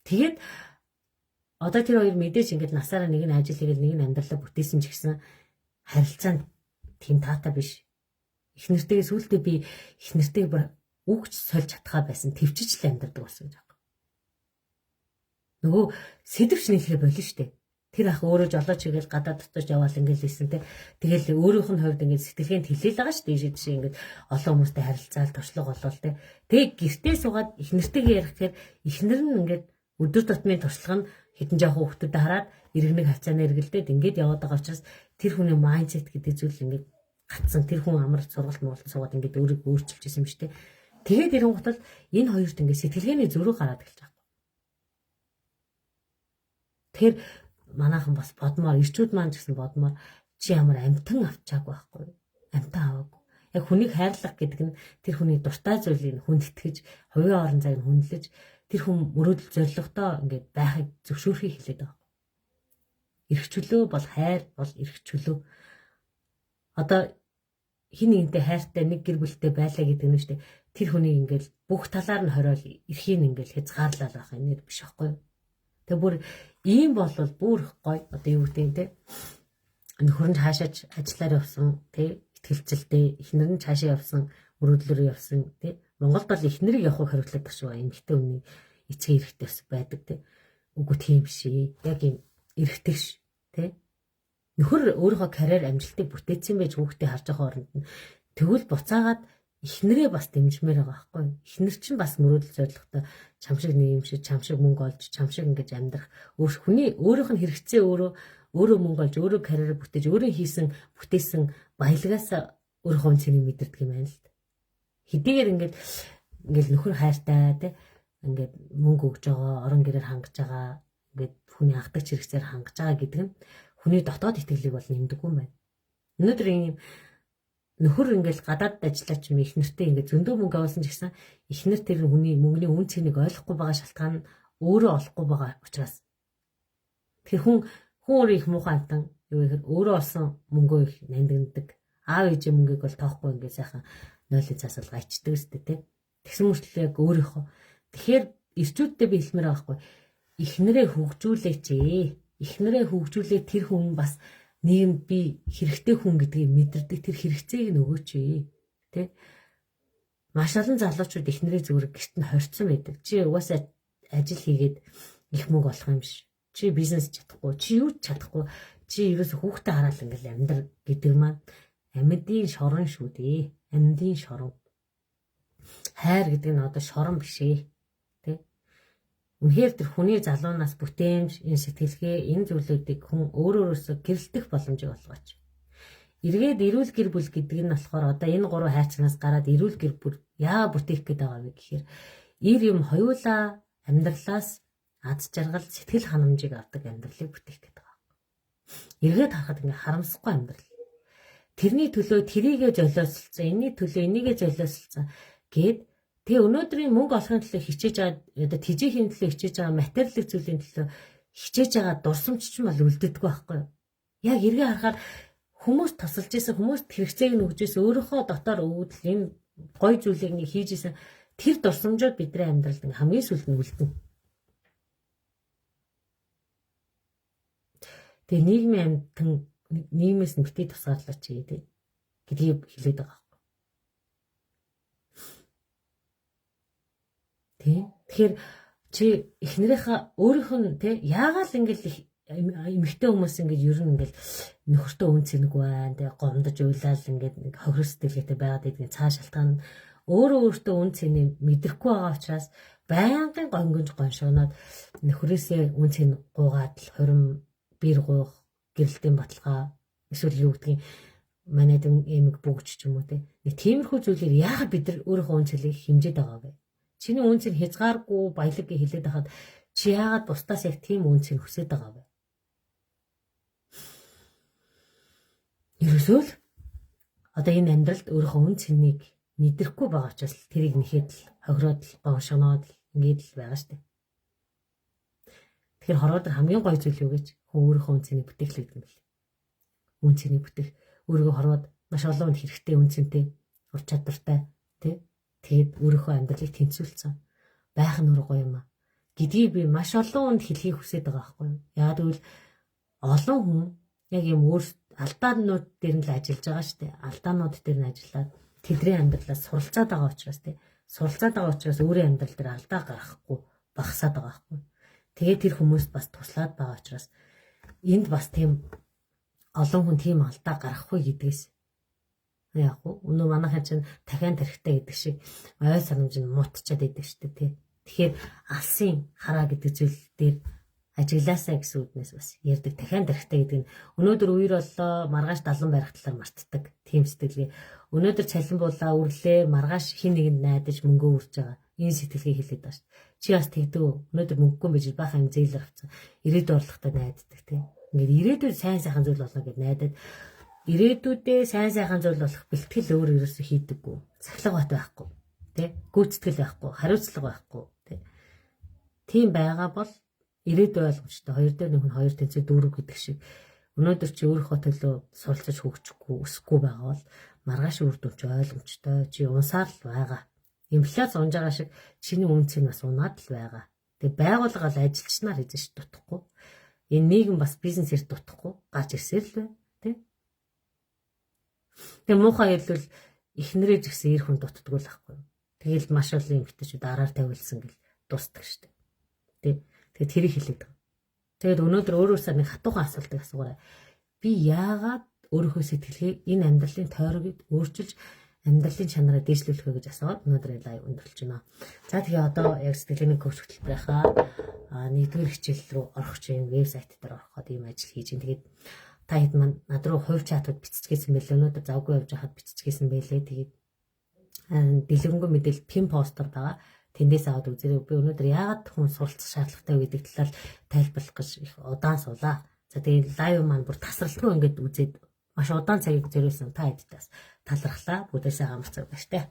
Тэгээд одоо тэр хоёр мэдээж ингээд насаараа нэг нь ажил хийгээл нэг нь амьдралаа бүтээсэн ч гэсэн харилцаа нь тийм таатай биш. Их нэртэйгээ сүултээ би их нэртэйг бүр үгч сольж чадхаа байсан. Тэвчиж л амьдардаг болсон гэж байна. Нөгөө сэдвч нийлхэ болно штэ. Тэр ах өөрөө жолооч хийгээл гадаад дотож яваал ингээл хийсэн те. Тэгэл өөрийнх нь хувьд ингээд сэтгэлгээнд хэлээл байгаа шүү дээ. Ийшээ тийшээ ингээд олон хүмүүстэй харилцаал туршлага болол те. Тэгээ гэртээ суугаад их нэртэйгээ ярих гэхээр ихнэр нь ингээд өдөр тутмын туршлага нь хэдэн жоохон хүүхдүүдэд хараад иргэнэг хавцааны эргэлдээд ингээд яваад байгаа учраас тэр хүний майндсет гэдэг зүйл ингээд гацсан. Тэр хүн амар сургалт муулт суугаад ингээд өөрийгөө өөрчилж исэн юм шүү дээ. Тэгээд ирэнгуут л энэ хоёрт ингээд сэтгэлгээний зөрүү гараад эхэлж байгаа. Тэгэхээр манайхан бас бодмоор, ирчүүд маань ч гэсэн бодмоор чи ямар амтан авчаагүй байхгүй юу? Амтан аваагүй. Яг хүнийг хайрлах гэдэг нь тэр хүний дуртай зүйлийг хүндэтгэж, хувийн орон зайг хүндлэж, тэр хүн мөрөөдөл зорилготой ингээд байхыг зөвшөөрөхийг хэлээд байгаа. Эрх чөлөө бол хайр бол эрх чөлөө. Одоо хин нэгэнтэй хайртай нэг гэр бүлтэй байлаа гэдэг нь шүү дээ. Тэр хүнийг ингээд бүх талаар нь хориол эрхийг ингээд хязгаарлал байх юм нэр биш байхгүй юу? Тэг бүр ийм болвол бүр гоё одоо юу гэдэг юм те нөхөр нь хаашаач ажиллаар явсан те итгэлцэлтэй эхнэр нь цаашаа явсан мөрөөдлөөр явсан те Монголд бол эхнэрийг явахыг хориглоод шүү эмэгтэй хүний эцэг эрхтэй бас байдаг те үгүй тийм биш ээ яг юм эрхтэйш те нөхөр өөрийнхөө карьер амжилтыг бүтээсэн байж хүүхдээ харж байгаа оронд нь тэгвэл буцаагаад эхнэрээ бас дэмжмээр байгаа байхгүй юу? Эхнэр чинь бас мөрөөдөл зорилготой чам шиг нэг юм шиг чам шиг мөнгө олж чам шиг ингэж амьдрах өөр хүний өөрийнх нь хэрэгцээ өөрөө өөрөө мөнгө олж өөрөө карьер бүтээж өөрөө хийсэн бүтээсэн баялагаас өөрийнхөө цэнийг мэдэрдэг юм байна л да. Хэдийгээр ингээд ингээл нөхөр хайртай те ингээд мөнгө өгж байгаа, орон гэрээр хангаж байгаа, ингээд хүний анхдагч хэрэгцээр хангаж байгаа гэдэг нь хүний дотоод итгэлийг бол нэмдэггүй юм байна. Өнөөдөр ийм нөхөр ингээл гадаадд ажиллаач юм их нэртэй ингээд зөндөө мөнгө авсан ч гэсэн ихнэр тэр хүний мөнгөний үн цэнийг ойлгохгүй байгаа шалтгаан нь өөрөө олохгүй байгаа учраас. Тэгэхээр хүн өөрөө их муухай амтан юу гэхээр өөрөө олсон мөнгөө их нандиндаг. Аав ээжийн мөнгийг бол тоохгүй ингээд сайхан нойлын цаас бол гайчдаг өстэй тий. Тэгсэн мөртлөө яг өөрийнхөө. Тэгэхээр ирчүүдтэй би хэлмээр байгаа байхгүй. Ихнэрээ хөгжүүлээч ээ. Ихнэрээ хөгжүүлээ тэр хүн бас нийгэмд би хэрэгтэй хүн гэдгийг мэдэрдэг тэр хэрэгцээг нь өгөөч ээ. Тэ? Маш олон залуучууд эхнэрээ зүгээр гэрт нь хорцсон байдаг. Чи угаасаа ажил хийгээд их мөнгө олох юм биш. Чи бизнес чадахгүй, чи юу ч чадахгүй, чи ерөөсө хүүхдээ хараал ингээл амьдр гэдэг маань амьдын шорон шүү дээ. Амьдын шорон. Хайр гэдэг нь одоо шорон биш ээ. Үнэхээр тэр хүний залуунаас бүтээмж, энэ сэтгэлгээ, энэ зүйлүүдийг хүн өөр өөрөөсөө гэрэлтэх боломжийг олгооч. Эргээд эрүүл гэр бүл гэдэг нь болохоор одоо энэ гурван хайрцагнаас гараад эрүүл гэр бүл яа бүтээх гээд байгаа вэ гэхээр ир юм хоёулаа амьдралаас аз жаргал, сэтгэл ханамжийг авдаг амьдралыг бүтээх гээд байгаа. Эргээд харахад ингээ харамсахгүй амьдрал. Тэрний төлөө тэрийгэ золиослцсон, энэний төлөө энийгэ золиослцсон гээд тэгээ өнөөдрийн мөнгө олохын төлөө хичээж байгаа одоо тэжээхийн төлөө хичээж байгаа материалын зүйлийн төлөө хичээж байгаа дурсамж чинь бол үлддэггүй байхгүй юу? Яг эргээ харахаар хүмүүс тусалж исэн, хүмүүст хэрэгцээг нь өгж исэн, өөрийнхөө дотор өвдөл энэ гой зүйлийг нэг хийж исэн тэр дурсамжууд бидний амьдралд хамгийн сүүлд нь үлдэнэ. Тэгээ нийгмийн амьтан нийгмээс нь битгий тусгаарлаач тий гэдгийг хэлээд байгаа. Тий. Тэгэхээр чи эхнэрийнхээ өөрийнх нь тий яагаад л ингээл эмэгтэй хүмүүс ингээд ер нь ингээл нөхөртөө үн цэнэг байна тий гомдож уйлал ингээд нэг хохир сэтгэлгээтэй байгаад байдгийг цаа шалтгаан Өөрөө өөртөө үн цэнийг мэдрэхгүй байгаа учраас байнгын гонгонж гоншогноод нөхрөөсөө үн цэн гуугаад л хурим бэр гуух, гэрэлтийн баталгаа эсвэл юу гэдгийг манайд эмэг бүгж ч юм уу те. Нэг тиймэрхүү зүйлээр яагаад бид нар өөрийнхөө үн цэнийг хэмжээд байгаа вэ? Чиний үн цэн хязгааргүй баялаг гэж хэлээд байхад чи яагаад бусдаас яг тийм үн цэн хүсээд байгаа вэ? Ерөөсөө л одоо энэ амьдралд өөрийнхөө үн цэнийг мэдрэхгүй байгаа учраас тэрийг нэхэд л хохироод л гоншгоноод л ингээд л байгаа штэ. Тэгэхээр хорвоо дээр хамгийн гоё зүйл юу гэж хүн өөрийнхөө үн цэнийг бүтээх л гэдэг юм бэл. Үн цэнийг бүтээх, өөрийгөө хорвоод маш олон хүнд хэрэгтэй үн цэнтэй, ур чадвартай тий. Тэгээд өөрийнхөө амьдралыг тэнцвүүлсэн байх нь өөр гоё юм а гэдгийг би маш олон хүнд хэлхийг хүсэж байгаа байхгүй юу. Яагаад гэвэл олон хүн яг юм өөр алдаанууд дээр нь л ажиллаж байгаа шүү дээ. Алдаанууд дээр нь ажиллаад тэдний амьдралаас суралцаад байгаа учраас тий. Суралцаад байгаа учраас өөрийн амьдрал дээр алдаа гаргахгүй багасаад байгаа байхгүй. Тэгээд тэр хүмүүст бас туслаад байгаа учраас энд бас тийм олон хүн тийм алдаа гаргахгүй гэдгээс яг уу өнөө манайхан чинь дахиан тархитай гэдэг шиг ой санамж нь мутчаад идэг шүү дээ тий. Тэгэхээр алсын хараа гэдэг зүйл дээр ажиглаасаа гэсэн үднээс бас ярьдаг. Дахиан тархитай гэдэг нь өнөөдөр үер боллоо, маргааш далан барих талаар мартдаг. Тийм сэтгэлгээ. Өнөөдөр цалин буулаа үрлээ, маргааш хин нэгэнд найдаж мөнгөө үрж байгаа. Энэ сэтгэлгээ хэлээд байгаа шүү дээ. Чи бас тэгдэг үү? Өнөөдөр мөнгөгүй байж баахан юм зээлэр авцсан. Ирээдүйн орлоготой найддаг тий. Ингээд ирээдүйд сайн сайхан зүйл болно гэд найдаад ирээдүйдээ сайн сайхан зүйл болох бэлтгэл өөр ерөөсөө хийдэггүй. Сахилга бат байхгүй. Тэ? Гүйцэтгэл байхгүй, хариуцлага байхгүй. Тэ? Тийм байгаа бол ирээдүй ойлгомжтой. 2 дээр нэг нь 2.4 гэдэг шиг өнөөдөр чи өөрийнхөө төлөө суралцаж хөгжихгүй, өсөхгүй байгаа бол маргааш үр дүн чи ойлгомжтой. Чи унсаар л байгаа. Инфляц унж байгаа шиг чиний үнэ цэн бас унаад л байгаа. Тэгээ байгууллага л ажилчнаар хийж дутахгүй. Энэ нийгэм бас бизнесээр дутахгүй гарч ирсээр л байна. Тэ? Тэгээ муухай хэлбэл эхнэрээ ч гэсэн эр хүн дутдаггүй л байхгүй. Тэгэл маш олон эмэгтэйчүүд араар тавиулсан гэл дуустдаг шүү дээ. Тэ? Тэгээд тэрийг хэлээд байгаа. Тэгээд өнөөдөр өөрөөсөө нэг хатуухан асуултыг асуугаарай. Би яагаад өөрийнхөө сэтгэлгээг энэ амьдралын тойргийг өөрчилж амьдралын чанараа дээшлүүлэх вэ гэж асууад өнөөдөр live өндөрлөж байна. За тэгээ одоо яг сэтгэлгээний коуч хөтөлбөрийнхаа нэгдүгээр хичээл рүү орох чинь вебсайт дээр ороход ийм ажил хийж байна. Тэгээд та хэд маань над руу хувь чатууд биччихсэн байлээ. Өнөөдөр завгүй явж байхад биччихсэн байлээ. Тэгээд дэлгэрэнгүй мэдээлэл пин постэр байгаа. Тэндээс аваад үзээрэй. Би өнөөдөр яагаад хүн суралцах шаардлагатай вэ гэдэг талаар тайлбарлах гэж их удаан суулаа. За тэгээд live маань бүр тасралтгүй ингээд үзээд маш удаан цагийг зориулсан та хэдтэй бас талархлаа. Бүгдээ сайхан амарцаг баяртай.